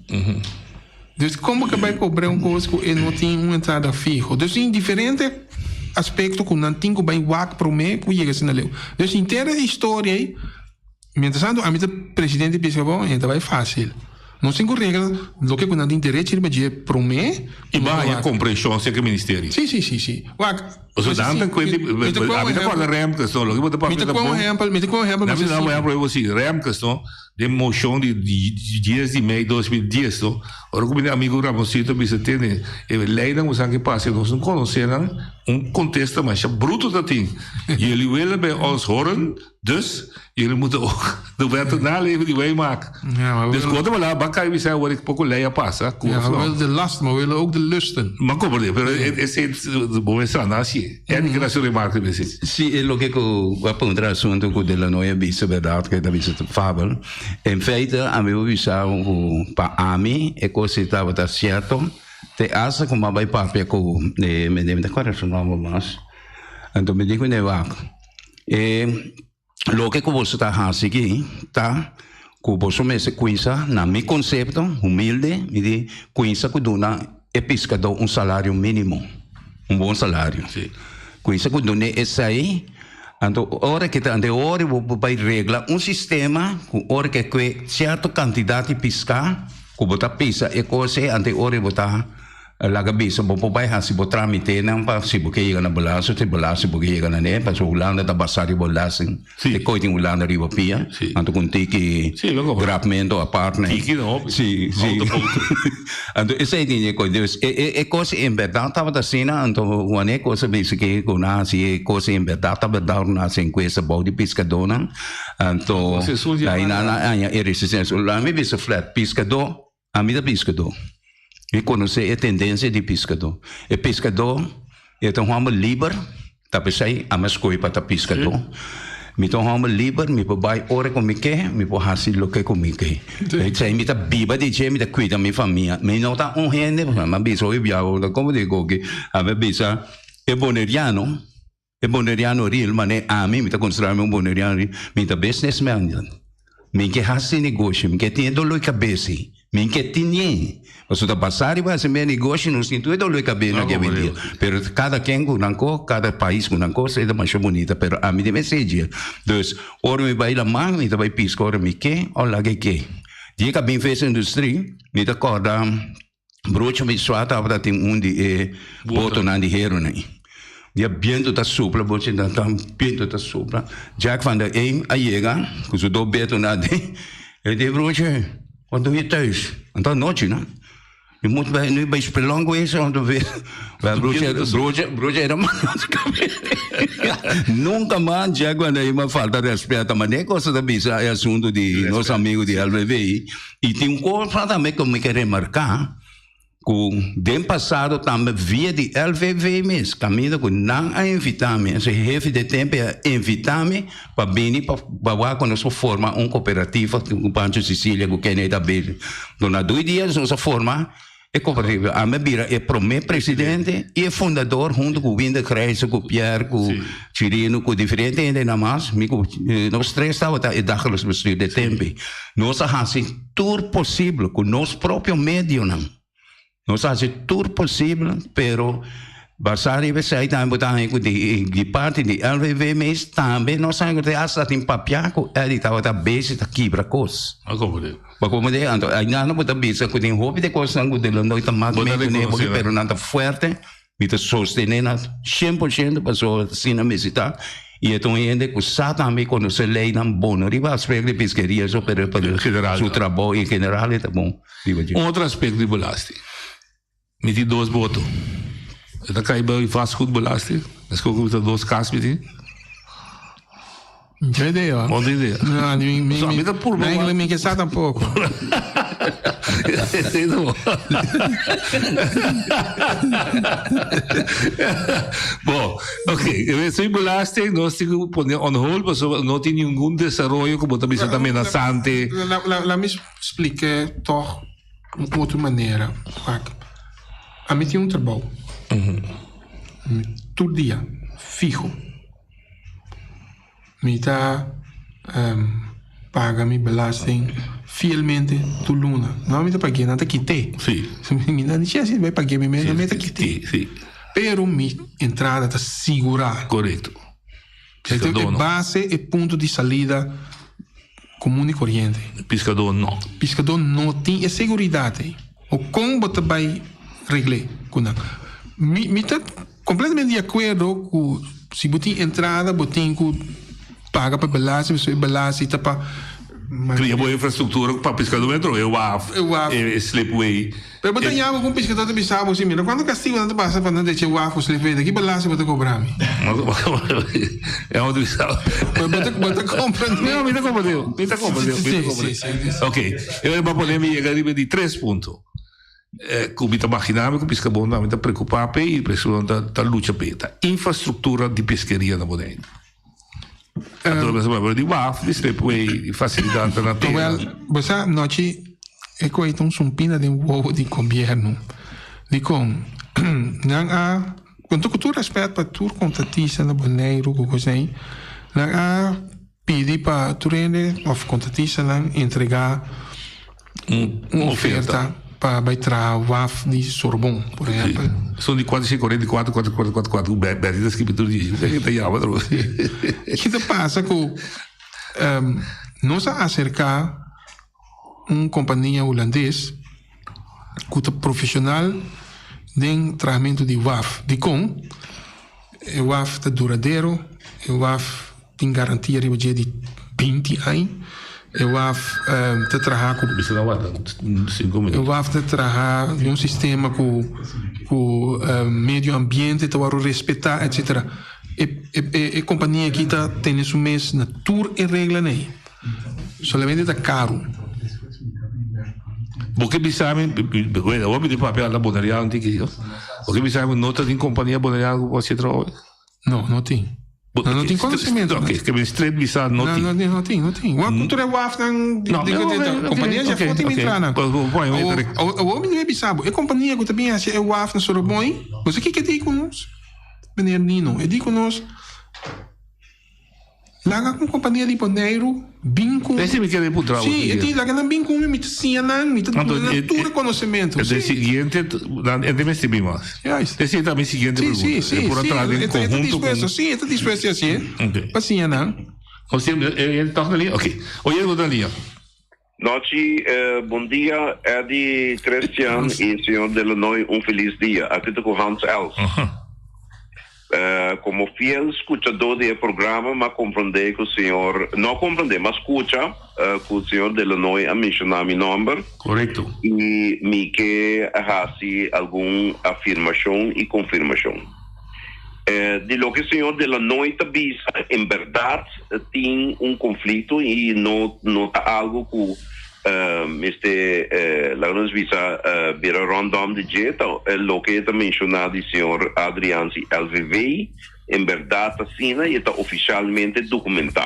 Dus con bo ke bai cobra un cos cu e no tin un entrada fiho? Dus tin diferente aspecto cu nan tin cu bai wak prome cu yega asina leu. Dus henter e historia ei, mientras tanto ami ta presidente di Piscabon, e ta bai facil. Nos tin cu regla loke cu nan tin derecho riba dje prome. Y bo haya comprension cerca e ministerio. Si, si, si, si. Wak. Pasobra nan ta cuenta, Mi ta ami ta corda Remkes no, loke bo ta papia ta bon. Mi ta cu un ehempel, mi ta cu un ehempel. Mi ta cu un ehempel bo si, Remkes no, den mocion di dies di mei 2010 no, ora cu mi amigo Ramonsito bisa tene, e leynan cu esaki pasa nos no conoce nan, un contesta masha bruto ta tin. Jullie willen bij ons horen, Dus, jullie moeten ook de wetten naleven die wij maken. Ja, maar we dus willen- kort maar laat kan je zeggen wat ik poco lei a pasa. Ku Ja, of we no. willen de last, maar we willen ook de lusten. Maar kom maar, pero het is het bom is aan así. En ik rasu remarque besi. Sí, e loke ku a puntra asuntu ku De La Noia bisa bèrdat ku e ta bisa ta fabel. En feite ami por bisa ku pa ami e kos ei tabata sierto te asta ku mi a bai papia ku e mi ta kòrda su nòmber mas. Anto mi di ku ne wak. E loke ku boso ta hasi aki ta ku boso mester kuinsa, na mi konsepto humilde, mi di kuinsa ku duna e piskadó un salario mínimo, un bon salario. Kuinsa ku dun'é esei, anto ora ke ta, anto e ora bo por bai regla un sistema ku ora ke kue sierto kantidat di piská ku bo ta pisa e kos ei, anto e ora bo ta. Laga bisa bo por bai hasi bo tramitenan pa si bo ke yega na belasting, si belasting bo ke yega na ne, pasobra Hulanda ta basa riba belasting, te koe tin Hulanda riba pia, anto ku un tiki grapmento apart ne. Tiki no hopi. Si, si. Anto esei tin e koe, dus e e kos en bèrdat tabata asina, anto wanneer kos a bisa ke ku nan hasi e kos en bèrdat ta bèrdat nan hasi enkuesta bou di piskadónan, anto ai nan a haña e resistensia. Laga mi bisa flat, piskadó Ami ta piskadó. Mi konosé e tendensia di piskadó. E piskadó e ta un hòmber liber, ta p'esei ami a skohe pa ta piskadó. Mi ta un hòmber liber, mi por bai ora ku mi ke, mi por hasi loke ku mi ke. P'esei mi ta biba di dje, mi ta kuida mi famia. Mi no ta un hende, mi a bisa hopi biaha, komo di koki, ami a bisa e boneriano, E boneriano real manera ami, mi ta considera mi un boneriano real, mi ta businessman jan. Mi ke hasi negoshi, mi ke tin e dolor di cabes ei. Mi ke tinié. Pasobra ta basa riba hasi mi negoshi, nos tin tur e dolor di cabes na hoy en dia. Pero cada ken cu nan cos, cada pais cu nan cos, e ta masha bunita. Pero ami den mester dje. Dus, ora mi bai laman, mi ta bai pisca ora mi ke, o laga e ke. Dia cu a bin feest industrie, mi ta corda. Brocho mi swa tabata tin un di e botonan di heronan. Dia biento ta supla, bo sinta ta biento ta supla. Jack van der Eem a yega ku su dos betonan aden. E di, Brocho, wat doe je thuis? Anto anochi, no? Je moet bij, nu bij Spelonk wezen om te weer. Wel, broertje, broertje, broertje era Nunca mas Jack van der Eem a falta respeto. Maar ne cosa ta bisa e asunto di nos amigo di LVV. I tin un cosa tambe ku mi ke remarká, ku den pasado tambe via di LVV mes, kaminda ku nan a invitá mi, ese hefe di tempu a invitá mi pa bini pa pa wak ku nos por forma un kooperativa ku Pancho Cecilia ku Kenneth ta bezig. Dor na dui dia nos a forma E cooperativa a mi a bira e prome presidente y e fundador hunto cu Winder Grijze, cu Pierre, cu Chirino, cu diferente hende na mas. Mi cu nos tres tabata e dagelijks bestuur de tempi. Nos a haci tur posible cu nos propio medionan. Nos a haci tur posible, pero Basá riba esei tambe bo ta haña ku di di parti di LVV mes tambe nos haña ku te hasta tin papiá ku Eddy tabata bezig ta kibra kos. A komprendé. Bo komprendé? Anto ainda bo ta bisa ku tin hopi di kosnan ku de lo no ta mak Bo ta mee kuné rekonosé pero nan ta fuerte. Mi ta sostené nan 100% pasobra asina mester ta i e ta un hende ku sa tambe konosé leinan bon no riba aspekto di piskeria so pero General su trabou en general e ta bon riba dje. Un otro aspekto di belasting. Mi tin dos boto. E ta kai bij vastgoedbelasting. Meskos ku mi ta dos kas mi tin. Mucha idea. Bon idea. No, mi, mi, So, a mi ta purba mi, wak. mi ke sa tampoco. Esei ta bon. Bon, ok. Esei belasting nos tin ku pone on hold pasobra no tin ningun desaroyo ku bo ta bisa ta amenasante. La, la, la mi splike toch un otro manera. Wak, ami tin un trabou. Tur dia, fiho. Mi ta paga mi belasting fielmente tur luna. No mi ta pag'é, nan ta kit'é. Sí. Mi no dici así bai pag'é mi mes, mi ta kit'é. Sí. Pero mi entrada ta sigurá. Korekto. Piskadó no. E base, e punto di salida komun i koriente. Piskadó no. Piskadó no tin e seguridat ei. O kon bo ta bai regl'é ku nan? Mi mi ta Completamente di acuerdo cu si bo tin entrada bo tin cu paga pa belasting pasobra e belasting ta pa Cria bo infrastructura pa piscador metro, e waf, E waf. e slipway. Pero bo ta yama cu un piscador ta bisa bo si mira cuanto castigo nan ta pasa pa nan decha e waf cu slipway ta ki belasting bo ta cobra mi? E otro bisa. Bo ta bo ta comprende? No, mi ta comprende, mi ta comprende, mi ta comprende. Si, si, si. Ok, e ora bo a pone mi yega riba di tres punto. Ku mi ta maginá mi ku Piskabon tambe ta preokupá p'e i Piskabon ta ta lucha p'e ta infrastruktura di peskeria na Boneiru. Anto nos a papia di waf, di slipway, di fasilidatnan na tera. Wel, bo sa nochi e koe ta un sumpina den wowo di gobièrnu. Dikon? Nan a, ku tur rèspèt pa tur kontratista na Boneiru ku kos ei, nan a Pidi pa tur hende of kontratistanan entregá un oferta pa bai traha waf di Sorbon, por ehèmpel. Son di kuater shen kuarenta i kuater, kuater, kuater, kuater, kuater. Bertie ta skibi tur di e ta yama tro. Ki ta pasa ku nos a aserká un kompania hulandes ku ta profeshonal den trahamentu di waf. Dikon? E waf ta duradero, e waf Tin garantia riba dje di 20 aña. E waf ta traha ku. Bisa na warda 5 minuut. E waf ta traha den un sistema ku ku medio ambiente ta wòrdu respetá etcetera. E e kompania aki ta tene su mes na tur e reglanan ei. Solamente ta karu. Bo ke bisa mi, bueno, awor mi tin papia na Boneriano tin ki, bo ke bisa mi no ta tin kompania Boneriano ku por hasi e trabou ei? No, no tin. No, no tin conocimiento. Ok, ke men straight bisa no tin. No, no tin, no tin. Wak ku tur e wafnan di No, di ok, di kompania ya ok, for tin ok. entra nan. Bo- bo- bo- Awor awor mi debe bisa bo, e kompania ku ta bin hasi e waf na Soroboi, bo sa kiko e di ku nos? Meneer Nino, e di ku nos, Laga ku kompania di Boneiru bin ku. Ese mi kere puntra bo. Sí, e di laga nan bin ku mi, mi ta siña nan, mi ta duna nan tur e konosementu. E siguiente, nan e mester bin mas. Juist. Esei ta mi siguiente Sí, pregunta. sí, sí, E por a sí, traha den e ta konhunto ku. dispuesto, sí, e ta dispuesto di hasié Ok. pa siña nan. O sea, e tòg na liña? Ok. Oye, bo ta na liña. Nochi, bon dia Eddy, Christian y señor Delanoy un feliz dia. Aki ta cu Hans Els. Como fiel scuchador di e programa m'a comprende cu señor, no a comprende, m'a scucha cu señor Delanoy a menciona mi nomber. Correcto. Y mi ke haci algun afirmacion y confirmacion. Di loke señor Delanoy ta bisa, en berdad tin un conflicto y no no ta algo cu mester laga nos bisa bira rondom di dje, ta loke e ta menciona di señor Adriaans y LVV en berdad ta asina y e ta oficialmente documenta.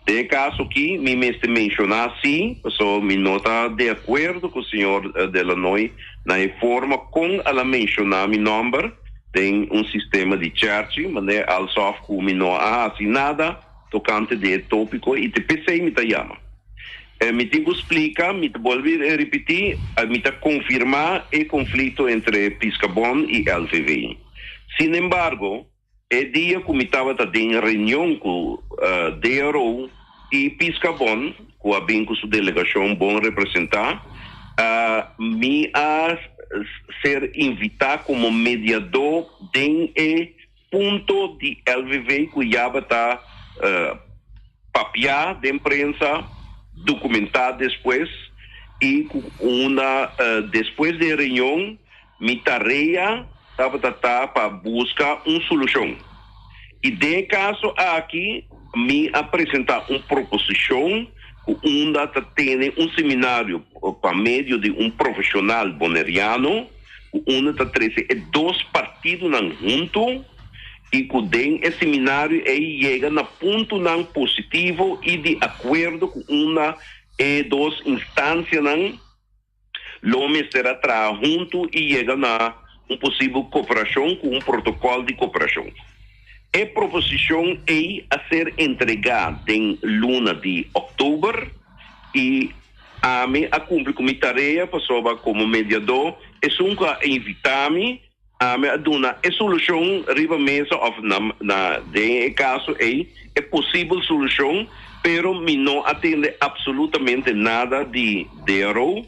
Den e caso aki mi mester menciona si, pasobra mi no ta de acuerdo cu señor Delanoy na e forma con al a menciona mi nomber den un sistema di cherchi, manera alsof cu mi no a haci nada tocante di e topico y te p'esey mi ta yama. Mi tin cu splica, mi ta bolbe ripiti, mi ta confirma e conflicto entre Piscabon y LVV. Sin embargo, E dia ku mi tabata den reunion ku DRO i Piscabon, ku a bin ku su delegashon bon representá, mi a ser invitá komo mediadó den e punto di LVV ku yaba ta papiá den prensa, dokumentá despues i ku unda despues di e reunion mi tarea tabata ta pa buska un solushon. I den e kaso aki mi a presentá un proposishon ku unda ta tene un seminario pa medio di un profeshonal boneriano ku unda ta trese e dos partidonan huntu i ku den e seminario ei yega na puntonan positivo i di akuerdo ku unda e dos instansianan lo mester a traha huntu i yega na un posibel koperashon ku un protokòl di koperashon. E proposishon ei a ser entregá den luna di òktober i ami a kumpli ku mi tarea pasobra komo mediadó esun ku a invitá mi, ami a duna e solushon riba mesa òf na na den e kaso ei e posibel solushon, pero mi no a tende apsolutamente nada di DRO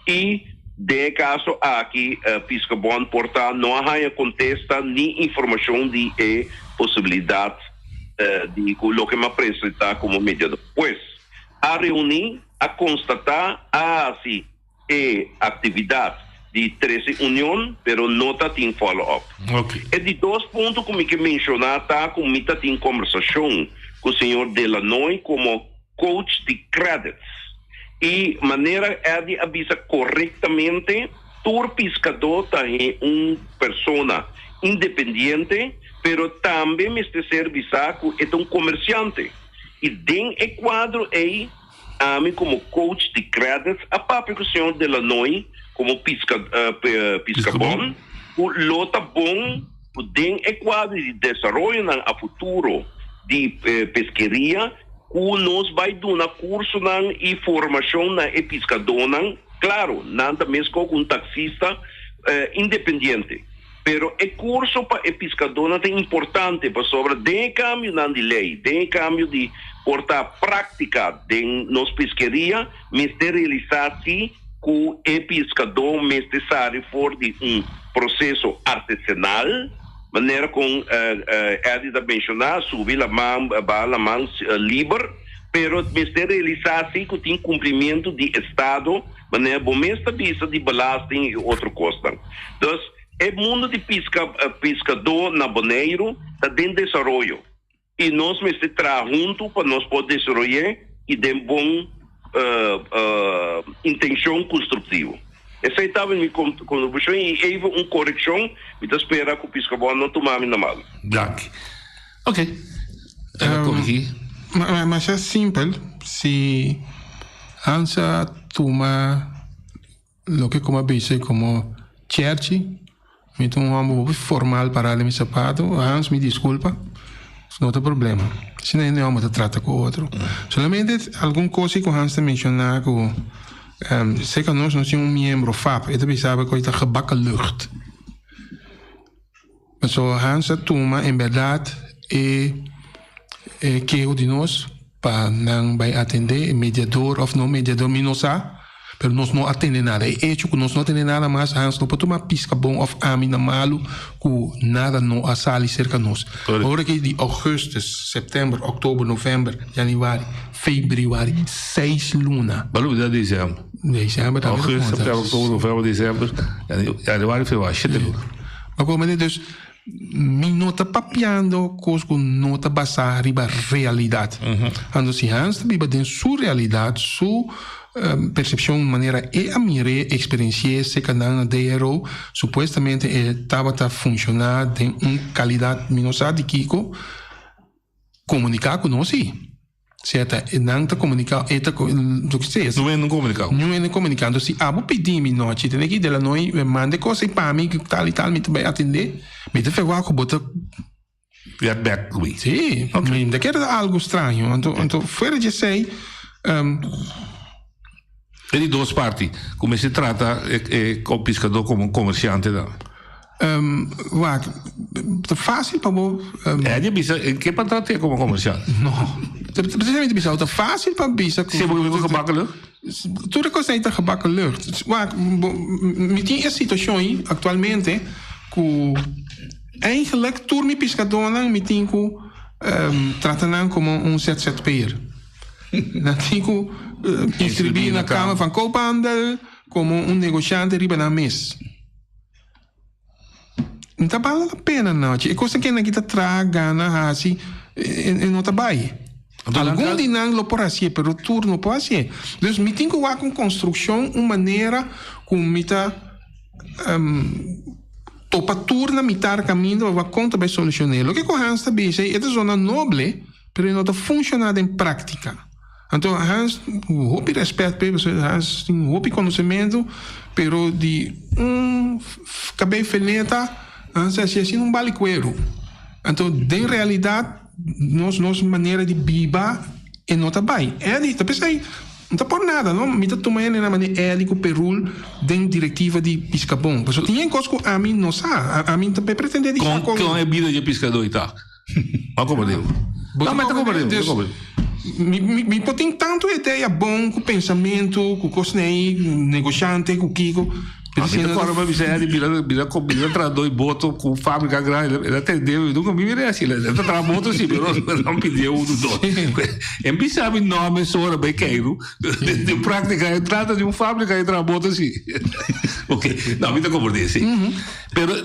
i den e kaso aki Piskabon por ta no a haña kontesta ni informashon di e posibilidat di ku loke mi a presentá komo mediador. Pues a reuní, a konstatá, a hasi. E aktividat di trese union, pero no ta tin follow up. E di dos punto ku mi ke menshoná ta ku mi ta tin kombersashon ku señor Delanoy komo coach di credits. I manera Eddy a bisa korektamente, tur piskadó ta he un persona independiente, pero tambe mester ser bisá ku e ta un komersiante. I den e kuadro ei, Ami komo coach di credits a papia ku señor Delanoy komo piska piskabon ku lo ta bon ku den e kuadro di desaroyonan a futuro di peskeria ku nos bai duna kursonan i formashon na e piskadónan, klaro nan ta meskos ku un taksista independiente. Pero e curso pa e piscadónan ta importante pasobra den e cambionan di ley, den e cambio di por ta práctica den nos pisqueria, mester realisa si cu e piscadó mester sali for di un proceso artesanal, manera con Eddy ta menciona, subi laman, baha laman liber, pero mester realisa si cu tin cumplimiento di estado, Manera bo mes ta bisa di belasting i otro kosnan. Dus e mundu di piska piskadó na Boneiru ta den desaroyo i nos mester traha huntu pa nos por desaroy'é i den bon intenshon konstruktivo. Esei tabata mi kontribushon i even un korekshon, mi ta spera ku Piskabon no tuma mi na mal. Danki. Ok. Ela corrigi. Masha simpel, si Hans a tuma loke ku mi a bisa komo cherchi, mi ta un hòmber hopi formal pará den mi sapato, Hans mi diskulpa, no ta problema. Asina hende hòmber ta trata ku otro. Solamente algun kos ku Hans ta menshoná ku serka nos nos tin un miembro fap, e ta bisa ku e ta gebakken lucht. Pasobra Hans a tuma en bèrdat e e keho di nos pa nan bai atendé, e mediador òf no mediador mi no sa, pero nos no a tende nada. E echo ku nos no a tende nada mas, Hans no por tuma piska bon òf ami na malu ku nada no a sali serka nos. Ora ki di ougùstus, sèptèmber, òktober, novèmber, yanüari, febrüari, seis luna. Bo a lubidá desèmber. Desèmber tambe ta konta. Ougùstus, sèptèmber, òktober, novèmber, desèmber, yanüari, febrüari, shete luna. Ma como mende dus mi no ta papiando cos cu no ta basa riba realidad. Anto si Hans ta biba den su realidad, su percepcion manera e a mir'é, experienci'é seca nan na DRO, supuestamente e tabata funciona den un calidad mi no sa di kico, Comunica cu nos si. Sea ta nan ta comunica e ta lo que sea. No hende comunica. No hende comunica. Entonces si abo pidi mi nochi tene ki de la noi manda e cosa ei pa mi tal y tal mi ta bay atende mi ta fegua cu bo ta Get back to me. Si. Mi ta kere ta algo straño. Anto anto fuera di esey. E di dos parti cu mester trata e piscador como un comerciante ta. Wak, ta facil pa bo. Eddie a bisa, e ke pa trat'é como comerciante? No. Precisamente bisa, ta fácil pa bisa ku. Sí, porque gebakken lucht. Tur e kos ei ta gebakken lucht. Wak, mi tin e situashon ei aktualmente ku eigenlijk tur mi piskadónan mi tin ku trata nan komo un ZZP'er. Nan tin ku inskribí na Kamer van Koophandel komo un negoshante riba nan mes. No ta bale la pena no. E kos aki nan ta traha, gana, hasi, e no ta bai. Algun di nan lo por hasié, pero tur no por hasié. Dus mi tin ku wak un konstrukshon, un manera ku mi ta topa tur na mitar kaminda pa wak kon ta bai solushoné. Loke ku Hans ta bisa ei, e ta zona noble, pero e no ta funshoná den práktika. Anto Hans, ku hopi rèspèt p'e, pasobra Hans tin hopi konosementu, pero di un kabei feneta, Hans a hasi asina un bali kueru. Anto den realidat nos nos manera di biba e no ta bai. Eddy ta p'esei no ta por nada no, mi ta tuma hende na manera Eddy ku Perul den direktiva di Piskabon, pasobra tin e kos ku ami no sa, ami ta pretende di sa kon. Kon e bida di e piskadó ei ta? Ma como digo? No, ma ta como digo, ta como digo. Mi, mi, mi por tin tanto idea bon cu pensamento, cu cosney, negoshante, cu kico. A mi ta corda pa bisa Eddie bira bira bira trahador di boto cu fabrica grandi, el a tende mi, nunca mi mira así, el ta traha boto si, pero nan pidié uno dos. En bisa mi nomber mesora bay keiru, den practica e trata di un fabrica e traha boto si. Ok, no mi ta comprende si. Pero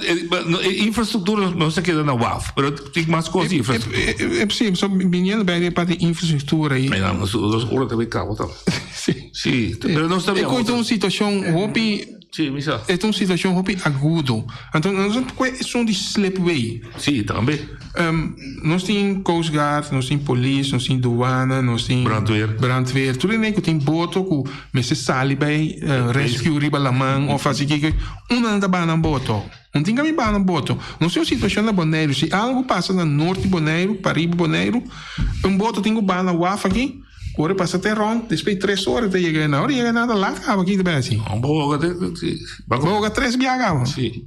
e infrastructura nos ta keda na waf, pero tin mas cos di infrastructura. Sí, so biniendo bij de parte infrastructura y. Mira, nos ora ta bay cabo ta. Sí. Sí, pero nos ta E ta un situacion hopi. Sí, mi sa. E ta un situacion hopi agudo. Anto nos ta kue esun di slipway. Sí, tambe. Nos tin Coast Guard, nos tin polis, nos tin douane, nos tin. Brandweer. Brandweer. Tur hende ku tin boto ku mester sali bai rescue riba laman of hasi kiko. Unda nan ta baha nan boto? No tin kami baha nan boto. Nos tin un situashon na Boneiru, si algu pasa na nort di Boneiru, pariba Boneiru, un boto tin ku baha na waf aki, ora e pasa te rònt, despues di tres ora e ta yega einan. Ora e yega einan ta lat kaba aki ta bai hasi. Bo hoga te, si. Bo hoga tres biaha kaba. Si.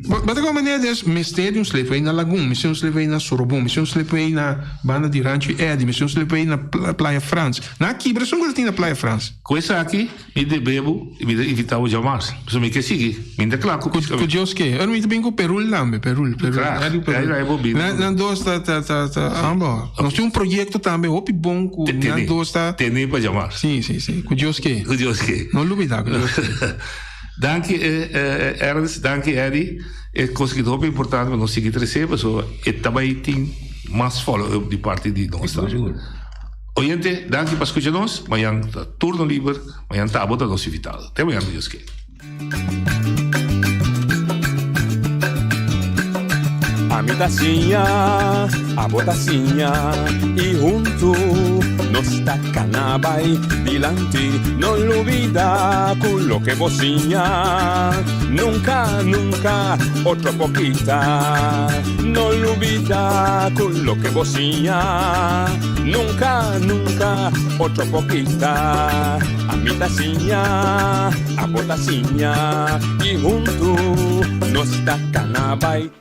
Bo ta kome manera des mester di un slipway na Lagun, mester un slipway na Sorobon, mester un slipway na banda di Rancho Eddy, mester un slipway na Playa Frans. Nan a kibra esun ku ta tin na Playa Frans. Ku esaki mi debe bo i mi ta invita bo djamas. Pasobra mi ke sigui. Mi ta kla ku piska. Ku Dios ke. Ora mi ta bin ku Perul tambe. Perul, Perul. Kla. Eddie Perul. Ai bo bin. Nan dos ta, ta, ta, ta, ambo. Nos tin un proyekto tambe hopi bon ku nan dos ta. Tene pa djamas. Si, si, si. Ku Dios ke. Ku Dios ke. No lubida ku Dios ke. Danki Ernst, danki Eddie. E kos aki ta hopi importante pa nos sigui trese pasobra e ta bai tin mas follow up di parti di nos tambe. Oyente, danki pa skucha nos. Mañan ta turno liber, mañan ta abo ta nos invitado. Te mañan ku Dios ke. Ami ta siña, abo ta siña y huntu nos ta cana bay dilanti. No lubida cu loke bo siña nunca, nunca otro por kita. No lubida cu loke bo siña nunca, nunca otro por kita. Ami ta siña, abo ta siña y huntu nos ta cana bay.